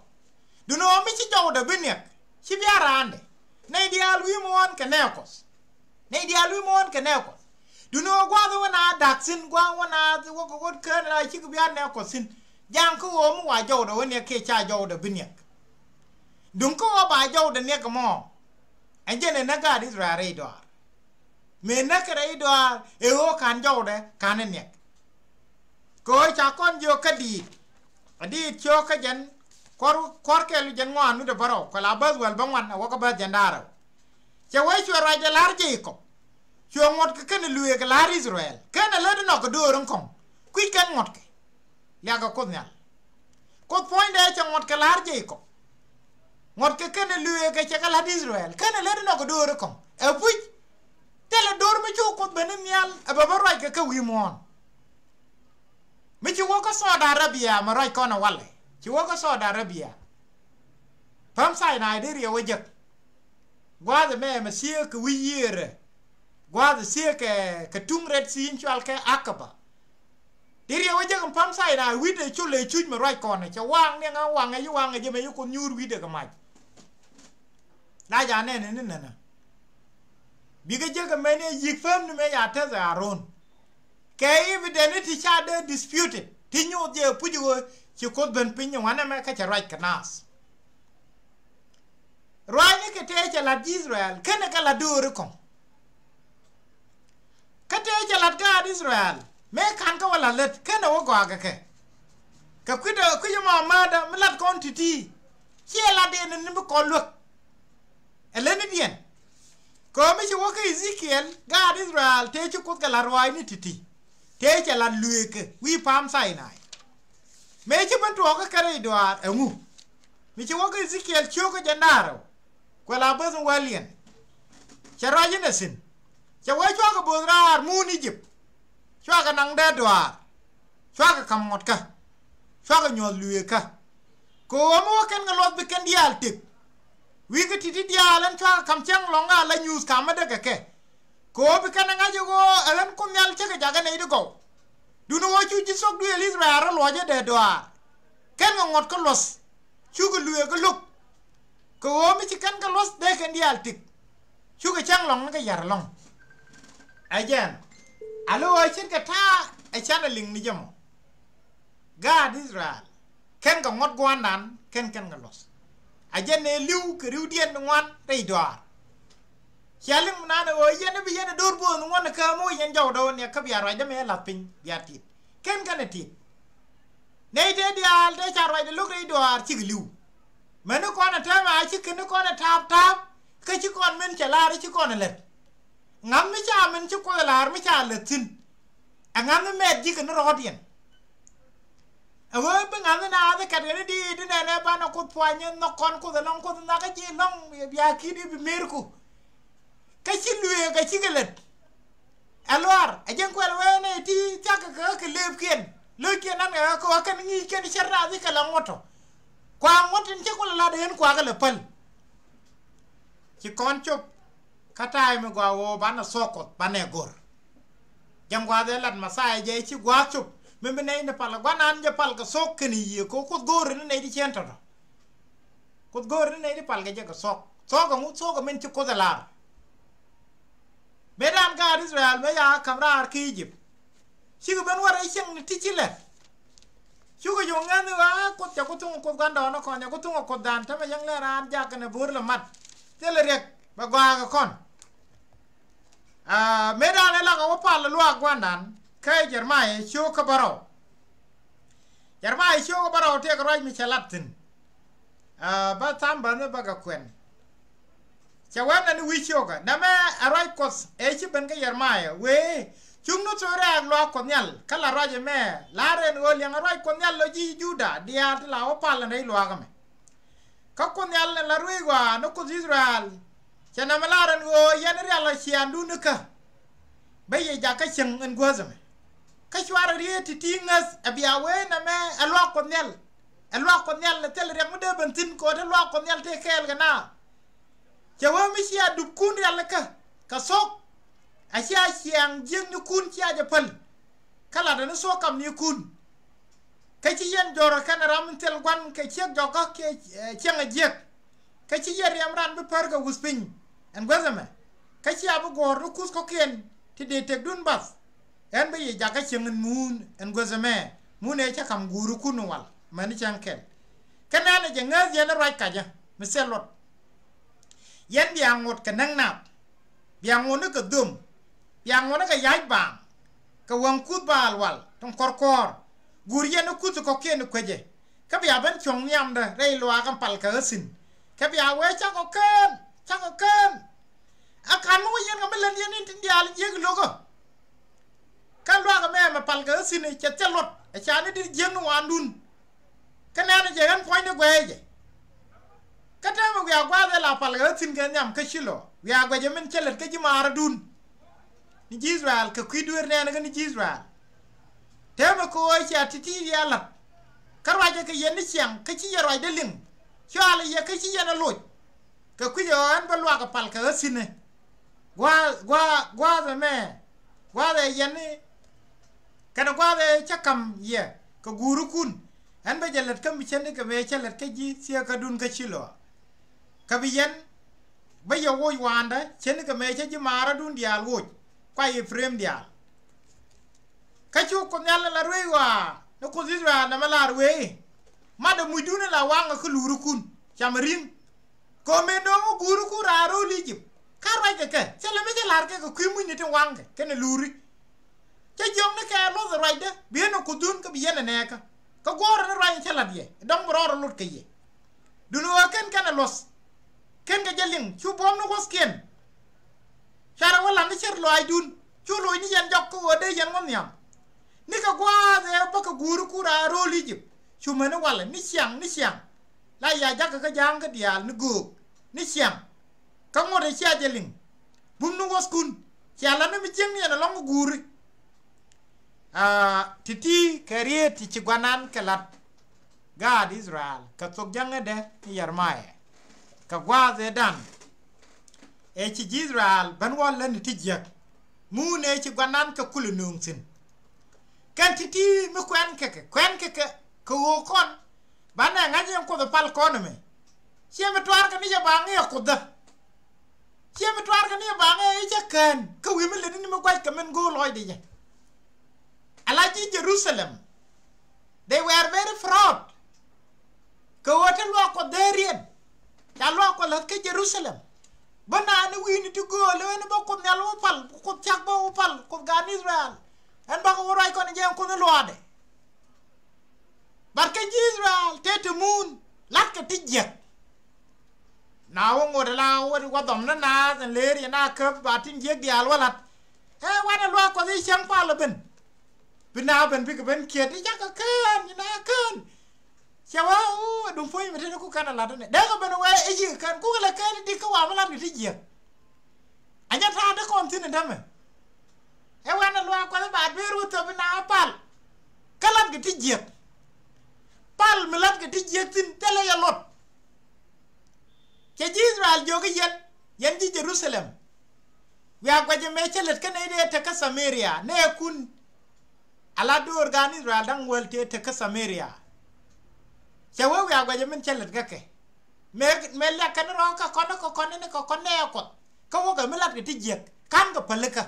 Duundɛ ɣöö mi ci jɔwdɛ bi niɛk ci bia raandɛ. Nɛy diaal wi̱i̱ muɔ̱ɔ̱n kɛ nɛɛkuɔth. Nɛy diaal wi̱i̱ muɔ̱ɔ̱n kɛ nɛɛkuɔth. Duundɛ ɣöö gua̱a̱th wä na da̱k thi̱n gua̱a̱th wä na wä kɛ ɣöö kään la cikɛ bia nɛɛkuɔth thi̱n. Ja̱a̱ŋ kä ɣöö mi wa jɔwdɛ wä niɛk kiɛ ca jɔwdɛ bi niɛk. Duŋ kä ɣöö ba jɔwdɛ niɛk ɛmɔ. Ɛn jɛn ɛ näk gaat Israel rɛy dɔaar. Mëë näk kɛ rɛy dɔaar ɛ ɣöö ka̱n jɔwdɛ ka̱n ɛ niɛk. Kɛ ɣöö ca kɔn jiök kä diit. A diit cio̱o̱k kä jɛn kuɔr kuɔr kɛl jɛn ŋɔaani ti bärɔw kɛ la bäth wäl bäŋuan a wä kä bäth jɛn da̱ŋ rɛw. Cɛ wee cuɛ ruacdɛ la̱r Jekɔb. Cuɛ ŋuɔ̱tkɛ kɛnɛ luëëk kɛ la̱r Israel kɛnɛ lät inɔ kɛ döör in kɔ̱ŋ. Kui̱c kɛn ŋuɔ̱tkɛ. Liakɛ Kuoth Nhial. Kuoth puɔ̱nydɛ cɛ ŋuɔ̱tkɛ la̱r Jekɔb. Ŋuɔ̱tkɛ kɛnɛ luëëkɛ cɛ kɛ la̱t Israel kɛnɛ lät inɔ kɛ döör in kɔ̱ŋ. Ɛ puc. Thilɛ döör mi cu Kuoth ben in nhial ɛ bɛ bä ruackɛ kä wi̱i̱ muɔ̱ɔ̱n. Mi ci wä kä Saudi Arabia mɛ ruac kɔn ɛ walɛ ci wä kä Saudi Arabia. Päm Sinai dee riɛw ɛ jek. Gua̱a̱th ɛmɛ mɛ thieek kɛ wi̱i̱ yiëërɛ. Gua̱a̱th ɛ thieek kɛ kɛ tuŋ Red Sea in cual kɛ Aqaba. Dee riɛw ɛ jek ɛn päm Sinai wi̱cdɛ col ɛ cuc mɛ ruac kɔn ɛ cɛ waŋ niɛŋä waŋ ɛ yi waŋ ɛ jɛ mɛ yi Kuoth nyuur wi̱cdɛ kɛ mac. La ca nɛn ni nɛnä. Bikɛ jek ɛmɛni ɛ yi̱k päm ni mɛ ca teth ɛ Aron. Kɛ evidence ti ca dee disputed ti nyuuth jɛ puc ɣöö ci Kuoth ben piny ŋuan ɛmɛ kä cɛ ruac kɛ naath. Ruaacni kɛ tëë cɛ la̱t ji̱ Israel kenɛ kɛ la̱t dööri kɔ̱ŋ. Kä tëë cɛ la̱t gaat Israel mëë ka̱n kä wä la̱t lät kenɛ wä gɔaa kɛ kɛ. Kɛ kui̱dɛ kui̱c ɛmɔ mädä mi la̱t kɔn ti̱ti̱. Ciɛ la̱t in ni bi kɔn luäk. Ɛ lätnidiɛn. Kɛ ɣöö mi ci wä kä Ezekiel gaat Israel tëë ci Kuoth kɛ la̱t ruaacni ti̱ti̱. Tëë cɛ la̱t luëëkä wi̱i̱ pa̱a̱m Sinai. Mëë ci ben tuɔɔk kä kɛ rɛy dɔaar ɛŋu? Mi ci wä kä Ezekiel cio̱o̱kä jɛ da̱ŋ rɛw. Kuɛ la bäth in wäliɛn. Cɛ ruac inɛ thi̱n. Cɛ wee cuakɛ bo̱o̱th raar muun Ijip. Cuakɛ naŋ dee dɔaar. Cuakɛ ka̱m ŋuɔ̱tkä. Cuakɛ nyuɔ̱th luëëkä. Kɛ ɣöö mi wä kɛn kɛ luɔth bi kɛn diaal tëk. Wi̱i̱ kä ti̱ti̱ diaal ɛn cuakɛ ka̱m cäŋ lɔ̱ŋ a la nyuuth ka̱m mi dee kɛ kɛ. Kɛ ɣöö bi kɛn ɛ ŋa̱c ɛ ɣöö ɛ ɣän Kuoth Nhial cä kɛ jakä nɛy ti gɔw. Duundɛ ɣöö cu ji̱ thok duëël I-thɛ-rɛl rɔ luɔcä dee dɔaar. Kɛn kɛ ŋuɔ̱t kä luɔ̱th. Cukɛ luëë kä lo̱k. Kɛ ɣöö mi ci kɛn kɛ luɔ̱th dee kɛn diaal tëk. Cukɛ cäŋ lɔ̱ŋ ni kä ya̱r ɛlɔ̱ŋ. Ɛ jɛn. Alo ɣöö ce̱tkɛ ta̱a̱ ɛ canɛ liŋ ni jɛ mɔ. Gaat I-thɛ-rɛl kɛn kɛ ŋuɔ̱t gua̱a̱rdan kɛn kɛn kɛ luɔ̱th. A jɛn ɛ li̱w kɛ ri̱wdiɛn ŋuan rɛy dɔaar. Cia liŋ mi naan ɛ ɣöö yɛn i̱ bi yɛn ɛ do̱r bo̱o̱th ŋuan ɛ käämä wä yɛn jɔwdä wä niɛk kä bia ruacdä mëë la̱th piny bia ti̱t. Kɛn kɛn ɛ ti̱t. Nɛy tëë diaal tëë ca ruacdɛ lo̱k rɛy dɔaar cikɛ li̱w. Mäni kɔn ɛ täämɛ a ci keni kɔn ɛ ta̱a̱p ta̱a̱p kä ci kɔn min cɛ la̱r i̱ ci kɔn ɛ lät. Ŋa̱th mi ca min ci Kuoth ɛ la̱r mi ca lät thi̱n. Ɛ ŋa̱th mi mɛt ji̱ kɛ ni rɔ̱ɔ̱diɛn. Ɛ ɣöö bi ŋa̱th ni naath i̱ kɛt kɛ ni diit i̱ nɛnɛ banɛ Kuoth puany in nhɔk kɔn Kuoth ɛlɔ̱ŋ Kuoth in nhɔk kä ji̱ ɛlɔ̱ŋ bia ki̱n i̱ bi merku. Kä ci luëëk ɛ cikɛ lät. Ɛ luaar ɛ ji̱n kuɛl wee nɛy ti thia̱k kɛ kɛ kɛ lëëpkiɛn. Lo̱ckiɛn nan kɛ kɛ kɛ kɛn ŋi̱i̱ckiɛn cär naath i̱ kɛ la ŋuɔ̱tɔ. Kua ŋuɔ̱t in ci Kuoth ɛ lat ɣän kua kɛ lɛ päl. Ci kɔn cop. Kä ta̱a̱ mi gɔaa ɣöö banɛ thuɔ̱k Kuɔth banɛ go̱r. Jɛn gua̱a̱th ɛ lat Mɛthia jɛ ci gua̱a̱th cop mi bi nɛy ni pal kɛ gua̱nan jɛ pal kɛ thuɔ̱k kɛnɛ yiëë kɛ Kuoth go̱o̱r ni nɛy ti cɛn tɔ̱tɔ̱. Kuoth go̱o̱r ni nɛy ti pal kɛ jɛ kɛ thuɔ̱k. Thuɔ̱k ɛŋu? Thuɔ̱k ɛ min ci Kuoth ɛ lar. Mëëdan gaat I-thɛ-rɛl mëë ca ka̱m raar kä I-jëp. Cikɛ ben wä rɛy cieŋ ni ti ci lɛt. Cukɛ cu ŋäth i̱ ɣöö Kuoth cɛ ku thuŋ Kuoth gua̱ndɔɔŋnikɔn cɛ ku thuŋ Kuothdan tämɛ cäŋ lɛ raan jak kɛnɛ bo̱o̱r lɛ mat. Thilɛ riɛk bɛ gɔaa kɛ kɔn. Aa, mëëdan ɛ lakɛ wä pal luaak gua̱ndan kä Jɛrmaya ciök kä bärɔw. Jɛrmaya ciök kä bärɔw tëëkɛ ruac mi cɛ lat thi̱n. Aa, bä tham bäni bä kɛ kuɛn. Cɛ wee nɛn i̱ wi̱i̱ cio̱kä nɛmɛ ɛ ruac Kuɔth ëë ci ben kä Yɛrmaya wee cuŋni thok rɛɛk luaak Kuɔth Nhial kä la ruac ɛmɛ la̱r ɛn ɣöö liɛŋɛ ruac Kuɔth Nhial lɔ ji̱ Juda diaal ti la wä pal ɛn rɛy luaak ɛmɛ. Kä Kuoth Nhial ɛn la ruëëc ɣɔaa ni Kuoth I-thɛ-rɛl cɛ nɛmɛ la̱r ɛn ɣöö yɛn rial ɛ ciaaŋdun ikä. Bä yɛ jakä cieŋ ɛn guäth ɛmɛ. Kä cuarɛ rieet ti̱ti̱ ŋäth ɛ bia wee nɛmɛ ɛ luaak Kuɔth Nhial. Ɛ luaak Kuɔth Nhial ɛ thil riɛk mi dee ben thi̱n kɛ ɣöö te luaak Kuɔth Nhial tëë kɛɛl kɛ naath. Cɛ wee mi cia dupkun rialikä kɛ thok. A cia ciaŋ jiäknikun cia jɛ päl. Kä latdɛ ni thok kamnikun. Kä ci yɛn jɔrä kɛnɛ ram in thil gua̱n kɛ ciek jɔkä kiɛ, eh, cieŋ a jiäk. Kä ci yɛn riɛm ran bi pär kɛ wuth piny ɛn guäth ɛmɛ. Kä cia bi guɔ̱ɔ̱r ni kuth kɔ̱kiɛn ti dee tëkdun bath. Ɣän bä yɛ jakä cieŋ in muun ɛn guäth ɛmɛ muun ëë cä ka̱m guurikun in wal mäni cäŋ kɛl. Kä nɛnɛ jɛ ŋääth yɛn i̱ ruac kacä mi thil luɔt. Yɛn bia ŋot kɛ näk nath. Bia ŋot ni kɛ dhom. Bia ŋot ni kɛ ya̱c baaŋ. Kɛ wäŋ kuth baal wal tin kɔrkɔɔr. Guur yɛn i̱ kuth kɔ̱kiɛn i̱ kuecɛ. Kä bia ben cuɔ̱ŋ nhiamdä rɛy luaak in pal kɛ ɣä thi̱n. Kä bia wee cakɔ kään, cakɔ kään. A kan mi wä yɛn kɛ mi lät yɛn in tin diaal jiäk lokä. Kä luaak ɛmɛ mɛ pal kɛ ɣä thi̱n cɛ thil luɔt ɛ ca ni dit jiäk ni waandun. Kä nɛnɛ jɛ ɣän puɔ̱nyni guɛɛcɛ. Kä täämɛ wiaa gua̱a̱th ɛ la pal kɛ ɣä thi̱n kɛ nhiam kä Cilo wiaa guɛcɛ min cä lät kä ji̱ maarädun. Ni ji̱ I-thɛ-rɛl kɛ kui̱ dueer nɛɛni kä ni ji̱ I-thɛ-rɛl. Täämɛ kɛ ɣöö cia ti̱ti̱ riaal la̱t. Kä ruacɛ kɛ yɛn ni ciaŋ kä ci yɛ ruacdä liŋ. Cɔalɛ yɛ kä ci yɛn ɛ loc. Kɛ kui̱c ɛ ɣɔ̱ɔ̱n bä luaak ɛ pal kɛ ɣä thi̱n ɛ. Gua̱a̱th, gua̱a̱th, gua̱a̱th ɛmɛ. Gua̱a̱th ɛ yɛn ni. Kɛnɛ gua̱a̱th ɛ cä ka̱m yɛ kɛ guurikun. Ɛn bä jɛ lät kä mi cäni kɛ mëë cä lät kä ji̱ thieekädun kä Cilo. Kä bi yɛn bä yɛ woc waandä cäni kɛ mëë cä ji̱ maarädun diaal woc. Kua Iprim diaal. Kä cu Kuoth Nhial la ruëëc ɣɔaa ni Kuoth I-thɛ-rɛl nɛmɛ lar wëë. Matdɛ mucdun in la waŋä kä luurikun. Camɛ ri̱ŋ. Kɛ ɣöö mëë nööŋä guurikun raar ro̱o̱l I-jëp. Kä ruac kɛ kɛ cä lɛ mi cä la̱r kɛ kɛ kui̱ mucni tin waŋkɛ kɛnɛ luuri. Cä jiɔkni kɛ luɔth ruacdä bi ɣän ɛ Kuothdun kä bi yɛn ɛ nɛɛkä. Kä guɔ̱ɔ̱rä ni ruac in cä la̱t yɛ ɛ dɔ̱ŋ bi rɔɔdɛ lot kɛ yɛ. Duundɛ ɣöö ken kɛnɛ luɔth. Ken kɛ jɛ liŋ cu buɔ̱m ni wuɔ̱thkiɛn. Cuarɛ wä la̱t ni cär lɔaacdun cu loc ni yɛn jɔk kä ɣöö dee yɛn ŋuɔ̱th nhiam. Nikɛ gua̱a̱th ëë bäkɛ guuri kur a ro̱o̱l I-jëp. Cu mäni walɛ ni ciaŋ ni ciaŋ. La ya jakä kä ja̱a̱ŋ kä diaal ni göök ni ciaŋ. Kä ŋot ëë cia jɛ liŋ. Bum ni wuɔ̱thkun cia la̱t ni mi jiäkni ɛn ɛlɔ̱ŋ kä guuri. Aa, ti̱ti̱ kɛ rieet ti ci gua̱nan kɛ la̱t. Gaat I-thɛ-rɛl kɛ thok jäŋädɛ ni Yɛrmaya. Kɛ gua̱a̱th ëëdan. Ëë ci ji̱ I-thɛ-rɛl ben wä lät ni ti jiäk. Muun ëë ci gua̱nan kɛ kulɛ nööŋ thi̱n. Kɛn ti̱ti̱ mi kuɛn kɛ kɛ, kuɛn kɛ kɛ, kɛ ɣöö kɔn banɛ ŋa̱c yɛn Kuoth ɛ pal kɔn ɛmɛ. Ciɛ mi tuaar kɛ ni jɛ ba ŋi̱i̱c ɛ Kuothdä. Ciɛ mi tuaar kɛ ni jɛ ba ŋi̱i̱c i̱ cä kään kä wi̱i̱ mi lät ni mi gua̱c kɛ min go̱o̱r lɔcdɛ jɛ. Ala ji̱ Jerusalem, they were very proud. Kɛ ɣöö te luaak Kuɔth dee riɛn, ca luaak Kuɔth la̱th kä Jerusalem. Bä naan ni wi̱i̱ni ti gööl ɣän bä Kuoth Nhial wä pal, Kuoth cak bä wä pal, Kuoth gaan Israel. Ɛn bakɔ wä ruac kɔn jɛ ɛn Kuoth in luaadɛ. But kä ji̱ Israel tëë te muun la̱tkɛ ti jiäk. Na wä ŋot ala wä wä dhɔm ni naath ɛn leer yɛn a käp ba tin jiäk diaal wä la̱t. Ɛ wanɛ luaak Kuɔth i̱ cäŋ pal ɛ ben. Bi na ben bikɛ ben kiɛt i̱ cakɛ kään, i̱ na kään. Cɛ wä ɛ duŋ puɔ̱ny mi te ni ku kɛn a la̱t ni dee kɛ ben wee i̱ ci kɛ kään kukɛ lɛ kään i̱ dik kä wa mi la̱t kɛ ti jiäk. A nyɛ ta̱a̱ dee kɔn thi̱n in tämɛ. Ɛ wanɛ luaak Kuɔth i̱ ba dueer wä thöp i̱ na pal. Kä la̱t kɛ ti jiäk. Pal mi la̱t kɛ ti jiäk thi̱n thilɛ yɛ luɔt. Cɛ ji̱ Israel jiök i̱ yɛn, yɛn ji̱ Jerusalem. Wiaa guɛcɛ mëë cä lät kä nɛy dee te kä Samaria nɛɛkun. Ala döör gaan Israel da̱ŋ wäl tëë te kä Samaria. Cɛ wee wiaa guɛcɛ min cä lät kä kɛ. Mëë, mëë liak kɛn rɔ̱ kä kɔn kä kɔn ni kä kɔn nɛɛ Kuɔth. Kä wäkɛ mi latkɛ ti jiäk ka̱n kɛ pälikä.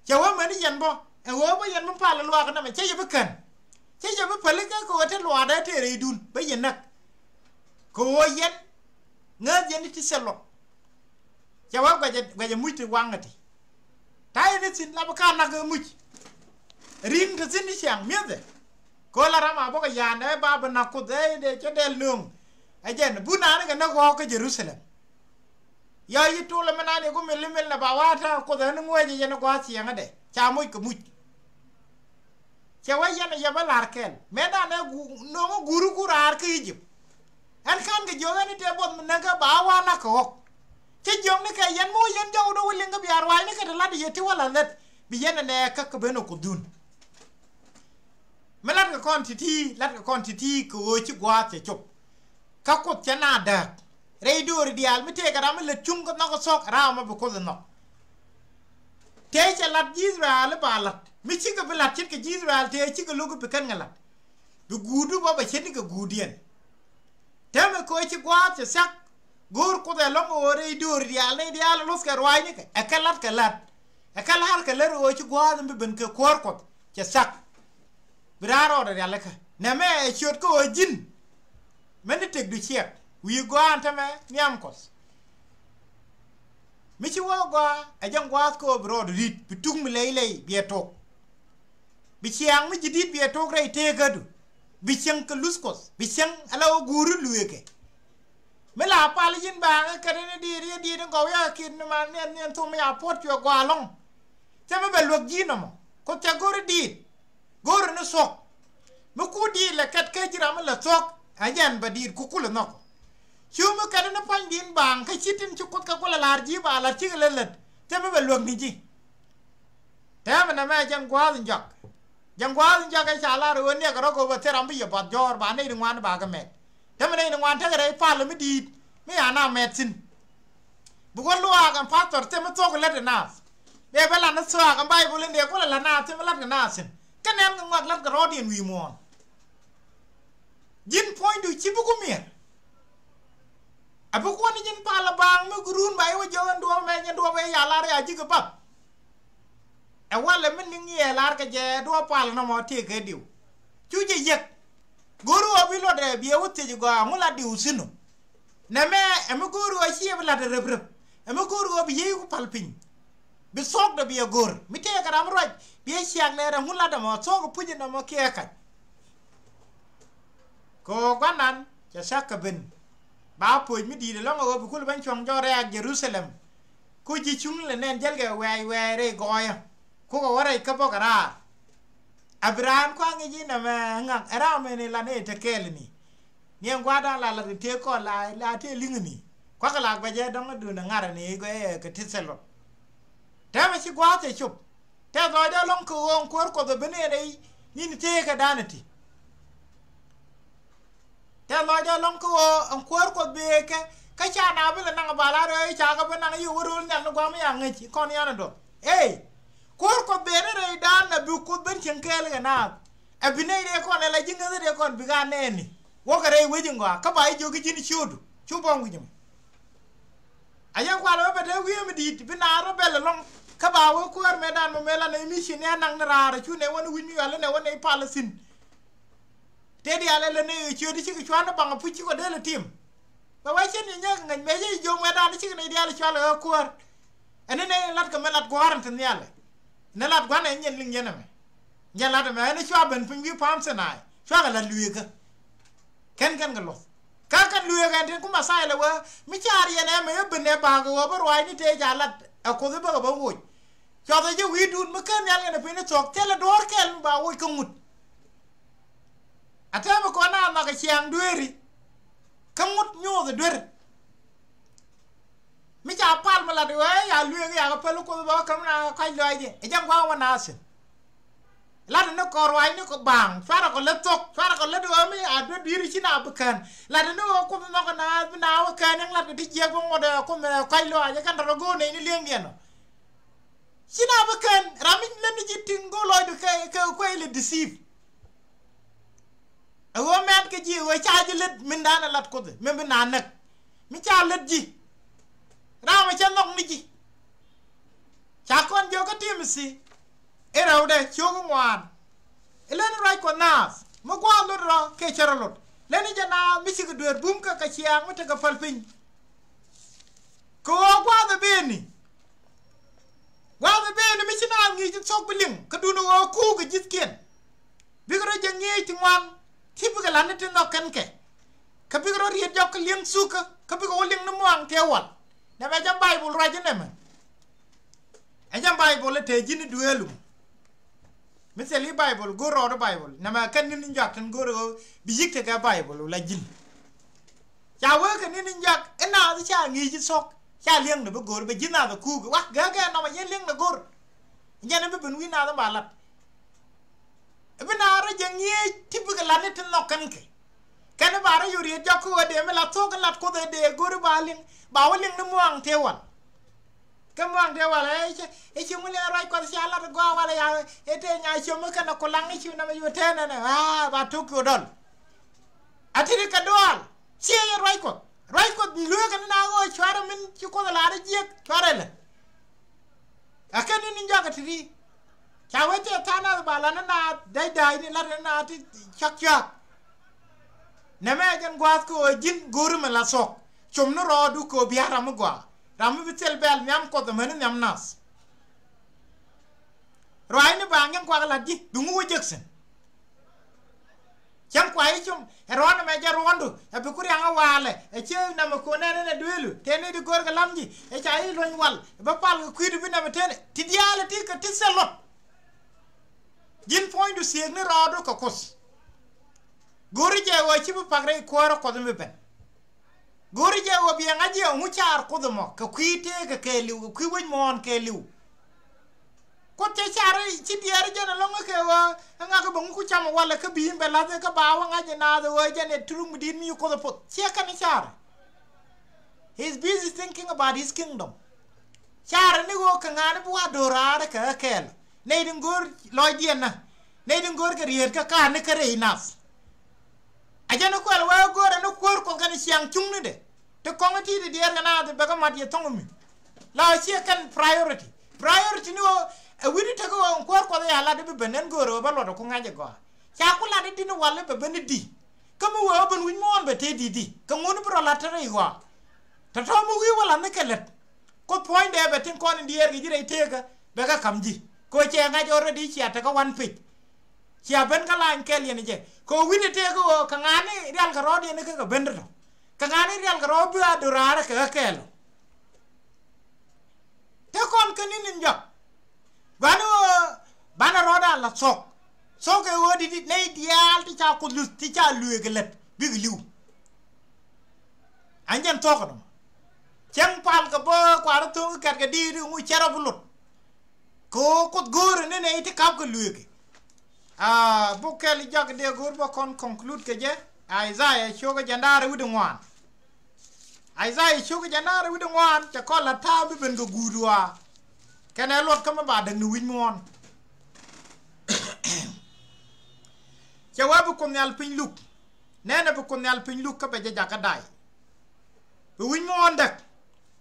Cɛ wee mäni yɛn bä ɛn ɣöö bä yɛn mi pal luaak nɛmɛ cä yɛ bi kän. Cä yɛ bi pälikä kɛ ɣöö te luaadɛ tëë rɛydun bä yɛ näk. Kɛ ɣöö yɛn ŋääth yɛn ti thil luɔt. Cɛ wee guɛcɛ, guɛcɛ muc ti waŋ ɛ ti. Ta̱a̱ yɛn i̱ thi̱n la bi ka̱n nak ɛ muc. Ri̱ŋ te thi̱n i̱ ciaŋ mi̱ethɛ. Kɛ ɣöö la ram a bä kɛ ya̱a̱n ɛ ba bi nak Kuoth ɛ dee cä dɛl nööŋ. Ɛ jɛn bun naan kɛ näk ɣɔ̱ɔ̱k kä Jerusalem. Yɔ yi tol ɛmɛ naan i̱ ku mil i̱ mil nɛ ba wa̱a̱ ta̱a̱ Kuoth ɛn ŋuɛc ɛ yɛn ɛ gua̱a̱th ciɛŋädɛ ca moc kɛ muc. Cɛ wee yɛn ɛ yɛ bä la̱r kɛl mëë danɛ gu-, no̱o̱ŋä guuri ku raar kä Ijip. Ɛn ka̱n kɛ jiök ɛn i̱ tëë buɔth mi näk ɛ ba wa̱a̱ nak kɛ ɣɔ̱k. Cä jiök ni kɛ yɛn mi wä yɛn jɔwdä wä liŋ kä bia ruaacni kɛ te la̱t i̱ yɛ ti wä la̱th lät bi yɛn ɛ nɛɛkä kɛ ben ɛ Kuothdun. Mi la̱tkɛ kɔn ti̱ti̱, la̱tkɛ kɔn ti̱ti̱ kɛ ɣöö ci gua̱a̱th cɛ cop. Kä Kuoth cɛ na dääk. Rɛy dööri diaal mi tëëkɛ ram mi lät cuŋ kä nhɔk kä thuɔ̱k ɛ ram mi bi Kuoth ɛ nhɔk. Tëë cɛ la̱t ji̱ Israel i̱ ba la̱t mi cikɛ bi la̱t ce̱tkɛ ji̱ Israel tëë cikɛ lo̱k i̱ bi kɛn kɛ la̱t. Bi guudu bä bɛ ce̱tnikɛ guudiɛn. Täämɛ kɛ ɣöö ci gua̱a̱th cɛ thia̱k. Go̱o̱r Kuoth ɛlɔ̱ŋ ɣöö rɛy dööri diaal nɛy diaal luɔ̱thkɛ ruaacnikɛ ɛ kɛ la̱t kɛ la̱t. Ɛ kɛ la̱r kɛ lät ɣöö ci gua̱a̱th in bi ben kɛ kuäär Kuɔth cɛ thia̱k. Bi raar rɔɔdɛ rialikä nɛmɛ ɛ ciöt kä ɣöö ji̱n. Mɛn ni tëkdu ciɛk wi̱i̱ gɔaa ɛn täämɛ nhiam Kuɔth. Mi ci wä gɔaa ɛ jɛn gua̱a̱th kä ɣöö bi rɔɔdu ri̱t bi tuk mi lɛy lɛy bi ɛ tok. Bi ciaŋ mi ji̱ di̱t bi ɛ tok rɛy teekädu. Bi cieŋ kɛ luth Kuɔth bi cieŋ ala ɣöö guuri lueekɛ. Mi la pal ji̱n baaŋä kɛn ni diit yɛ diit in gɔw yɛ ki̱n ni man niɛn niɛn thom mi ya puɔt cuɛ gɔaa lɔ̱ŋ. Cɛ mi bɛ luäk ji̱ nɔmɔ Kuoth cɛ go̱ri diit. Go̱ri ni thuɔ̱k. Mi ku diit lɛ kɛt kä ji̱ ram mi lɛ thuɔ̱k ɛ jɛn bɛ diit ku kulɛ nhɔk. Cu mi kɛn ni pua̱ny di̱n baaŋ kä ci tin ci Kuoth kɛ kulɛ la̱r ji̱ ba la̱r cikɛ lät lät cɛ mi bɛ luäk ni ji̱. Tɛmɛ nɛmɛ jɛn gua̱a̱th in jɔak. Jɛn gua̱a̱th in jɔak ɛ ca lar ɣöö niɛkɛ rɔ go̱o̱p ɛ thil ram bi yɛ bath jɔ̱ɔ̱r ba nɛy ti ŋuan bakɛ mɛt. Tɛmɛ nɛy ti ŋuan tekɛ rɛy pal mi di̱i̱t mi ya na mɛt thi̱n. Bi wä luaak ɛn pastor thil mi thuɔ̱k lät ɛ naath. Mëë bɛ lat ni thuaak ɛn Baibol in dee kulɛ lat naath thil mi lat kɛ naath thi̱n. Kä nɛn kɛ ŋuak lat kɛ rɔɔdiɛn wi̱i̱ muɔ̱ɔ̱n. Ji̱n puɔ̱nydu ci bi ku mi̱er. A bi kuɔn ji̱n pal a baaŋ mi run ba i̱ wä jiök ɛn duɔ̱ɔ̱p mɛ nyɛn duɔ̱ɔ̱p ëë ya lar ya ji̱ kɛ bath. Ɛ walɛ mi niŋ yɛ lar kɛ jɛ duɔ̱ɔ̱p pal nɔmɔ tëëkɛ diw. Cu jɛ yek. Go̱o̱r ɣöö bi luɔtdɛ biɛ wä thiec gɔaa ŋu la diw thi̱n ɔ. Nɛmɛ ɛ mi go̱o̱r ɣöö ci yɛ bi la̱t rep rep. Ɛ mi go̱o̱r ɣöö bi yiëë ku pal piny. Bi thuɔ̱kdɛ biɛ go̱o̱r mi tëëkɛ ram ruac biɛ ciak nɛ rɛm ŋu latdɛ mɔ thuɔ̱k puc inɔmɔ kiɛ kac. Kɛ ɣöö gua̱nan cɛ thiak kɛ ben. Ba puɔ̱c mi di̱i̱t ɛlɔ̱ŋ ɛ ɣöö bi kul ben cuɔ̱ŋ jɔk rɛɛk Jerusalem. Ku ji̱ cuŋ lɛ nɛn jälkɛ wɛɛc wɛɛc rɛy gɔɔyä. Kukɛ wä rɛc kä bɔk ɛ raar. A bi raan kua̱ŋ i̱ ji̱ nɛmɛ ŋa̱k ɛ ram ɛn ilan i̱ te kɛɛl ni. Ni ɛn gua̱a̱r da̱ŋ la lat kɛ tëë kɔn la la tëë li̱ŋ ni. Kua̱kɛ la guɛcɛ dɔ̱ŋ adun ɛ ŋa̱r ni i̱ guɛcɛ kɛ ti thil luɔt. Tɛmɛ ci gua̱a̱th cɛ cop. Tɛth lɔcdä lɔ̱ŋ kɛ ɣöö ɛn kuäär Kuɔth ɛ ben ëë rɛy ni̱n tëëkädan ɛ ti. Tɛth lɔcdä lɔ̱ŋ kɛ ɣöö ɛn kuäär Kuɔth bëë kɛ kä ca na bi lɛ naŋ ɛ bal a rɛy ca kɛ bi naŋ i̱ wä ro̱l nhial ni gua̱a̱m i̱ a ŋäc i̱ kɔn yan ɛ duɔth. Ee kuäär Kuɔth bëë ni rɛydan. bi Kuoth ben cieŋ kɛɛl kɛ naath. Ɛ bi nɛy rɛy kɔn ɛ la ji̱ ŋäth rɛy kɔn bikɛ a nɛɛni. Wäkɛ rɛy wec in gɔaa kä ba ji̱ jiök i̱ ji̱n ciötdu cu buɔ̱m wi̱c ɛmɛ. A yɛn kual wee bɛ te wi̱i̱ mi di̱i̱t bi naath rɔ bɛl ɛlɔ̱ŋ. Kä ba wee kuäär mëëdan mɔ mëë la nɛy mi ci nɛy naŋ ni raar cu nɛy wä ni wi̱c mi yual nɛy wä nɛy pal thi̱n. Tëë diaal ɛ lät ni ɣöö ciötdu cikɛ cuan ni baŋ a puc cikɔ dee lɛ tim. Bɛ wee cin yɛ nyääk ŋäc mëë cä ji̱ jiök mëëdan cikɛ nɛy diaal cual ɛ ɣä kuäär. Ɛn ni nɛy lat kɛ mi lat gua̱a̱r ɛn te nhialɛ. Ni lat gua̱n ɛ nyɛn liŋ yɛn ɛmɛ. Nyɛn lat ɛmɛ ɛn ni cua ben piny wi̱i̱ pa̱a̱m Thinai cuakɛ lat lueekä. Kɛn kɛn kɛ luɔth. Kä kɛn lueek ɛn tin ku Mɛthia lɛ wee mi caar yɛn ɛmɛ ɛ ben ɛ ba̱a̱k ɛ ɣöö bä ruaacni tëë ca lat ɛ Kuoth i̱ bäkɛ bä woc. Cuathɛ jɛ wi̱i̱dun mi ken nhial kɛnɛ piny ni thuɔ̱k thilɛ duɔ̱ɔ̱r kɛl mi ba woc kä ŋut. A täämɛ kɔn a nhɔk ɛ ciaŋ dueeri. Kä ŋut nyoth ɛ duer. Mi ca pal mi lat ɣöö ɛ ya lueek ya kɛ päl Kuoth bä kä mi na kɔc lɔcdɛ ɛ jɛn gua̱a̱k wä naath thi̱n. Lat ni kɔn ruaacni kɔ baaŋ cuarɛ kɔ lät thok cuarɛ kɔ lät ɣöö mi a duet dui̱ri ci na bi kään. Lat ni ɣöö Kuoth nhɔk kɛ naath bi naath wä kään in lat kɛ ti jiɛk bä ŋuɔ̱t ɛ Kuoth mɛ kɔc lɔaac ɛ kɛn tɔ̱tɔ̱ go̱o̱r nɛy ni li̱eŋdiɛn ɔ. Ci na bi kään ram mi lät ni ji̱ ti̱ŋ go̱o̱r lɔcdu kɛ kɛ kuec lɛ deceive. Ɛ ɣöö mɛn kɛ ji̱ ɛ ɣöö ca ji̱ lät mindan ɛ lat Kuoth min bi naath näk. Mi ca lät ji̱. Ram ɛ cɛ nhɔk ni ji̱. Ca kɔn jiök kä Timothi i̱ rɛwdɛ ciök i̱ ŋuan. I̱ leni ruac Kuɔth naath mi gua̱a̱th lot rɔ kɛ cärɛ lot. Leni jɛ naath mi cikɛ dueer bum kɛ kɛ ciaaŋ mi tekɛ päl piny. Kɛ ɣöö gua̱a̱th ɛ beni. Gua̱a̱th ɛ beni mi ci naath ŋi̱i̱c ji̱ thok bi liŋ kä duundɛ ɣöö kuuk kɛ ji̱thkiɛn. Bikɛ rɔ jɛ ŋi̱eec ti ŋuan ti bikɛ la̱t ni ti nhɔk kɛn kɛ. Kä bikɛ rɔ riet jɔk kä li̱eŋ thukä kä bikɛ wä liŋ ni muaŋ tëë wal. Nɛmɛ jɛ Baibol ruac inɛmɛ. Ɛ jɛ Baibol ɛ tëë ji̱n i̱ dueelu. Mi thil i̱ Baibol go̱r rɔɔd i̱ Baibol nɛmɛ kɛn ni̱n in jɔak tin go̱r ɣöö bi yi̱k tekɛ Baibol wala ji̱n. Ca wee kɛ ni̱n in jɔak i̱ naath i̱ ca ŋi̱i̱c i̱ thok ca li̱eŋdɛ bi go̱r bɛ ji̱ naath ɛ kuuk i̱ wak gääk kɛ nɔmɔ yɛn li̱eŋdɛ go̱r. Jɛn i̱ bi ben wi̱i̱ naath in ba lat. Bi na rɔ jɛ ŋi̱eec ti bikɛ lat ni ti nhɔk kɛn kɛ. Kɛn ba rɔ yo̱r yɛ jɔk kä ɣöö dee mi la thuɔ̱k in lat Kuoth ɛ dee go̱ri ba liŋ ba wä liŋ ni muaŋ tëë wal. Kä muaŋ tëë wal ɛ ci ŋu liŋ ruac Kuɔth cia lat gɔaa wal ɛ ya ɛ tëë nya ciöm mi kɛn ɛ kulaŋ i̱ ci nɛmɛ yo̱ tëë nɛnɛ aa ba tok yo̱ dɔl. A ti ri kɛ dual. Ciɛ yɛ ruac Kuɔth ruac Kuɔth lueekɛ ni na ɣöö cuarɛ min ci Kuoth ɛ lar i̱ jiɛk cuarɛ lɛ. Ɛ kɛn ni ni jɔak ɛ ti ri. Ca wee cɛ tha̱a̱ŋ nath ba la ni naath däc däc ni lat ni naath ti cak cak. Nɛmɛ ɛ jɛn gua̱a̱th kɛ ɣöö ji̱n go̱o̱ri mi la thuɔ̱k. Com ni rɔɔdu kɛ ɣöö bia ram mi gɔaa ram mi bi thil bɛl nhiam Kuɔth ɛmäni nhiam nath. Ruaacni ba ŋi̱eŋ kuak lat ji̱ bi ŋu wä jek thi̱n. Cäŋ kuay i̱ cum ɛ ruɔ̱n ɛmɛ jɛ ruɔ̱ndu ɛ bi ku riaŋ ɛ waalɛ ɛ cië namɛ ko̱n ɛn ɛn ɛ dueelu tëë ni di go̱o̱r kɛ la̱m ji̱ ɛ ca i̱ luɔ̱ny wal ɛ bä pal kɛ kui̱du bi namɛ tënɛ ti diaal ɛ ti kɛ ti thil luɔt. Ji̱n puɔ̱nydu thiëëk ni rɔɔdu kɛ Kuoth. Go̱o̱ri jɛ ɣöö ci bi pak rɛy kuäärä Kuɔth mi ben. Go̱o̱ri jɛ ɣöö biɛ ŋa̱c jɛ ŋu caar Kuoth ɛmɔ kɛ kui̱ tëëkɛ kɛɛliw kɛ kui̱ wec muɔ̱ɔ̱n kɛɛliw. Kuoth cɛ car ci diɛɛr jɛn ɛlɔ̱ŋ kɛ ɣöö ɛŋa kɛ bɛ ŋu ku cam walɛ kä bi̱i̱m bɛ la̱th kä ba wä ŋa̱c ɛ naath ɛ ɣöö jɛn ɛ turuk mi di̱i̱t mi ci Kuoth ɛ poth ciɛ kɛn car. He is busy thinking about his kingdom. Car ni ɣöö kɛ ŋa̱a̱n bi wa do̱raar kɛ ɣä kɛɛl nɛy ti ŋo̱o̱r lɔcdiɛn na nɛy ti ŋo̱o̱r kɛ riet kä ka̱a̱n ni kä rɛy nath. A jɛn i̱ kuɛl wee go̱o̱rɛ ni kuäär Kuɔth kɛn ciaŋ cuŋnidɛ. Ti kɔŋ ti̱i̱t i̱ diɛɛr kɛ naath bɛ kɛ mat yɛ thɔ̱ŋ mi. La ɣä ciɛ kɛn priority. Priority ni ɣöö ɛ wi̱cdu tekɛ ɣöö kuäär Kuɔth i̱ a lat i̱ bi ben ɛn go̱o̱rɛ ɣöö bä luɔt ɛ ku ŋa̱c ɛ gɔaa. Ca ku lat i̱ di̱t ni wal i̱ bɛ ben i̱ di̱. Kä mi wee ɣä ben wi̱c muɔ̱ɔ̱n bɛ tëë di̱t i̱ kɛ ŋun i̱ bi rɔ lat te rɛy ɣɔaa. Tɔ̱tɔ̱ mi wi̱i̱ wä lat ni kɛ lät. Kuoth puɔ̱nydɛ bɛ tin kɔn in diɛɛr kɛ ji̱ rɛy tëëkä bɛ kɛ ka̱m ji̱ kɛ ɣöö cɛ ŋa̱c already cia tekä one page. Cia ben kä lany kɛl yɛn jɛ kɛ ɣöö wi̱ni tëëkä ɣöö kɛ ŋa̱a̱ni rial kɛ rɔɔd yɛn kä kɛ ben tɔ̱tɔ̱ kɛ ŋa̱a̱ni rial kɛ rɔɔd bi a do̱raarä kɛ ɣä kɛɛl. Te kɔn kä ni̱n in jɔak. Gua̱n ɣöö banɛ rɔɔdɛ a la thuɔ̱k. Thuɔ̱k ɛ ɣöö di̱t nɛy diaal ti ca Kuoth luth ti ca lueek kɛ lät bikɛ li̱w. An jɛn thuɔ̱k ɛnɔ cäŋ pal kɛ bä kuarä tho̱o̱ŋ kɛ kɛt kɛ di̱i̱t ŋu cɛ rɔ bi lot. Kɛ ɣöö Kuoth go̱o̱rɛ ni nɛy ti kap kɛ lueek. Aa buk kɛl i̱ jɔak dee go̱o̱r bä kɔn conclude kɛ jɛ. Isaiah cio̱kä jɛn da̱ŋ rɛw wi̱cdɛ ŋuan. Isaiah cio̱kä jɛn da̱ŋ rɛw wi̱cdɛ ŋuan cɛ kɔn la ta̱a̱ bi ben kɛ guut ɣɔaa. Kɛnɛ luɔt kä mi ba däk ni wi̱c muɔ̱ɔ̱n. Cɛ wee bi Kuoth Nhial piny luk. Nɛnɛ bi Kuoth Nhial piny luk kä bɛ jɛ jakä day. Bi wi̱c muɔ̱ɔ̱n däk.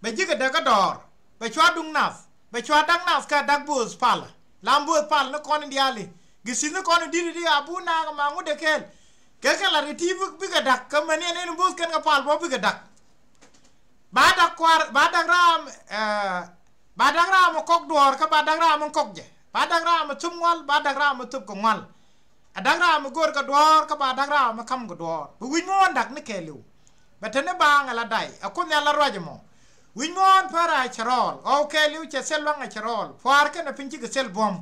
Bɛ ji̱ kɛ däk kä dɔɔr. Bɛ cua duŋ nath. Bɛ cua da̱k nath kä da̱k bo̱o̱th palä. Lam bo̱o̱th palä ni kɔn in diaali. Gɛ thi̱th ni kɔn in di̱t in di a bu naak ma ŋut dee kɛɛl. Kɛ kɛ lat kɛ ti bikɛ da̱k kä mäni ɛn in bo̱o̱th kɛn kɛ pal bä bikɛ da̱k. Ba da̱k kua̱r, ba da̱k raam, eh, ba da̱k raam kɔk duɔ̱ɔ̱r kä ba da̱k raam kɔk jɛ. Ba da̱k raam thop ŋual, ba da̱k raam thop kɛ ŋual. A da̱k raam go̱o̱r kɛ duɔ̱ɔ̱r kä ba da̱k raam ka̱m kɛ duɔ̱ɔ̱r. Bi wi̱c muɔ̱ɔ̱n da̱k ni kɛɛliw. Bɛ te ni baaŋ ɛ la day, ɛ Kuoth Nhial la ruac ɛmɔ. Wi̱c muɔ̱ɔ̱n pär a cɛ rɔɔl, ɣɔw kɛɛliw cɛ thil luaŋ a cɛ rɔɔl. Pua̱a̱r kɛnɛ piny cikɛ thil buɔ̱m.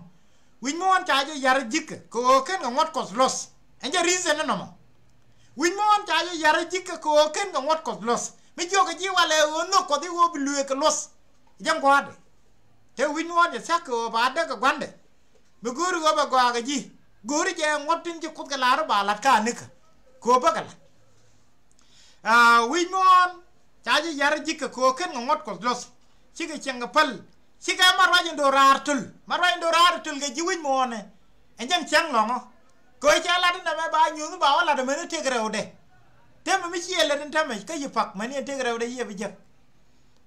Wi̱c muɔ̱ɔ̱n ca jɛ yar ji̱kɛ, kɛ ɣöö ken kɛ ŋuɔ̱t Kuɔth luɔ̱th. Ɛn jɛ reason ni nɔmɔ. Wi̱c muɔ̱ɔ̱n ca jɛ yar ji̱kɛ, kɛ ɣöö ken kɛ ŋuɔ̱t Kuɔth luɔ̱th. Mi jiɔkɛ ji̱ walɛ ɣöö nhök Kuɔth i̱ ɣöö bi lueek kɛ luɔ̱th. Jɛ ŋua̱a̱dɛ. Te wi̱c muɔ̱ɔ̱n jɛ thia̱k kɛ ɣöö ba däk kɛ gua̱ndɛ. Mi go̱o̱ri ɣöö bɛ gɔaa kɛ ji̱. Go̱o̱ri jɛ ŋuɔ̱t tin ci Kuoth kɛ la̱r ba la̱t ka nikä. Kɛ ɣöö bä kɛ la̱t. Aa, wi̱c muɔ̱ɔ̱n ca ji̱ yar ji̱kɛ kɛ ɣöö ken kɛ ŋuɔ̱t Kuɔth luɔ̱th. Cikɛ cieŋ kɛ päl. Cikɛ ma ruac in do̱raar töl. Ma ruac in do̱raar töl kɛ ji̱ wi̱c muɔ̱ɔ̱nɛ. Ɛn jɛn cäŋ lɔ̱ŋɔ. Kɛ ɣöö cɛ lat in nɛmɛ ba nyuuth ba wä lat ɛmɛni tëk rɛwdɛ. Täämɛ mi ciɛ lät in täämɛ kä yi pak mäni ɛn tëk rɛwdɛ yiëë bi jek.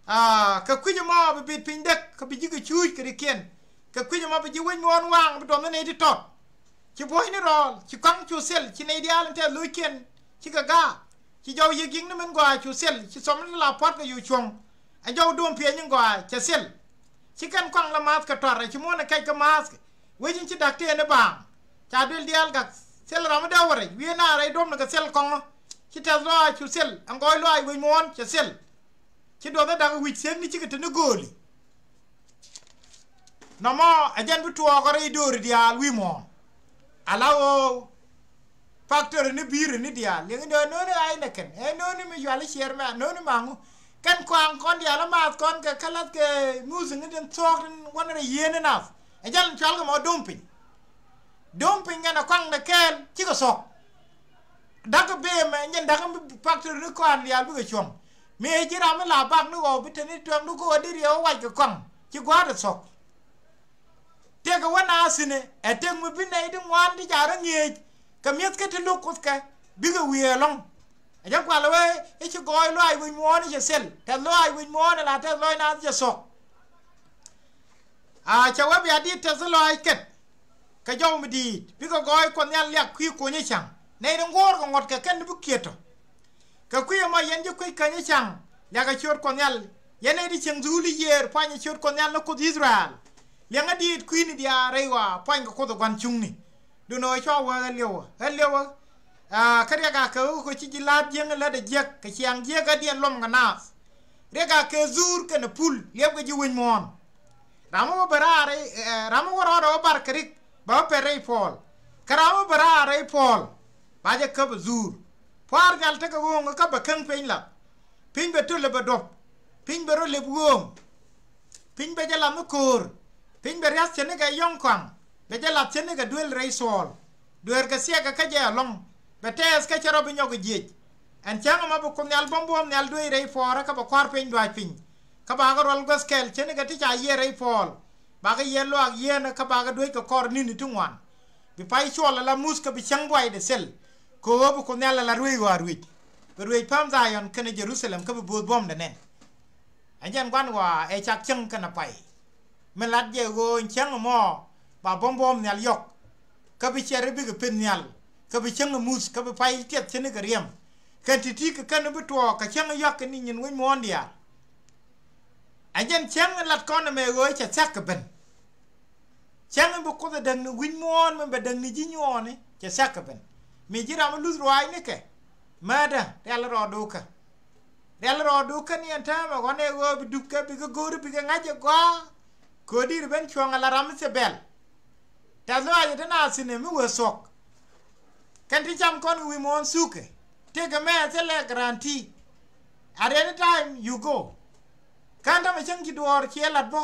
Aa, kɛ kui̱c ɛmɔ bi bit piny däk, kɛ bi ji̱ kɛ cuuc kɛ rikiɛn. Kɛ kui̱c ɛmɔ bi ji̱ wi̱c muɔ̱ɔ̱n waŋ bi duɔth ni nɛy ti tɔt. Ci buɔ̱cni rɔɔl, ci kɔaŋ cu thil, ci nɛy diaal in tɛth lo̱ckiɛn, ci kɛ gaak. Ci jɔw yiëk yiëk ni min gɔaa cu thil, ci thɔm ni la pua̱t kɛ yu cuɔ̱ŋ. Ɛ jɔw duɔ̱ɔ̱m piɛny in gɔaa cɛ thil. Ci kɛn kɔaŋ la maath kɛ tuar, ɛ ci muɔ̱ɔ̱n ɛ kɛc kɛ maath kɛ. Wec in ci da̱k tëë ni baaŋ. Ca duël diaal gak thil ram mi dee wä rɛc, wiee naar rɛy duɔ̱m ni kɛ thil kɔŋä. Ci tɛth lɔaac cu thil, ɛ ŋɔɔc lɔaac wec muɔ̱ɔ̱n cɛ thil. Ci duɔth ɛ da̱k wi̱c thiekni cikɛ te ni gööli. Nɔmɔ ɛ jɛn bi tuɔɔk rɛy do̱ri diaal wi̱i̱ muɔ̱ɔ̱n. Ala ɣöö factory ni bi̱i̱ri ni diaal liŋ ni ɛ no̱o̱ni ɣa̱c nɛ kɛn ɛ no̱o̱ni mi yuali ciɛɛr mɛ no̱o̱ni maŋu. Kɛn kɔaŋ kɔn diaal ɛ maath kɔn kɛ kä lath kɛ music ni tin thuɔɔk tin wänɛ rɛy yieen ni nath. Ɛ jɛn cual kɛ mɔ dumping. Dumping kɛn ɛ kɔaŋ ni kɛɛl cikɛ thuɔ̱k. Da̱k kɛ bee mɛ nyɛn da̱k kɛ mi factory ni kɔaŋ diaal bikɛ cuɔ̱ŋ. Mëë ji̱ ram mi la bak ni ɣɔw bi te ni tuɛŋdu go̱o̱k ɛ di riɛw ɛ wac kɛ kɔaŋ ci gua̱a̱r ɛ thuɔ̱k. Tëëkɛ wä naath thi̱n ɛ tëëk mi bi nɛy ti ŋuan ti ca rɔ ŋi̱eec. Kɛ mi̱ethkä ti lo̱k Kuothkɛ bikɛ wiee ɛlɔ̱ŋ. Ɛ jɛ kualɛ wee i̱ ci gɔɔy lɔaac wi̱c muɔ̱ɔ̱n i̱ cɛ thil tɛth lɔaac wi̱c muɔ̱ɔ̱n ila tɛth lɔc naath cɛ thuɔ̱k. A cɛ wee bia di̱i̱t tɛth lɔaac kɛt. Kɛ jɔw mi di̱i̱t bikɛ gɔɔy Kuɔth Nhial liak kui̱ kunyä ca̱ŋ nɛy ti ŋuɔ̱ɔ̱r kɛ ŋuɔ̱t kɛ kɛn ti bi kiɛt tɔ. Kɛ kui̱ ɛmɔ yɛn ji̱ kuec käny ca̱ŋ. Liakɛ ciöt Kuɔth Nhial yɛn nɛy ti cieŋ dhuul i̱ yiëër puany ɛ ciöt Kuɔth Nhial ni Kuoth Ithɛrɛl. Liɛŋä diit kui̱ni diaal rɛy ɣɔaa puany kɛ Kuoth ɛ gua̱n cuŋni. Duundɛ ɣöö cua wä ɣä liɛwä ɣä liɛwä. Aa, kä riɛk a kɛ ɣöö kɛ ci ji̱ la̱a̱t jiäŋ ɛ lätdɛ jiäk kɛ ciaŋ jiäk ɣä diɛn luɔm kɛ naath. Riɛk a kɛ dhuur kɛnɛ pul liɛpkɛ ji̱ wec muɔ̱ɔ̱n. Ram mi wä bɛ raar rɛy, ɛ, ram mi wä rɔɔdɛ wä bar kɛ rik bɛ wä pɛt rɛy puɔl. Kä ram mi wä bɛ raar rɛy puɔl ba jɛ käp ɛ dhuur. Pua̱a̱r nhial tekɛ ɣööŋä kä bɛ käŋ piny lath. Piny bɛ töl ɛ bɛ duɔ̱p. Piny bɛ rɔ lep ɣööŋ. Piny bɛ jɛ lath mi köör. Piny bɛ ria̱th cɛ nikɛ yɔ̱ŋ kɔaŋ. Bɛ jɛ lath cɛ nikɛ duel rɛy thuɔɔl. Dueerkɛ thiɛɛkɛ kä jɛ ɛlɔ̱ŋ. Bɛ tɛɛth kä cɛ rɔ bi nyɔk ɛ jiec. Ɛn cäŋ ɛmɔ bi Kuoth Nhial buɔ̱m buɔ̱ɔ̱m nhial dueec rɛy puɔɔrä kä bɛ kua̱r piny dua̱a̱c piny. Kä bakɛ ruɔl guäth kɛl cɛ nikɛ ti ca yiëë rɛy puɔɔl. Bakɛ yiëë luaak yieenä kä bakɛ dueec kɛ kɔr ni̱ni ti ŋuan. Bi pay cuɔl ala muth kä bi cäŋ buaydɛ thil. Kɛ ɣöö bi Kuoth Nhial ala ruëëc ɣɔaa ruëëc. Bɛ ruëëc päm Dhayɔn kɛnɛ Jɛ-ru-tha-lɛm kä bi bööth buɔ̱mdɛ nɛn. Ɛ jɛn gua̱n ɣɔaa ɛ cak cäŋ kɛnɛ pay. Mi lat jɛ ɣöö cäŋ ɛmɔ ba buɔ̱m buɔ̱ɔ̱m nhial yɔ̱k. Kä bi cɛr i̱ bikɛ peth nhial. Kä bi cäŋ ɛ muth kä bi pay tiɛth cä nikɛ riɛm. Kɛn ti̱ti̱ kɛ kɛn bi tuɔɔk kɛ cäŋ ɛ yɔ̱k kɛ ni nyin wec muɔ̱ɔ̱n diaal. Ɛ jɛn cäŋ ɛ lat kɔn ɛmɛ ɣöö cɛ thia̱k kɛ ben. Cäŋ in bi Kuoth ɛ däkni wi̱c muɔ̱ɔ̱n min bɛ däkni ji̱ nyuɔɔni cɛ thia̱k kɛ ben. Mi ji̱ ram mi luth ruaacnikɛ. Määtdä rial rɔɔdu kä. Rial rɔɔdu kä ni ɛn täämɛ ɣɔn ɛ ɣöö bi dup kɛ bikɛ go̱o̱ri bikɛ ŋa̱c ɛ gɔaa. Kööt di̱i̱r ben cuɔ̱ŋ ala ram mi thil bɛl. Tɛ̈th lɔaac ɛ te naath thi̱n ɛ mi wee thuɔ̱k. Kɛn ti cam kɔn kɛ wi̱i̱ muɔ̱ɔ̱n thukɛ. Tëëkɛ mɛ thilɛ guarantee. At any time you go. Kän tämɛ cäŋ ci duɔɔr ciɛ lat bä.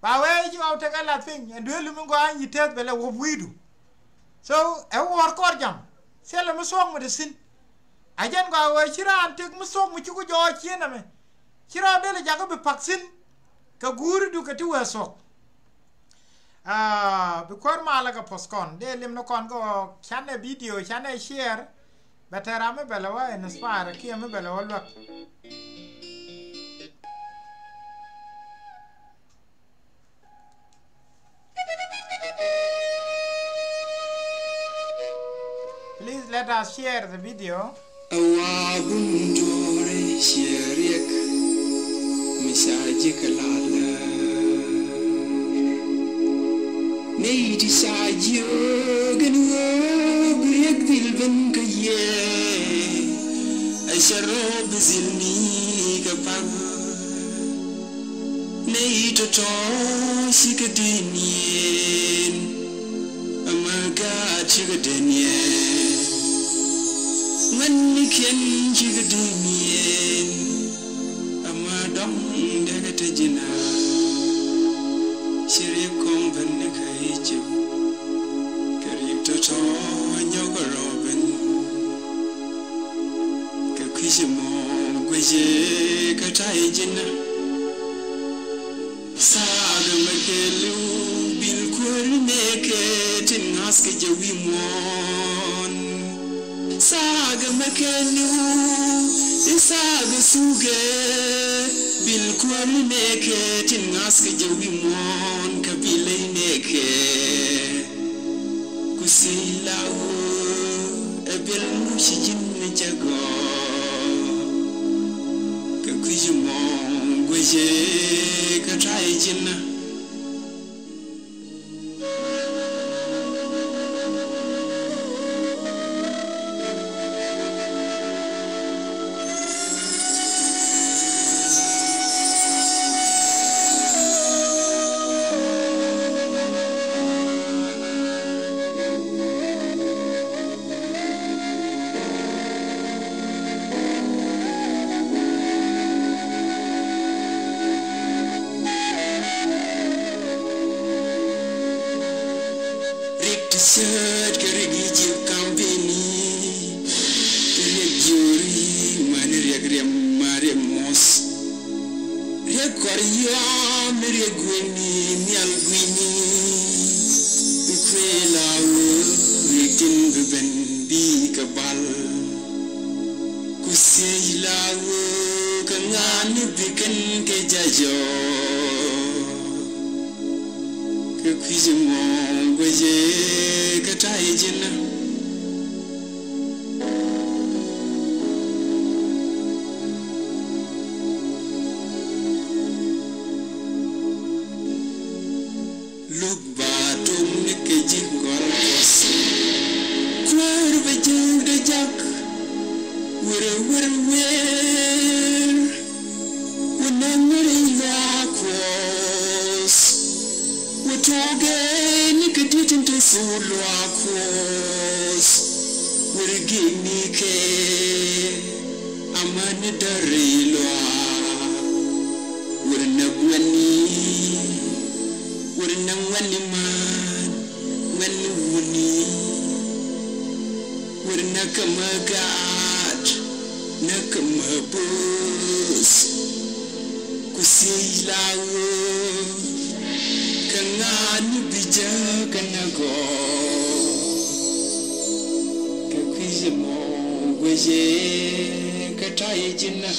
Ba wee ci ɣɔw tekɛ lath piny ɛn duee lumi gɔaa nyi tɛth bɛ lɛ wuɔ̱p wi̱i̱du. So ɛ wuɔɔr kɔr jam. Thilɛ mi thuɔ̱k mi te thi̱n. A jɛn gɔaa wee ci raan tëk mi thuɔ̱k mi cuk jɔɔc cieen ɛmɛ. Ci raan dee lɛ jakä bi pak thi̱n. Kɛ guuridu kɛ ti wee thuɔ̱k. Ah, bi kuäär malä kɛ puɔth kɔn dee lim ni kɔn kɛ ɣöö canɛ video canɛ share. Bɛ tɛr ram mi bɛ lɛ wä inspire kiɛ mi bɛ lɛ wä luäk. Please let us share the video. A wa bun jɔrɛ ciɛ riɛk mi ca ji̱ kɛ lalä. Nɛy ti ca jiök ɛn ɣöö bi riɛk dhil ben kä yɛ. A cɛ rɔ bi dhil ni kɛ pa̱k. Nɛy tɔ̱tɔ̱ cikɛ dee niɛn. Ama gaat cikɛ dee niɛn. Ŋuɛ̈tnikiɛn cikɛ dee niɛn. Ama dɔ̱ŋ dee kɛ te ji̱na. Ci riɛk kɔŋ ben ni kɛ Ijip. Kɛ riɛk tɔ̱tɔ̱ nyɔk kɛ rɔ ben. Kɛ kui̱ci mɔ guici kɛ ta̱yɛ ji̱na. Thaak ɛmɛ kɛ li̱w bil kuäär nɛɛkɛ tin ŋa̱thkɛ jɛ wi̱i̱ muɔ̱ɔ̱n. Thaak ɛmɛ kɛ li̱w i̱ thaak ɛ thukɛ bil kuäär nɛɛkɛ tin ŋa̱thkɛ jɛ wi̱i̱ muɔ̱ɔ̱n kɛ bil ley nɛɛkɛ. Ku thiec la ɣöö ɛ biɛl muc ji̱n ni jɛ gɔɔ. Kɛ kui̱c mɔ guecɛ kɛ ta̱yɛ ji̱n. Rik ti cäät kɛ rik Ijip kampeni, kɛ riɛk jiööri mani riɛk riɛm ma riɛk muɔ̱th. Riɛk kɔr yɔam ni riɛk guini nhial guini. Bi kuëë la wee rik tin bi ben bi kɛ bal. Ku thiec la wee kɛ ŋa̱a̱n ni bi kɛn kɛ jajɔ. Kɛ kui̱c mɔ guecɛ kɛ ta̱yɛ ji̱na. Luk ba tum ni kɛ ji̱ gɔl Kuɔth. Kuäär bɛ ji̱ dee jak. Wer wer wer. Wä nɛn ni rɛy luaak Kuɔth. Wä tuɔɔkɛ ni kɛ di̱t in te thuk luaak Kuɔth. Wä ri gi̱i̱k ni kɛ amäni däri luaak. Wä ri nɛ guɛni. Wä ri nɛ ŋuɛni man. Ŋuɛni wuni. Wër näk kä mä gaat, näk kä mä bööth. Ku thiec la ɣöö kä ŋa̱a̱n ni bi jäkä nä gɔɔ. Kɛ kui̱c mɔ guecɛ kä ta̱yɛ ji̱n nä.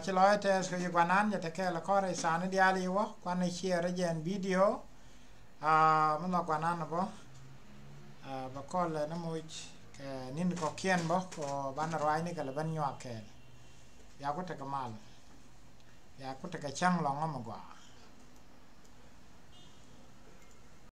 Ci lɔc tɛth kɛ yɛ guanan, jɛ te kɛɛl kɔr i̱ thaani diaal i̱ wä kuan i̱ ciɛ rɛ jɛn bidio. Aa, mi nhɔk guanan bä, aa, bɛ kɔl ni muc kɛ ni̱n kɔ̱kiɛn bä kɛ banɛ ruacni kɛ lɛ ben nyuak kɛɛl. Bia ku tekɛ mal, bia ku tekɛ cäŋ lɔŋ ɔmɔ gɔaa.